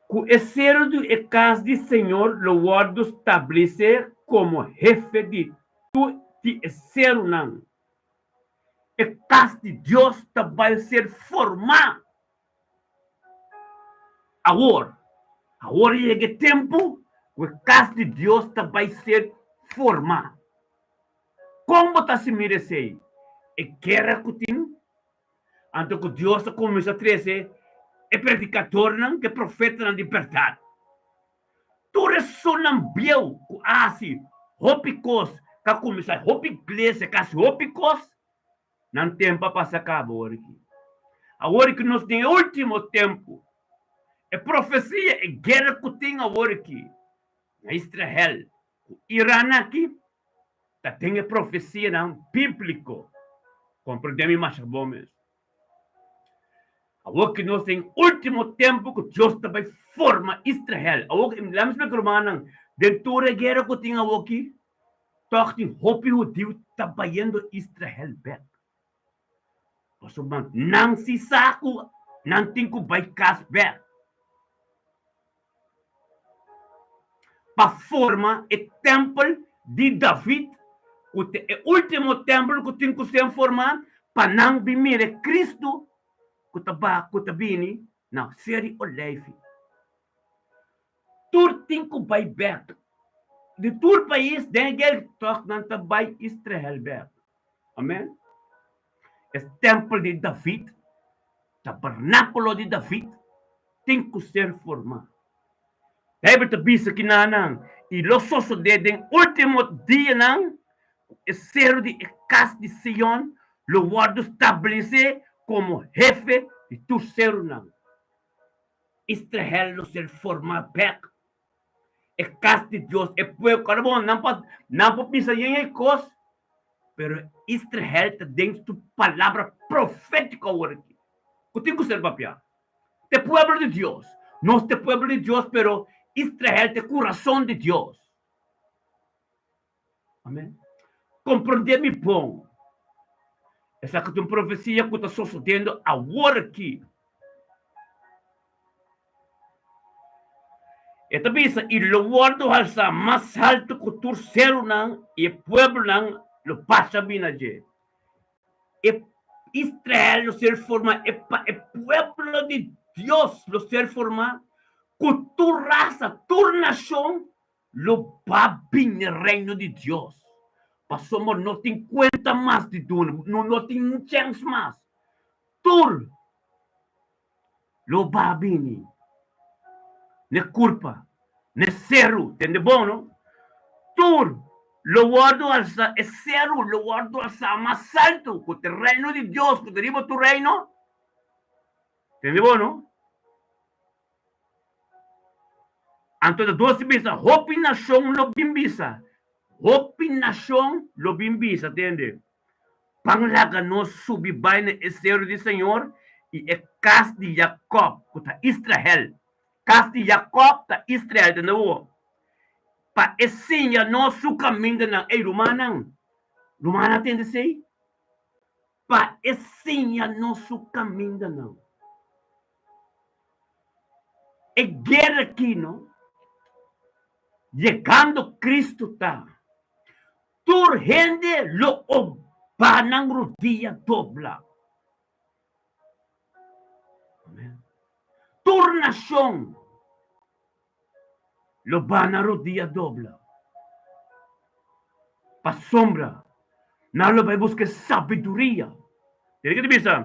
Ku e seru di e kas di Señor lo wòrdu stablesé komo hefe di tur di e serunan. E kas di Dios ta bai ser formá awor. Awor a yega e tempu ku e kas di Dios ta bai ser formá. Kon bo ta hasi mira esei? E guera ku tin Anto ku Dios a kuminsá trese e predikadornan ku e profetanan di bèrdat. Tur esunnan bieu ku a hasi hopi kos, ku a kuminsá hopi iglesia, ku a hasi hopi kos, nan tempu a pasa kaba awor aki. Awor ku nos den e último tempu, e profesia, e guera ku tin awor aki na Israel ku Iran aki, ta den e profesianan bíbliko. Komprendé mi masha bon mes. Awor ku nos den último tempu ku Dios ta bai forma Israel. Awor, laat mi splika rumannan, den tur e guera ku tin awoki, tòg tin hopi hudiu ta bayendo Israel bèk. Pasobra nan si sa ku nan tin ku bai kas bèk. Pa forma e tèmpel di David, ku ta e último tèmpel ku tin ku ser formá pa nan bin mira e Kristu ku ta ba ku ta bini na Seri Oleifi. Tur tin ku bai bèk. Di tur pais den e guera tòg nan ta bai Israel bèk. Amèn. E tèmpel di David, tabernákulo di David, tin ku ser formá. Beibel ta bisa kinanan, I lo sosodé den último dianan ku e seru di e kas di Sion lo wòrdu stablesé komo hefe di tur serunan. Israel lo ser formá bèk. E kas di Dios, e pueblo, kòrda bon, nan por, nan por bisa yen e kos, pero Israel ta den su palabra profétiko awor aki, ku tin ku ser papiá. Ta e pueblo di Dios, nos ta e pueblo di Dios, pero Israel ta e kurason di Dios. Amen. Komprendé mi bon. Esaki ta un profesia ku ta sosodiendo awor aki. E ta bisa, I lo wòrdu halsá mas haltu ku tur serunan, i e pueblonan lo pasa bini na dje. E Israel lo ser formá, e pa e pueblo di Dios lo ser formá ku tur rasa, tur nashon Lo ba bin e reino di Dios, pasobra no tin cuenta mas di duna, no no tin chens mas. Tur lo ba bini n'e curpa, n'e ceru, tende bon no? Tur lo wordo alsa, e ceru lo wordo alsa mas alto cu t'e reino di Dios, cu ta riba tur reino. Tende bon no? Anto ta dos bisa, hopi nashon lo bin bisa, hopi nashon lo bin bisa, tende, Ban laga nos subi bai na e seru di señor i e kas di Jakòb, ku ta Israel. Kas di Jakòb ta Israel, tende bo? Pa e siña nos su kamindanan. Ey, rumannan, rumannan tende esei? Pa e siña nos su kamindanan. E guera aki no, yegando Cristo ta, tur hende lo oba nan rodia dobla. Amen. Tur nacion lo ba nan rodia dobla. Pasobra nan lo bai buska sabiduria. Tene ke ta bisa,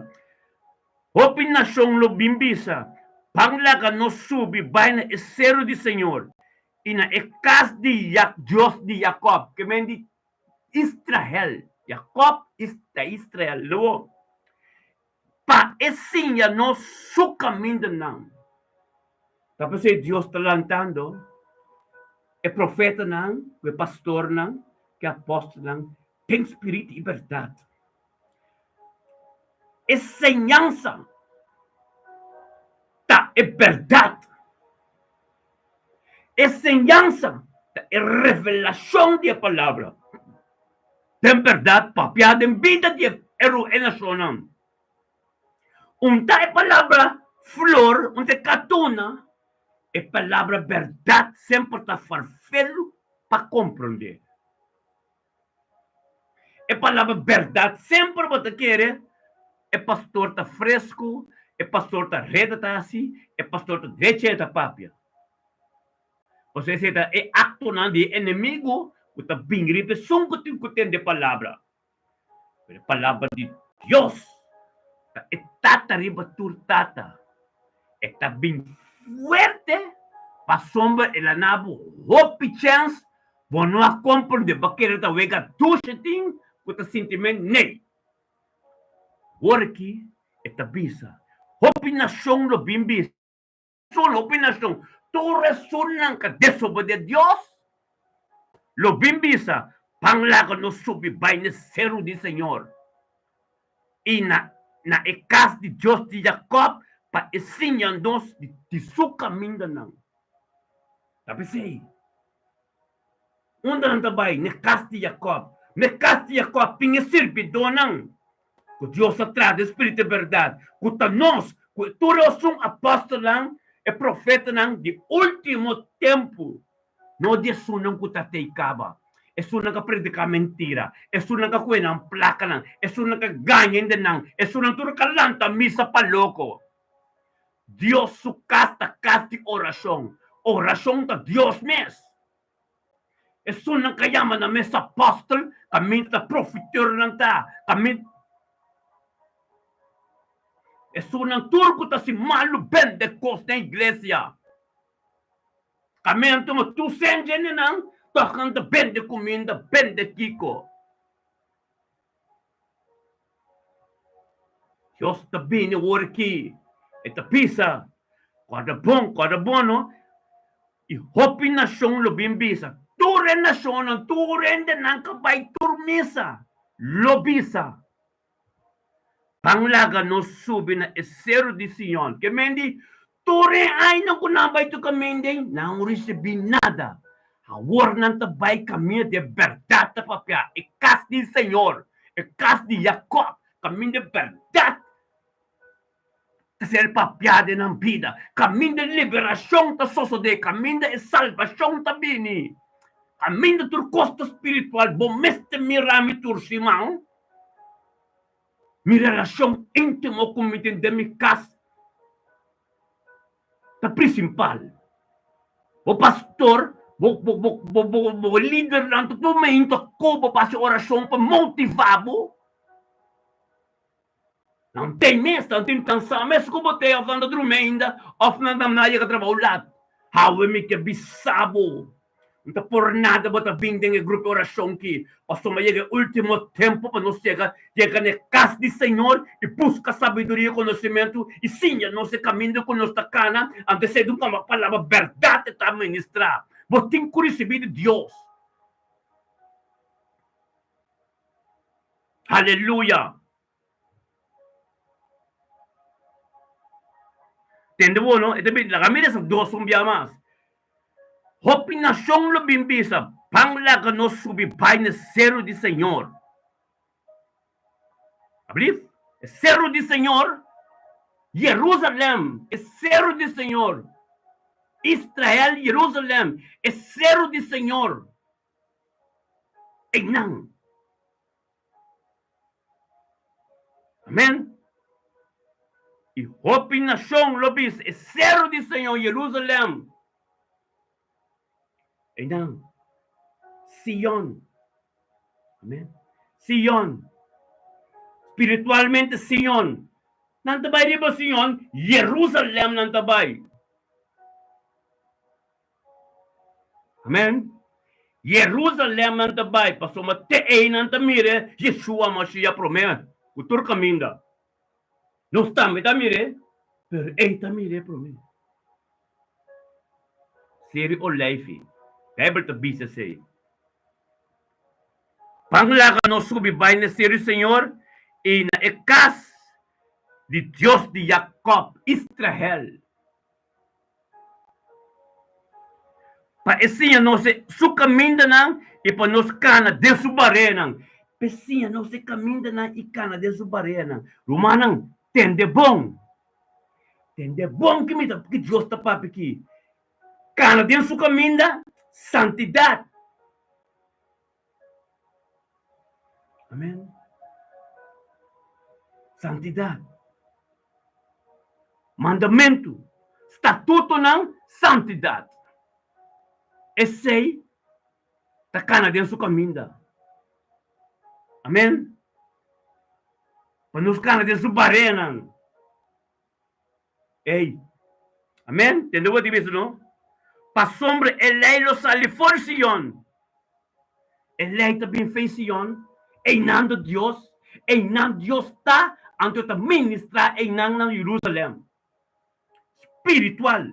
Hopi nashon lo bin bisa, Ban laga nos subi bai na e seru di señor i na e kas di Dios di Jakòb, ke men di Israel, Jakòb ta Israel, lo pa e siña nos su kamindanan. Ta p'esei Dios ta lantando e profetanan ku e pastornan ku e apòstelnan den spiritu i bèrdat. E señansa ta e bèrdat. E señansa ta e revelashon di e palabra. Den bèrdat papia den bida di e nashonnan. Un ta e palabra flor, un ta e katuna. E palabra bèrdat semper ta farfelu pa komprondé. E palabra bèrdat semper bo ta kere e pastor ta fresku, e pastor ta reda ta hasi, e pastor ta drecha e ta papia. Pasobra esei ta e aktonan di e enemigu ku ta bin riba esun ku tin ku tende e palabra. Pero e palabra di Dios ta e tata riba tur tata. E ta bin fuerte pasobra el a na bo hopi chèns, bo no a komprendé, bo a kere ta wega dushi tin ku ta sinti men nei. Wor aki e ta bisa, hopi nashon lo bin bisa. Solo hopi nashon, tur esunnan ka desobedé Dios, lo bin bisa, Ban laga nos subi bai n'e seru di Señor i na na e kas di Dios di Jakòb pa e siña nos di su kamindanan. Ta p'esei, unda nan ta bai? N'e kas di Jakòb. N'e kas di Jakòb tin e sirbidónan ku Dios a traha den spiritu di bèrdat, ku ta nos, ku tur esun apòstelnan, e profetanan di último tempu, no di esunnan ku ta tei kaba, esunnan ku a prediká mentira, esunnan ku a kohe nan plakanan, esunnan ku a gaña hendenan, esunnan tur ku a lanta misa pa loko. Dios su kas ta kas di orashon. Orashon ta Dios mes. Esunnan ka yama nan mes apòstel, kaminda ta profiteurnan ta, kaminda Esunnan tur ku ta hasi malu bende kos den iglesia. Kaminda tuma tur sen djendenan, tòg nan ta bende kuminda, bende kiko. Dios ta bini awor aki, e ta bisa, Kòrda bon, kòrda bon no, i hopi nashon lo bin bisa, tur e nashonnan, tur hendenan ka bai tur misa lo bisa, Ban laga nos subi na e seru di Sion. Ke men di, tur e ainan ku nan bai toka menden, nan no risibí nada. Awor nan ta bai kaminda di e bèrdat ta papia, e kas di Señor, e kas di Jakòb, kaminda e bèrdat ta ser papiá den nan bida, kaminda e liberashon ta sosodé, kaminda e salbashon ta bini, kaminda tur kos ta spiritual. Bo mester mira mi tur siman, mi relashon íntimo ku mi tin den mi kas ta prinsipal. Bo pastor, bo bo bo bo bo bo lidernan ta tur meinta ku bo pa hasi orashon pa motivá bo. Nan ten mes, nan tin kansa mes ku bo te òf nan ta drumi ainda òf nan ta yega trabou lat. Hawe mi ke bisa bo. No ta por nada bo ta bin den e grupo orashon ki, pasobra yega e ultimo tempu pa nos yega yega na e kas di Señor i buska sabiduria i konosementu i siña nos e kaminda ku nos ta kana, anto esei ta un palabra bèrdat e ta ministrá. Bo tin ku risibí di Dios. Aleluya! Tende bo no? E ta bin, laga mi resa dos un bia mas. Hopi nashon lo bin bisa, Ban laga nos subi bai na seru di Señor. Ablief? E seru di Señor, Jerusalem, e seru di Señor. Israel, Jerusalem, e seru di Señor. Einan. Amen. I hopi nashon lo bisa e seru di Señor, Jerusalem. Einan, Sion. Amen. Sion. Spiritualmente Sion. Nan ta bai riba Sion, Jerusalem nan ta bai. Amen. Jerusalem nan ta bai, pasobra te ei nan ta mira Yeshua Mashiach promé ku tur kaminda. Nos tambe ta mir'é, pero ei ta mir'é promé. Seri Olijfi, Bijbel ta bisa esei. Ban laga nos subi bai na seri Señor i na e kas di Dios di Jakòb, Israel. Pa e siña nos e su kamindanan i pa nos kana den su bareanan. Pa e siña nos e kamindanan i kana den su bareanan. Rumannan, tende bon. Tende bon ki mi ta, ki Dios ta papia aki. Kana den su kaminda, santidat. Amen. Santidat. Mandamentu, statutonan, santidat. Esei ta kana den su kaminda. Amen. Pa nos kana den su bareanan. Ey. Amen. Tende bo di bisa no? Pasobra e ley lo sali for di Sion. E ley ta bin fei Sion. Eynan ta Dios. Eynan Dios ta, anto e ta ministra eynan na Jerusalem. Spiritual.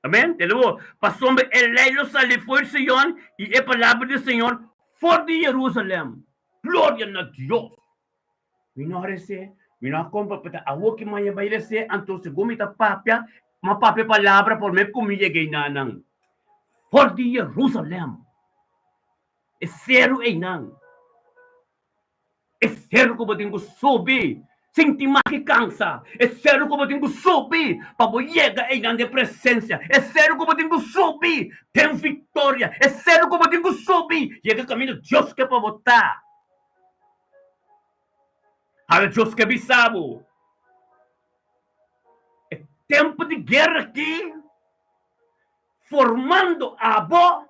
Amen. Tende bo? Pasobra e lei lo sali for di Sion i e palabra di Señor for di Jerusalem. Gloria na Dios! Mi no a resé, mi no a kompra, pero ta awor ki maña bai resé, anto segun mi ta papia, mi a papia palabra promé ku mi yega einanan. For di Jerusalem, e seru einan. E seru ku bo tin ku subi sin tin mas ki kansa. E seru ku bo tin ku subi pa bo yega einan den presensia. E seru ku bo tin ku subi den viktoria. E seru ku bo tin ku subi yega kaminda Dios ke pa bo ta. Hala Dios ke bisa bo. E tempu di guera aki formando abo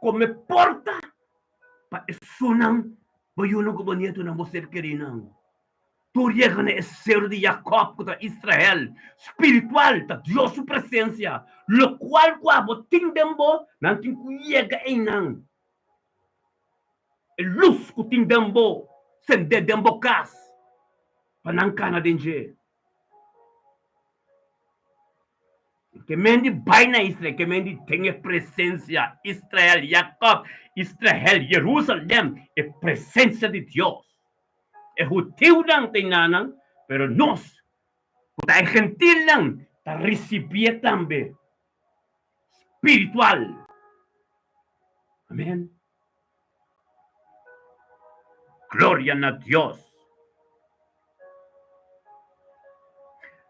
komo e porta Pa esunnan bo yunan ku bo nietunan, bo ser kerinan, tur yega na e seru di Jakòb, ku ta Israel spiritual, ta Dios su presensia, lokual ku abo tin den bo, nan tin ku yega einan. E lus ku tin den bo, sendé den bo kas, pa nan kana den dje. Ke men di bai na Israel, ke men di ten e presensia, Israel, Jacob, Israel, Jerusalem, e presensia di Dios. E hudiunan ta enanan, pero nos, ku ta e gentilnan, ta risibié tambe, spiritual. Amen. Gloria na Dios.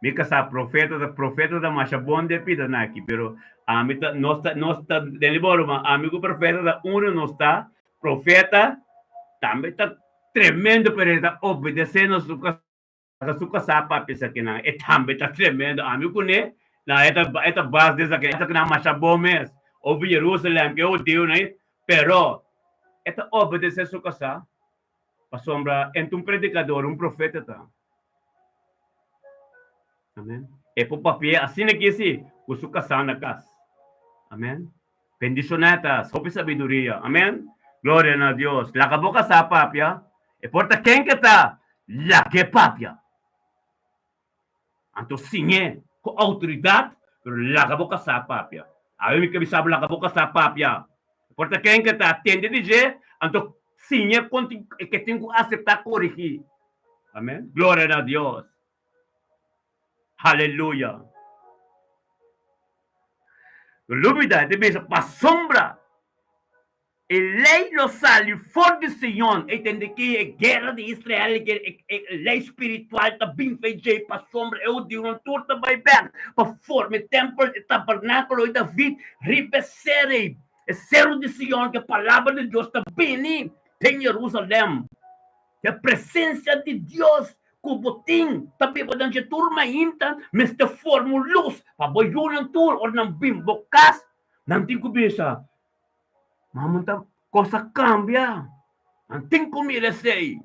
Mi ka sa profeta ta profeta ta masha bon de pida na aki pero ami ta nos ta nos ta den libor ma ami ku profeta ta uno nos ta profeta tambe ta tremendo pero e ta obedece nos su Ata su kasá papia esakinan, e tambe ta tremendo. Ami kuné, na e ta e ta bas di esaki, esakinan masha bon mes. Over Jerusalem, ku e hudiunan ei, pero e ta obedesé su kasá, pasobra e ta un predikador, un profeta ta. Amen. E por papia asina aki si, ku su kasá na kas. Amen. Bendishoná ta hopi sabiduria. Amen. Gloria na Dios. Laga bo kasá papia. E por ta ken ke ta, lag'é papia. Anto siñ'é ku outoridat, pero laga bo kasá papia. Awe mi ke bisa bo laga bo kasá papia. E por ta ken ke ta, tende di dje, anto siñ'é kon tin ke tin ku aseptá korigí. Amen. Gloria na Dios. Haleluya. Lubida, e ta bisa, pasobra e lei lo sali for di Sion. E tende ki e guera di Israel, e lei spiritual ta bin fe dje, pasobra e hudiunan tur ta bai bek pa forma e tempel, e tabernakulo di David riba e seri, e seru di Sion, ku e palabra di Dios ta bini den Jerusalem. E presensia di Dios ku bo tin ta biba den dje tur mainta mester forma un lus pa bo yunan tur ora nan bin bo kas nan tin ku bisa mama ta kos a kambia nan tin ku mira esei.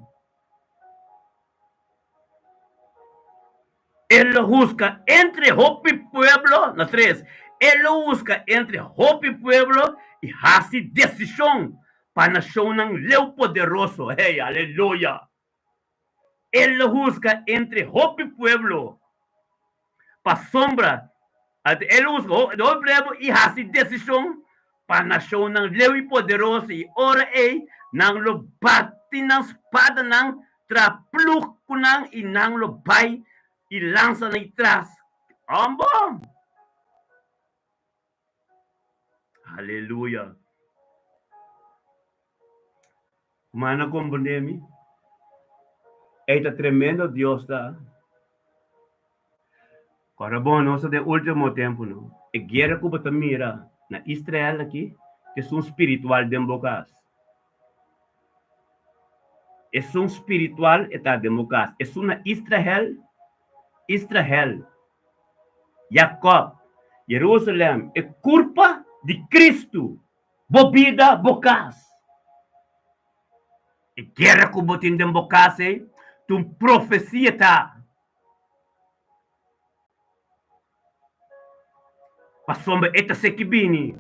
E lo husga entre hopi pueblo, na tres, E lo husga entre hopi pueblo i hasi desishon pa nashonnan leu poderoso. Hey, aleluya! E lo husga entre hopi pueblo pasobra e lo husga hopi pueblo i hasi desishon pa nashonnan leu i poderoso, i ora ei nan lo bati nan spadanan tra plug ku nan, i nan lo bai i lansa nan i tras. Hombo! Aleluya! Mana komprendé mi? Ei ta tremendo Dios ta. Kòrda bon, nos ta den último tempu no. E guera ku bo ta mira na Israel aki ta esun spiritual den bo kas. Esun spiritual e ta den bo kas. Esun na Israel, Israel, Jakòb, Jerusalèm, e kurpa di Kristu, bo bida, bo kas. E guera ku bo tin den bo kas ei ta un profesia ta. Pasobra e ta seki bini.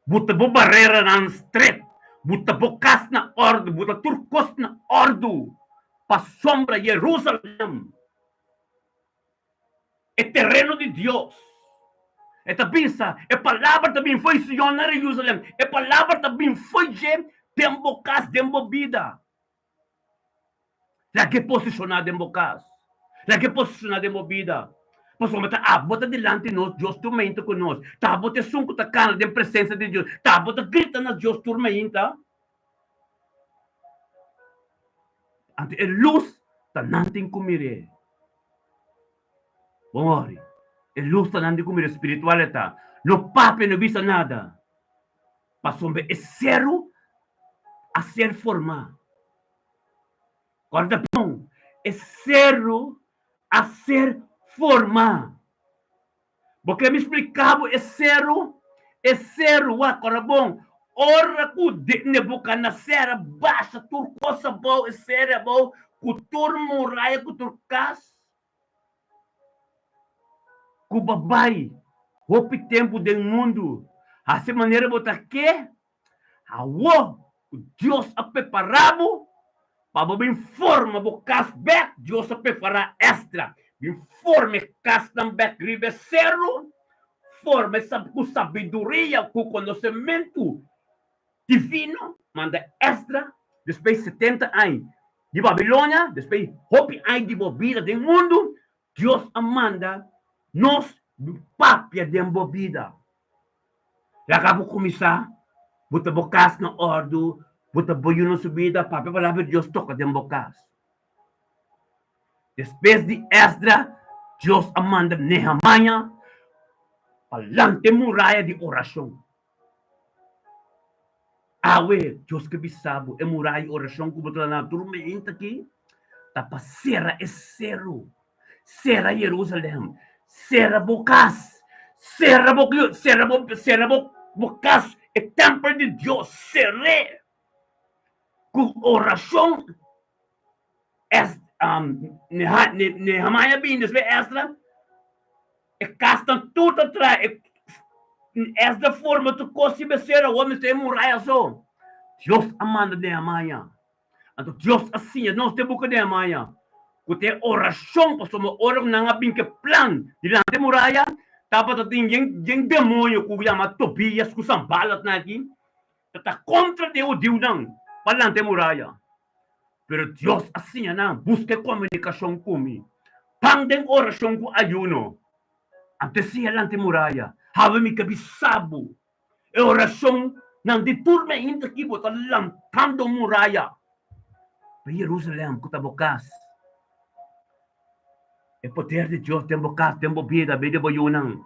Buta bo bareranan stret, buta bo kas na òrdu, buta tur kos na òrdu, pasobra Jerusalèm, e tereno di Dios. E ta bisa, e palabra ta bin fo'i Sion na Jerusalèm, e palabra ta bin fo'i dje den bo kas, den bo bida. Laga e posishoná den bo kas. Laga e posishoná den bo bida. Pasobra ta abo ta dilanti nos, Dios tur mainta ku nos. Ta abo ta esun ku ta kana den presensia di Dios. Ta abo ta grita na Dios tur mainta. Anto e lus ta nan tin ku mir'é. Bon ori. E lus ta nan tin ku mir'é, spiritual e ta. No papia, no bisa nada. Pasobra e seru a ser formá. Kòrda bon, e seru a ser formá. Bo ke mi splika bo e seru? E seru, wak, kòrda bon, ora ku Nebukadneser a basha tur kos abou, e seru abou, ku tur muraya, ku tur kas, Ku bo bai hopi tempu den mundu hasi manera bo ta ke, awor ku Dios a prepará bo pa bo bin forma bo kas bèk, Dios a prepará Esdra bin forma e kasnan bèk riba e seru, forma e ku sabiduria, ku konosementu divino, manda Esdra despues 70 aña di Babilonia, despues hopi aña di bo bida den mundu, Dios a manda nos papia den bo bida. Laga bo kuminsá bo ta bo kas na òrdu, bo ta bo yu na su bida, papia palabra di Dios toka den bo kas. Despues di Esdra, Dios a manda Nehemia pa lanta e muraya di orashon. Awe, Dios ke bisa bo, e muraya di orashon ku bo ta na tur meinta aki ta pa sera e seru, sera Jerusalem, sera bo kas, sera bo sera bo sera bo bo kas, e tèmpel di Dios, ser'é ku orashon. Es, Nehemiah bin despues Esdra, e kasnan tur ta traha, e Esdra forma tur kos sin mester, awor mester e muraya so. Dios a manda Nehemiah. Anto Dios a siña nos den buki Nehemiah ku ta e orashon, pasobra ora ku nan a bin ku e plan dilanti e muraya, tabata tin yen demoño ku yama Tobias ku Sanbalat nan aki, ta ta kontra di e hudiunan pa lanta e muraya. Pero Dios a siña nan, Buska e komunikashon ku mi. Pan den orashon ku ayuno. Anto e siña lanta e muraya. Hawe mi ke bisa bo, e orashonnan di tur meinta aki bo ta lantando muraya pa Jerusalem ku ta bo kas. E poder di Dios den bo kas, den bo bida, bida di bo yunan,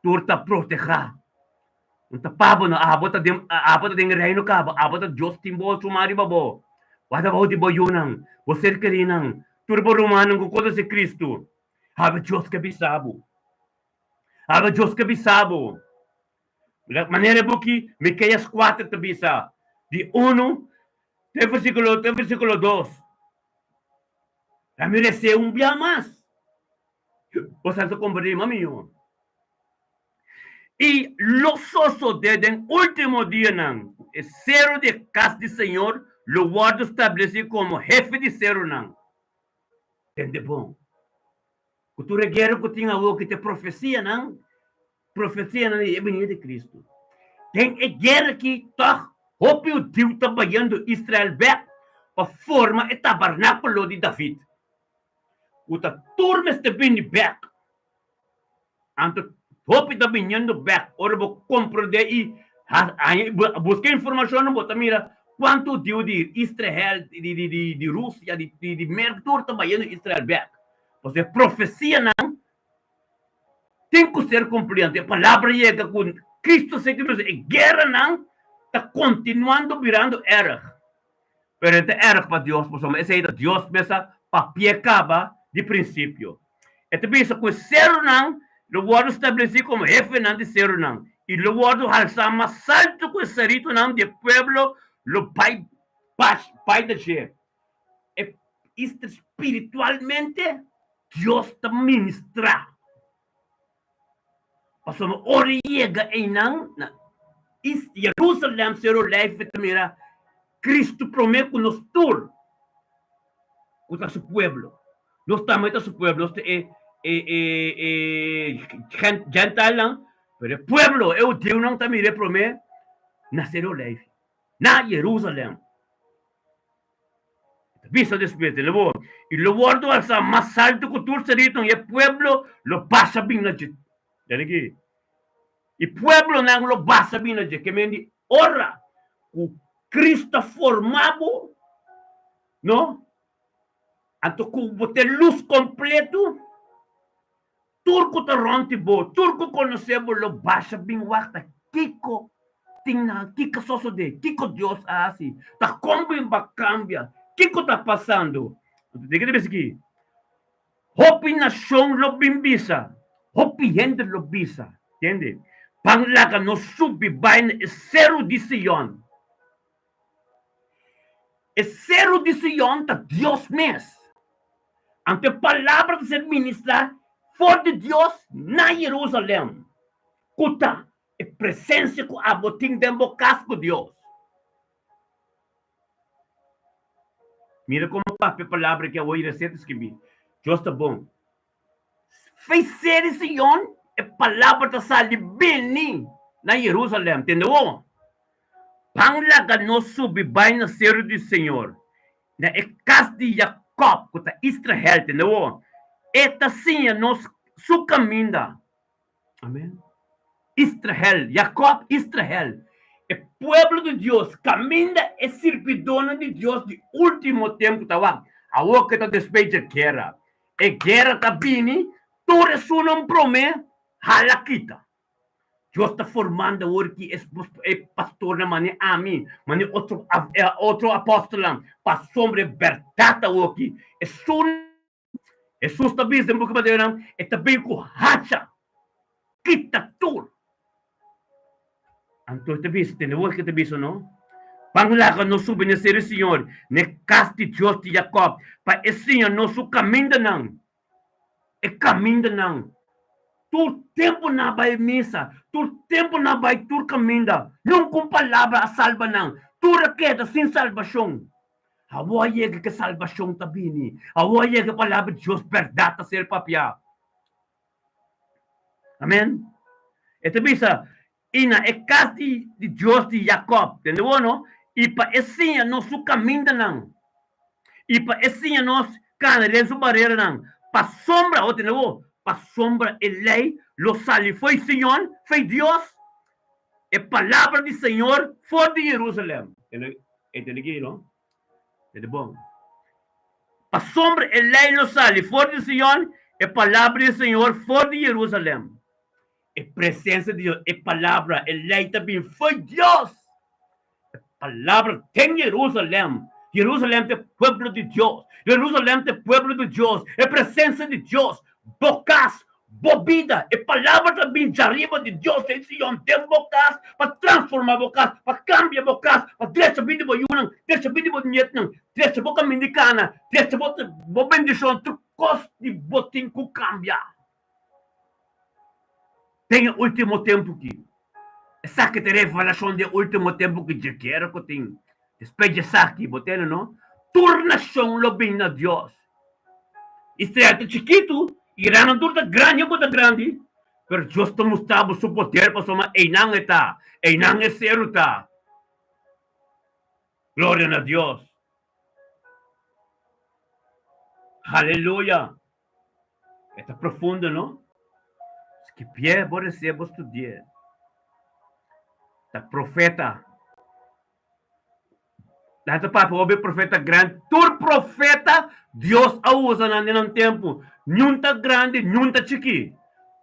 tur ta protehá. Un ta pa bo no, abo ta den, abo ta den e reino kaba, abo ta Dios tin bo suma riba bo. Warda bou di bo yunan, bo ser kerinan, tur bo rumannan ku konosé Kristu. Abo Dios ke bisa bo. Abo Dios ke bisa bo. Manera e buki Miqueas kuater ta bisa, di unu te versíkulo te versíkulo dos. Ami resé un bia mas. Bo sa ta komprendé, mami? I lo sosodé den último dianan ku e seru di e kas di señor lo wòrdu stablesí komo hefe di serunan. Tende bon ku tur e guera ku tin awor ki ta e profesianan, profesianan di e binida di Kristu. Den e guera aki tòg hopi hudiu ta bayendo Israel bèk pa forma e tabernákulo di David, ku ta tur mester bini bèk. Anto hopi ta biniendo bek ora bo komprendé i buska informashonnan bo ta mira kuantu hudiu di Israel, di Rusia, di Merka tur ta bayendo Israel bek. Pasobra e profesianan. Tin ku ser kumplí. Anto e palabra yega ku Kristu a seki bisa e gueranan ta kontinuando birando erg. Pero e ta erg pa Dios pasobra esei ta Dios mes a papia kaba di prinsipio. E ta bisa ku e serunan lo wòrdu stablesí komo hefenan di serunan i lo wòrdu halsá mas altu ku e seritonan di e pueblo lo bai bai na dje. E ista spiritualmente Dios ta ministrá. Pasobra ora e yega einan na Jerusalem, Seru Olijve ta mira Cristo prome ku nos tur ku ta su pueblo. Nos tambe ta su pueblo, nos ta e e Gentilenan, pero e pueblo, e hudiunan ta mira e prome na Seru Olijve, na Jerusalem. Ta bisa despues di lo i lo wòrdu alsá mas altu ku tur seriton i e pueblo lo basa bin na dje. Tende aki? I pueblonan lo basa bin na dje. Ke men di ora ku Kristu a forma bo, no? Anto ku bo ten lus kompletu, Tur ku ta rònt di bo, tur ku konosé bo lo basha bin wak ta kiko tin na, kiko sosodé, kiko Dios a hasi, ta kon bin bo a kambia, kiko ta pasando. Anto tin ke ta bisa aki, Hopi nashon lo bin bisa, hopi hende lo bisa, tende, Ban laga nos subi bai na e seru di Sion. E seru di Sion ta Dios mes. Anto e palabra ta ser ministrá for di Dios na Jerusalèm, ku ta e presensia ku abo tin den bo kas ku Dios. Mira komo papia e palabra ki awor i resé ta skibí, Dios ta bon. Fei ser di Sion e palabra ta sali bini na Jerusalèm. Tende bo? Ban laga nos subi bai na seru di Señor, na e kas di Jakòb, ku ta Israel. Tende bo? E ta siña nos su kaminda. Amen. Israel, Jakòb, Israel, e pueblo di Dios, kaminda e sirbidónan di Dios di último tempu ta wak. Awor ke ta despues dje guera. E guera ta bini, tur esunnan promé hala kita. Dios ta formando awor ki e pastornan mane ami, mane otro otro apòstelnan, pasobra e bèrdat awor ki esun Hesus ta bisa den buki Mateonan, e ta bin ku hacha, kita tur. Anto e ta bisa, tende awor ke ta bisa no? Ban laga nos subi na seru Señor, na e kas di Dios di Jakòb, pa e siña nos su kamindanan. E kamindanan. Tur tempu nan a bai misa, tur tempu nan a bai tur kaminda, nunka un palabra a salba nan. Tur a keda sin salbashon. Awor a yega ke salbashon ta bini. Awor a yega e palabra di Dios bèrdat ta ser papiá. Amen. E ta bisa, I na e kas di di Dios di Jakòb. Tende bo, no? I pa e siña nos su kamindanan, i pa e siña nos kana den su bareranan, pasobra, oh, tende bo, pasobra e lei lo sali fo'i Sion, fo'i Dios, e palabra di Señor for di Jerusalèm. E tende ki, no? Tende bon. Pasobra e lei lo sali for di Sion, e palabra di Señor for di Jerusalèm. E presensia di Dios, e palabra, e lei ta bin fo'i Dios. E palabra den Jerusalèm. Jerusalèm ta e pueblo di Dios. Jerusalèm ta e pueblo di Dios. E presensia di Dios. Bo kas, bo bida. E palabra ta bin djariba di Dios den Sion, den bo kas, pa transformá bo kas, pa kambia bo kas, pa drecha bida di bo yunan, drecha bida di bo nietnan, drecha bo kaminda di kana, drecha bo bo bendishon. Tur kos di bo tin ku kambia. Den e último tempu ki. Esaki ta e revelashon di e último tempu ki dje kere ku tin. Despues di esaki, bo tende no? Tur nashon lo bin na Dios. Israel ta chikitu, Irannan tur ta grandi ku ta grandi, pero Dios ta mustra bo su poder pasobra einan e ta, einan e seru ta. Gloria na Dios. Haleluya. E ta profundo, no? Skipié, bo resé, bo studié. Ta profeta. Nan ta papia hopi profeta grandi. Tur profeta Dios a usa nan den nan tempu. Niun ta grandi, niun ta chikí.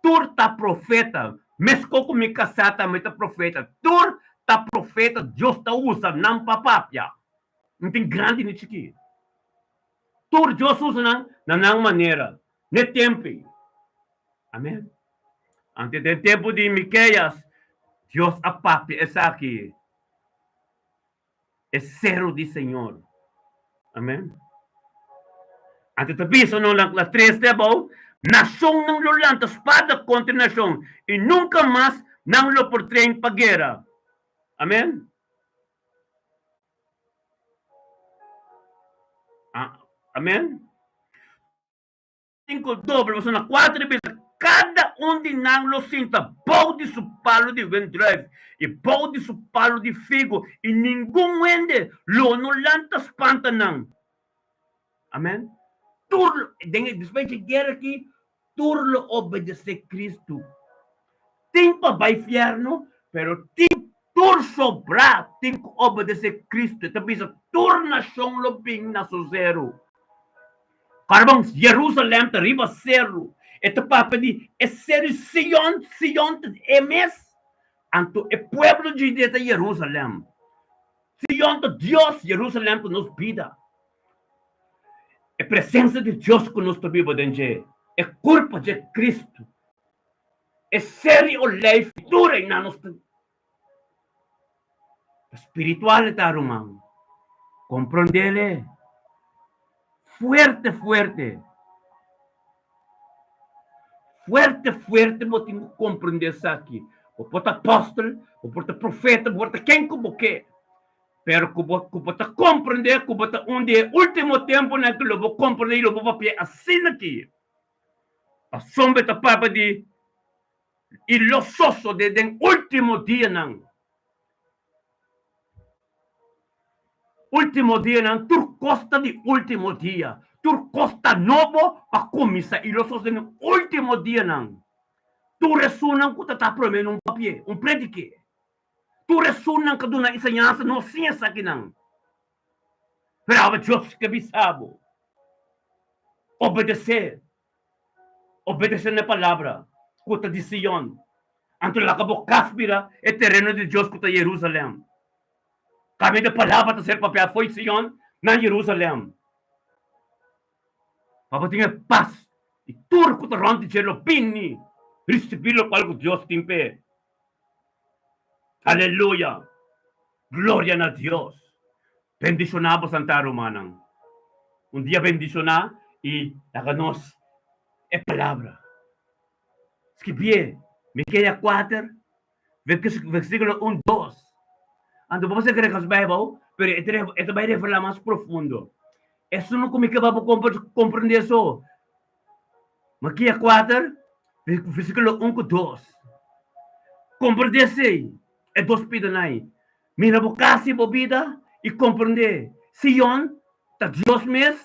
Tur ta profeta, meskos ku mi kasá tambe ta profeta. Tur ta profeta, Dios ta usa nan pa papia. No tin grandi ni chikí. Tur Dios usa nan na nan manera, n'e tempu ei. Amen. Anto den tempu di Mikéas, Dios a papia esaki, e seru di Señor. Amen. Anto ta bisa no na la tres te abou, nashonnan lo lanta spada kontra nashon, i nunka mas nan lo por train pa guera. Amen. Amen. Sinku doble, pasobra na kuater bes kada un di nan lo sinta bou di su palu di wendruif i bou di su palu di figu, i ningun hende lo no lanta spanta nan. Amen. Tur, den e despues dje guera aki, tur lo obedesé Kristu. Tin pa bai fièrnu, pero tin tur sobrá tin ku obedesé Kristu. E ta bisa tur nashon lo bin na su seru. Karbon, Jerusalèm ta riba seru. E ta papia di e seru di Sion, Sion ta e mes. Anto e pueblo di Judea ta Jerusalèm. Sion ta Dios, Jerusalèm ta nos bida. E presensia di Dios ku nos ta biba den dje, e kurpa dje Kristu, e seri olijf tur einan nos ta spiritual e ta ruman. Komprondele fuerte fuerte. Fuerte fuerte bo tin ku komprondé esaki. Bo por ta apòstel, bo por ta profeta, bo por ta ken ku bo ke. Pero ku bo ku bo ta komprondé ku bo ta un di e último tempunan ku lo bo komprondé i lo bo papia asina aki. Pasobra e ta papia di i lo sosodé den último dianan. Último dianan, tur kos ta di último dia. Tur kos ta nobo pa kuminsá i lo sosodé den último dianan. Tur esunnan ku ta ta promé no papia, un predik'é. Tur esunnan ku duna enseñansa no siña esakinan. Pero awe Dios ke bisa bo, Obedesé, obedesé na e palabra ku ta di Sion. Anto laga bo kas bira e tereno di Dios ku ta Jerusalèm. Kaminda e palabra ta ser papiá fo'i Sion na Jerusalèm. Pa bo tin e pas i tur ku ta rònt di dje lo bini risibí lokual ku Dios tin p'e. Aleluya! Gloria na Dios! Bendishoná bo santa rumannan. Un dia bendishoná i laga nos e palabra. Skibié Mikea kuater, versíkulo un, dos. Anto bo por kere kas Beibel, pero e ta bai revelá mas profundo. Esun ku mi ke pa bo komprendé so. Makia kuater, versíkulo un ku dos. Komprendé esei, e dos pidanan ei. Mira bo kas i bo bida i komprendé, Sion ta Dios mes,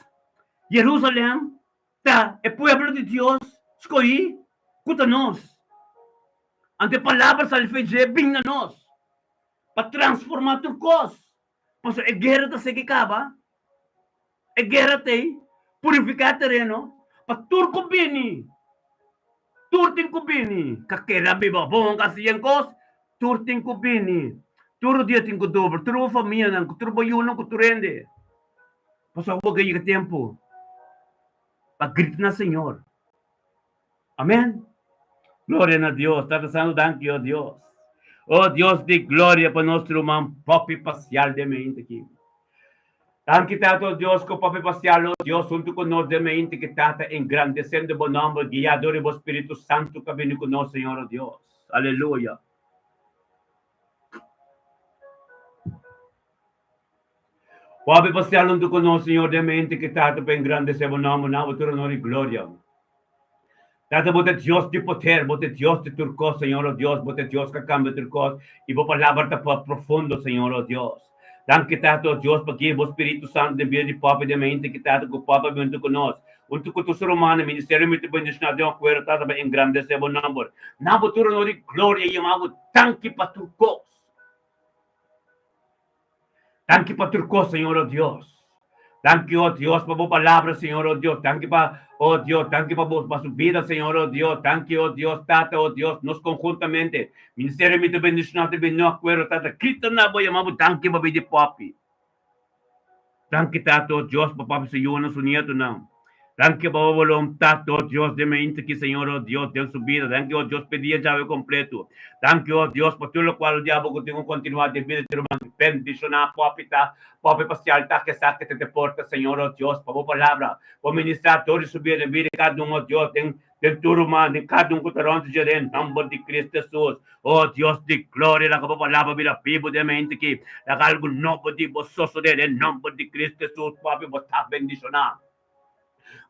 Jerusalèm ta e pueblo di Dios skohí ku ta nos. Anto e palabra sali fe dje bin na nos pa transformá tur kos, pasobra e guera ta sigui kaba. E guera t'ei purifiká e tereno pa tur ku bini. Tur tin ku bini. Ka kere a biba bon, ka hasi yen kos, tur tin ku bini. Tur dia tin ku dobla, tur bo famianan, ku tur bo yunan, ku tur hende. Pasobra bo ke yega tempu pa grita na Señor. Amen. Gloria na Dios. Tata Santo, danki, oh Dios. Oh Dios di gloria pa nos ruman Poppy Pasial den mente aki. Danki Tata, oh Dios, ku Poppy Pasial, oh Dios, huntu ku nos den mente ki Tata engrandesendo bo nomber, guiá dor di bo Spiritu Santu ku a bini ku nos, Señor, oh Dios. Aleluya. Poppy Pasial huntu ku nos, Señor, den mente ki Tata pa engrandesé bo nomber, na bo tur honor i gloria. Tata, bo ta Dios di poder, bo ta Dios di tur kos, Señor, oh Dios, bo ta Dios ku a kambia tur kos, i bo palabra ta profundo, Señor, oh Dios. Danki, Tata, oh Dios, pa guia bo Spiritu Santu den bida di pope den mente ki Tata ku pope a huntu ku nos, huntu ku tur ser humano, ministerio mi ta bendishoná den akuerdo, Tata, pa engrandesé bo nomber. Na bo tur honor i gloria, yama bo danki pa tur kos. Danki pa tur kos, Señor, oh Dios. Danki, oh Dios, pa bo palabra, Señor, oh Dios. Danki pa, oh Dios, danki pa bo, pa su bida, Señor, oh Dios. Danki, oh Dios, Tata, oh Dios, nos conjuntamente. Ministerio mi ta bendiciona, ta bin no acuerdo, Tata. Grita na bo, yama bo, danki pa bida di papi. Danki, Tata, oh Dios, pa papi su yunan, su nietonan. Danki pa bo voluntad, oh Dios, den mi inta aki, Señor, oh Dios, den su bida. Danki, oh Dios, p'e dia djawe completo. Danki, oh Dios, pa tur locual diablo cu tin cu continua den bida di ruman. Bendiciona papi ta Papi pa sialta ke sa ke te te porta, Señor, oh Dios, pa bo palabra, bo ministra tur di su bida den bida di kada un, oh Dios, den den tur ruman, den kada un ku ta rònt dje den nòmber di Cristo Jesus. Oh Dios di gloria, laga bo palabra bira bibu den mente aki, laga algu nobo di bo sosodé den nòmber di Cristo Jesus. Papi, bo ta bendishoná.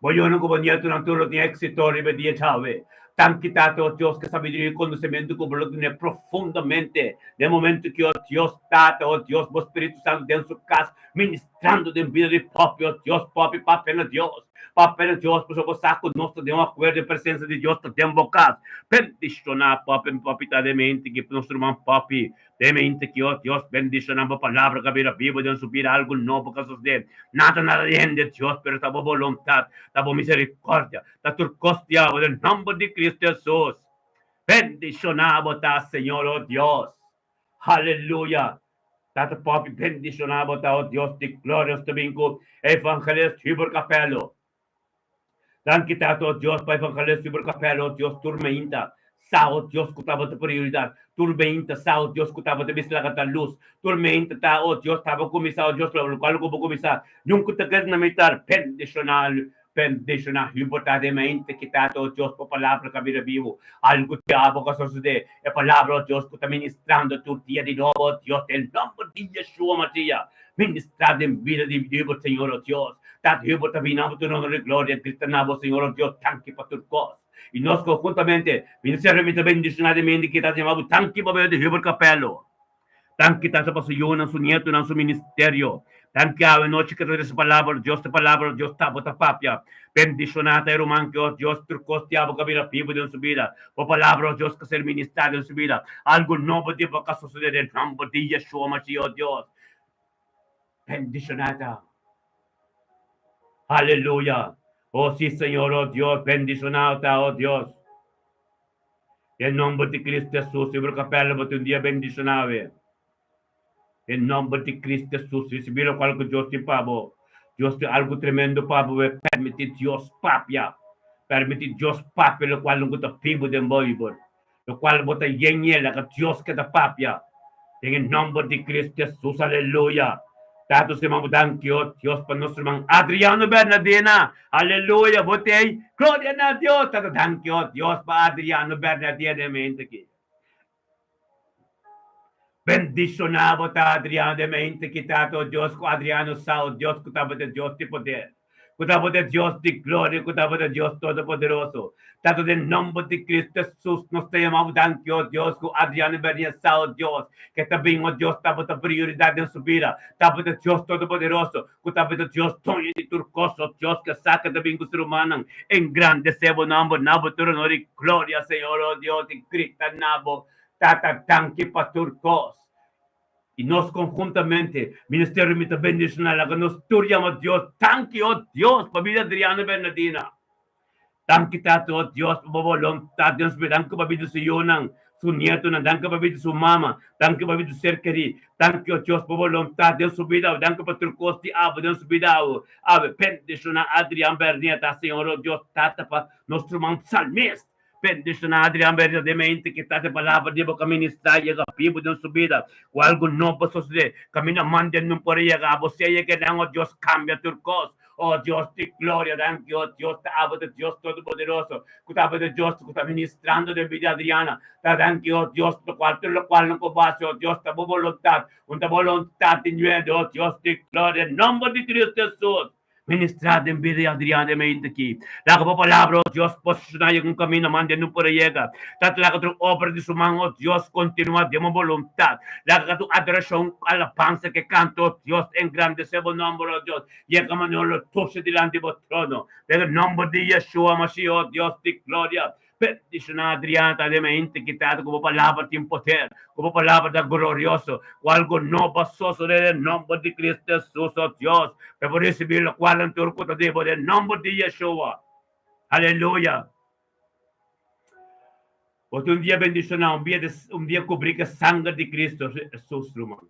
Bo yunan ku bo nietonan tur lo tin éksito riba e dia djawe. Danki Tata, o Dios, ku e sabiduria i konosementu ku bo lo tene profundamente den momentu ki, o Dios Tata, o Dios, bo Spiritu Santu den su kas ministrando den bida di popi, o Dios, popi papia na Dios, papia na Dios, pasobra bo sa ku nos ta den un akuerdo, e presensia di Dios ta den bo kas. Bendishoná popi, mi popi ta den mente ki nos ruman popi. Den mente ki o Dios bendiciona bo palabra ka bira bibo den su bida algo nobo ka sosde. Nada nada di hende Dios pero ta bo boluntad, ta bo misericordia, ta tur cos di abo den nomber di Cristo Jesus. Bendiciona bo ta Señor o Dios. Haleluya. Tata Poppy bendiciona bo ta o Dios di gloria nos ta bin cu Evangelist Hubert Capello. Danki Tata o Dios pa Evangelist Hubert Capello o Dios tur meinta sa o Dios ku tabata prioridad tur meinta sa o Dios ku tabata bisa laga ta lus tur meinta ta o Dios taba kumisa o Dios lokual ku bo kumisa nunka ta keda na mitar bendishona bendishona Hubert ta den meinta ki Tata o Dios bo palabra ka bira bibu algu di abo ka sosode e palabra o Dios ku ta ministrando tur dia di nobo o Dios den nomber di Yeshua Masiya Ministrá den bida di Hubert, Señor, o Dios. Tata Hubert ta bini abo tur honor i gloria, grita na bo, Señor, o Dios, danki pa tur kos. I nos konhuntamente, Ministerio mi ta bendishoná den mente ki ta yama bo danki pa medio di Hubert Capello. Danki Tata pa su yunan, su nietonan, su ministerio. Danki awe nochi ki ta trese palabra, Dios ta palabra, Dios ta bo ta papia. Bendishoná ta e ruman ki, o Dios, tur kos di abo ka bira bibu den su bida. Bo palabra, o Dios, ka ser ministrá den su bida. Algu nobo di bo ka sosodé den nòmber di Yeshua Mashiach, o Dios. Bendishoná ta. Aleluya. O sí, Señor, o Dios, bendishoná ta, o Dios. Den nòmber di Cristo Jesus, i bo kapèla bo tin un dia bendishoná awe. Den nòmber di Cristo Jesus, risibí lokual ku Dios tin pa bo. Dios tin algu tremendo pa bo, e permití Dios papia. Permití Dios papia lokual no ku ta bibu den bo i bo. Lokual bo ta yeñe, laga Dios keda papia. Den e nòmber di Cristo Jesus, aleluya. Tata Simon bo danki, o Dios, pa nos ruman Adriano Bernardina. Aleluya, bo t'ei. Gloria na Dios. Tata danki, o Dios, pa Adriano Bernardina den mente aki. Bendishoná bo ta Adriano den mente ki Tata o Dios ku Adriano sa o Dios ku tabata Dios di poder, ku tabata Dios di gloria, ku tabata Dios todopoderoso. Tata den nomber di Cristo Jesus nos ta yama bo danki o Dios ku Adriano Bernia sa o Dios ke ta bin o Dios tabata prioridad den su bida, tabata Dios todopoderoso, ku tabata Dios doño di tur kos, o Dios ke sa ke ta bin ku su rumannan, engrandesé bo nòmber na bo tur honor i gloria, Señor, o Dios, i grita na bo, Tata, danki pa tur kos. I nos konhuntamente, Ministerio Mi Ta Bendishoná, laga nos tur yama Dios danki, o Dios, pa bida Adriano Bernardina. Danki Tata, o Dios, pa bo boluntat den su bida. Danki pa bida su yunan, su nietonan. Danki pa bida su mama. Danki pa bida su ser kerí. Danki, o Dios, pa bo boluntat den su bida. Danki pa tur kos di abo den su bida awe. Awe, bendishoná Adrian Bernieta, Señor, o Dios, Tata, pa nos ruman psalmist. Bendishoná Adrian berdaderamente ki ta e palabra di bo ka ministrá yega bibu den su bida. Ku algu nobo sosodé, kaminda manda nun por yega abo sea kenan, o Dios, kambia tur kos. O Dios di gloria, danki, o Dios ta abo ta Dios Todopoderoso, ku ta abo ta Dios ku ta ministrando den bida di Adriana. Ta danki, o Dios, lokual tur lokual nan por base, o Dios, ta bo boluntat, un ta boluntat di nuebe, o Dios di gloria, den nomber di Cristo Jesus. Ministrá den bida di Adriana den mente aki. Laga bo palabra, o Dios, posishoná yega un kaminda mande no por a yega. Tata, laga tur obra di su man, o Dios, kontinuá den bo boluntat. Laga tur adorashon, alabansa ke kanta, o Dios, engrandesé bo nòmber, o Dios. Yega manera lo toshi dilanti bo trono. Den e nòmber di Yeshua Mashiach, o Dios di gloria. Bendishoná Adriana ta den mente ki Tata ku bo palabra tin poder, ku bo palabra ta glorioso, ku algu nobo a sosodé den nomber di Cristo Jesus, o Dios, pa e por risibí lokual nan tur ku ta di bo den nomber di Yeshua. Aleluya. Bo tin un dia bendishoná, un dia un dia kubrí ku e sanger di Cristo Jesus, ruman.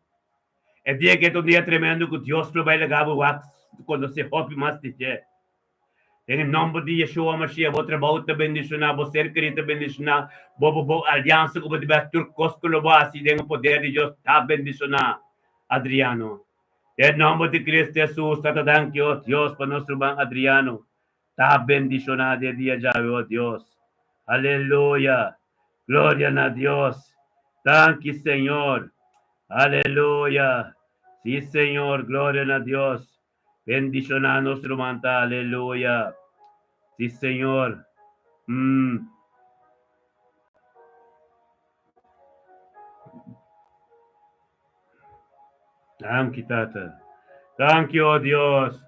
E dia aki ta un dia tremendo ku Dios lo bai laga bo wak konosé hopi mas di dje. Den e nòmber di Yeshua Mashiach bo trabou ta bendishoná, bo ser kerí ta bendishoná, bo bo bo aliansa ku bo ta bai tur kos ku lo bo hasi den e poder di Dios ta bendishoná. Adriano. Den e nòmber di Cristo Jesus Tata danki o Dios pa nos ruman Adriano ta bendishoná den e dia djawe o Dios. Aleluya. Gloria na Dios. Danki Señor. Aleluya. Si Señor, gloria na Dios. Bendiciona nos ruman ta aleluya. Si Señor. Mm. Danki Tata. Danki oh Dios.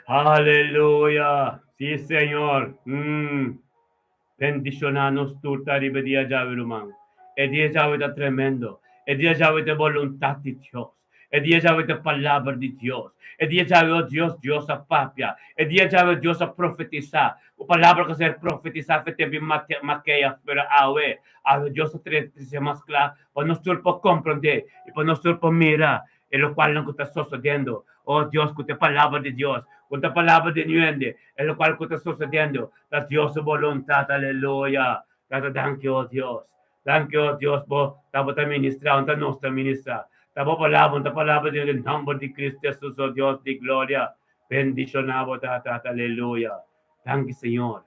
Aleluya. Si Señor. Mm. Bendiciona nos tur ta riba e dia djawe ruman. E dia djawe ta tremendo. E dia djawe ta e boluntad di Dios. E dia djawe ta e palabra di Dios. E dia djawe oh Dios, Dios a papia. E dia djawe Dios a profetisa. Ku palabra ku a ser profetisa fe tempu di Makeas, pero awe, awe Dios a trese mas kla pa nos tur por komprende i pa nos tur por mira e lokualnan ku ta sosodendo. Oh Dios, ku ta e palabra di Dios, ku ta palabra di niuende, e lokual ku ta sosodendo ta Dios su boluntat. Aleluya! Tata, danki, oh Dios. Danki, oh Dios, bo tabata ministrá, un ta nos ta ministrá. Ta bo palabra, un ta palabra di den nòmber di Cristo Jesus, oh Dios di gloria. Bendishoná bo, Tata. Aleluya! Danki, Señor.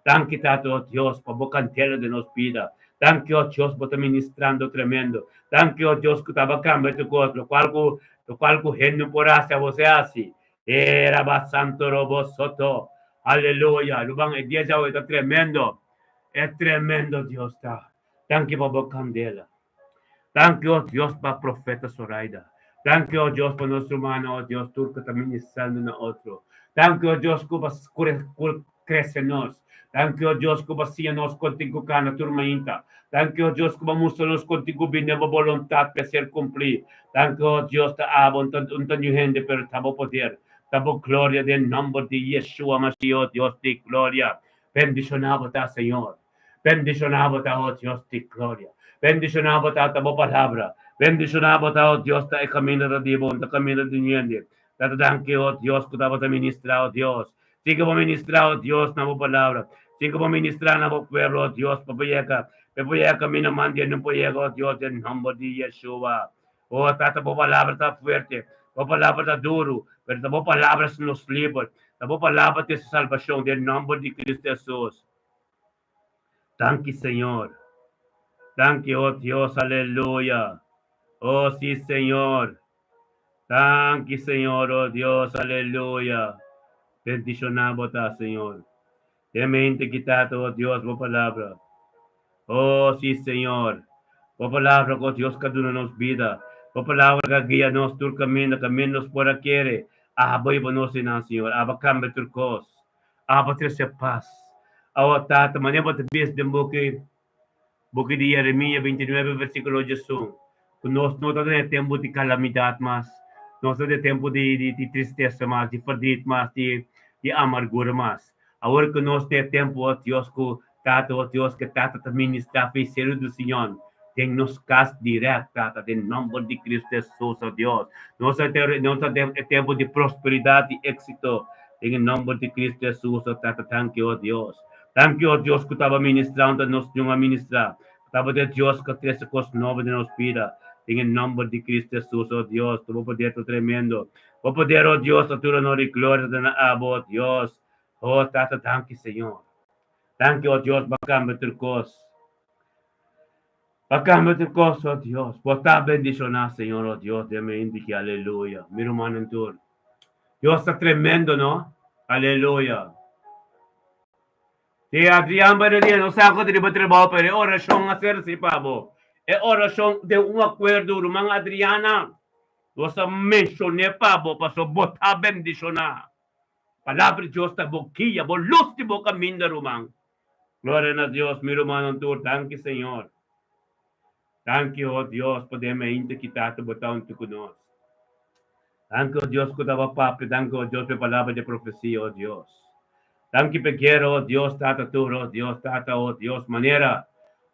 Danki Tata oh Dios pa bo kantela den nos bida. Danki oh Dios bo ta ministrando tremendo. Danki oh Dios ku taba kambia tur kos lokual ku lokual ku hende no por hasi abo se hasi. E raba santo robo soto. Aleluya. Ruman e dia djawe ta tremendo. E tremendo Dios ta. Danki pa bo kandela. Danki oh Dios pa profeta Soraida. Danki oh Dios pa nos rumannan oh Dios tur ku ta ministrando na otro. Danki oh Dios ku bo krese nos. Danki oh Dios ku bo siña nos kon tin ku kana tur mainta. Danki oh Dios ku bo mustra nos kon tin ku bini bo boluntat pa ser kumplí. Danki oh Dios ta abo un ta niun hende pero ta bo poder, ta bo gloria den nòmber di Yeshua Mashiach oh Dios di gloria. Bendishoná bo ta Señor. Bendishoná bo ta, o Dios di gloria. Bendishoná bo ta, ta bo palabra. Bendishoná bo ta, o Dios, ta e kaminda ta di bo, ta kaminda di niende. Ta ta danki, o Dios, ku tabata ministrá, o Dios. Sigui bo ministrá, o Dios, na bo palabra. Sigui bo ministrá na bo pueblo, o Dios, pa bo yega, pa bo yega kaminda mandi e no por yega, o Dios, den nòmber di Yeshua. O Tata, bo palabra ta fuerte, bo palabra ta duru, pero ta bo palabra si nos liber. Ta bo palabra ta e salbashon, den nòmber di Cristo Hesus. Danki Señor. Danki oh Dios, aleluya. Oh si Señor. Danki Señor, oh Dios, aleluya. Bendiciona bo ta Señor. Den mente kitata oh Dios bo palabra. Oh si Señor. Bo palabra oh Dios ka duna nos bida. Bo palabra ka guia nos tur caminda, caminda nos por a kere. Abo hiba nos einan Señor. Abo cambia tur cos. Abo trese pas. Awa Tata, manera bo ta bis den buki buki di Yeremia 29 versikulo 11, ku nos no ta den e tempu di kalamidat mas, nos ta den e tempu di di di tristesa mas, di ferdrit mas, di di amargura mas. Awor ku nos den e tempu, o Dios, ku Tata, o Dios, ku Tata ta ministrá fe seru di Siñor den nos kas dirèkt, Tata, den nòmber di Kristu Hesus, o Dios. Nos ta nos ta den e tempu di prosperidat i éksito, Den e nomber di Cristo Jesus, o Tata, danki, o Dios. Danki, o Dios, cu taba ministra unda nos ñun a ministra. Cu tabata e Dios cu a trece cos nobo den nos bida. Den e nomber di Cristo Jesus, o Dios, cu bo poder ta tremendo. Bo poder, o Dios, ta tur honor y gloria ta na abo, o Dios. O Tata, danki, Señor. Danki, o Dios, bo a cambia tur cos. Bo a cambia tur cos, o Dios. Bo ta bendiciona, Señor, o Dios, den mi indiki, aleluya. Mi rumannan tur. Dios ta tremendo no. Aleluya. Si Adrian Baredia no sa ku riba trabou pero e orashon a ser si pa bo. E orashon den un akuerdo ruman Adriana. Nos a menshoné pa bo paso bo ta bendishoná. Palabra di Dios ta bo guia, bo lus di bo kaminda ruman. Gloria na Dios, mi rumannan tur. Danki, Señor. Danki, oh Dios, pa den mainta ki Tata bo ta huntu ku nos. Danki, oh Dios, ku ta bo papia. Danki, oh Dios, pa e palabra di profesia, oh Dios. Danki pa e guera, oh Dios, Tata tur, oh Dios, Tata, oh Dios, manera,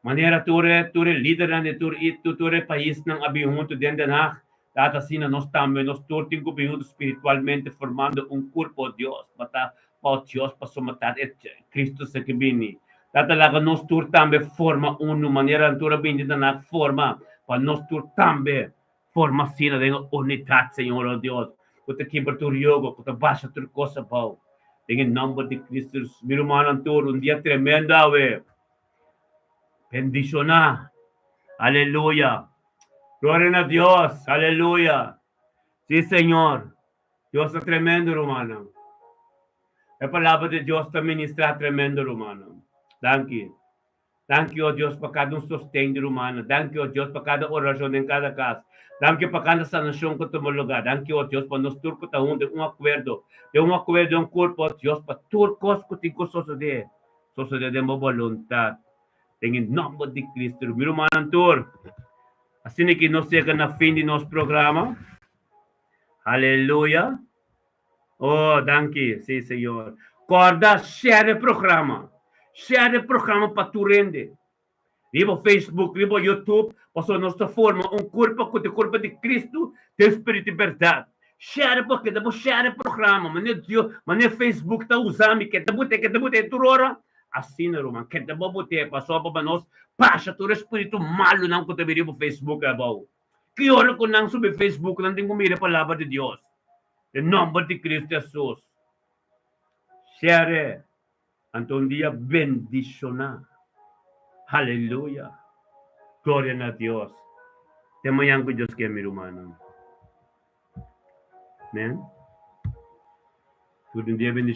manera tur e, tur e lidernan di tur i tur e paisnan a bin huntu den Den Haag, Tata, asina nos tambe, nos tur tin ku bin huntu spiritualmente formando un kurpo, oh Dios, pa ta, pa oh Dios, pasobra Tata e Cristo sa ke bini. Tata, laga nos tur tambe forma unu, manera nan tur a bini den Den Haag forma, pa nos tur tambe forma asina den e unidat, Señor, oh Dios, ku ta kibra tur yogo, ku ta basha tur kos abou. Den e nòmber di Cristo, mi rumannan tur, un dia tremendo awe. Bendishoná. Aleluya. Gloria na Dios. Aleluya. Sí, Señor. Dios ta tremendo, rumannan. E palabra di Dios ta ministrá tremendo, rumannan. Danki. Danki, o Dios, pa kada un sosten di rumannan. Danki, o Dios, pa kada orashon den kada kas. Danki pa kada sanashon ku tuma lugá. Danki, o Dios, pa nos tur ku ta huntu den un akuerdo, den un akuerdo, den un kurpo, o Dios, pa tur kos ku tin ku sosodé, sosodé den bo boluntat. Den e nòmber di Cristo. Mi rumannan tur, asina ki nos yega na fin di nos programa. Aleluya. Oh, danki. Sí, Señor. Kòrda share e programa. Share e programa pa tur hende. Riba Facebook, riba YouTube, pasobra nos ta forma un kurpa ku ta e kurpa di Kristu den spiritu i bèrdat. Share bo, keda bo share e programa. Manera Dios, manera Facebook ta usa mi, keda bo te, keda bo te tur ora. Asina, ruman, keda bo bo te, pasobra pa nos pasha tur e spiritu malunan ku ta bini riba Facebook abou. Ki ora ku nan subi Facebook, nan tin ku mira e palabra di Dios. Den nomber di Cristo Jesus. Share anto un dia bendiciona. Haleluya. Gloria na Dios. Te mañan cu Dios kier mi rumannan. Amen. Tur un dia bendiciona.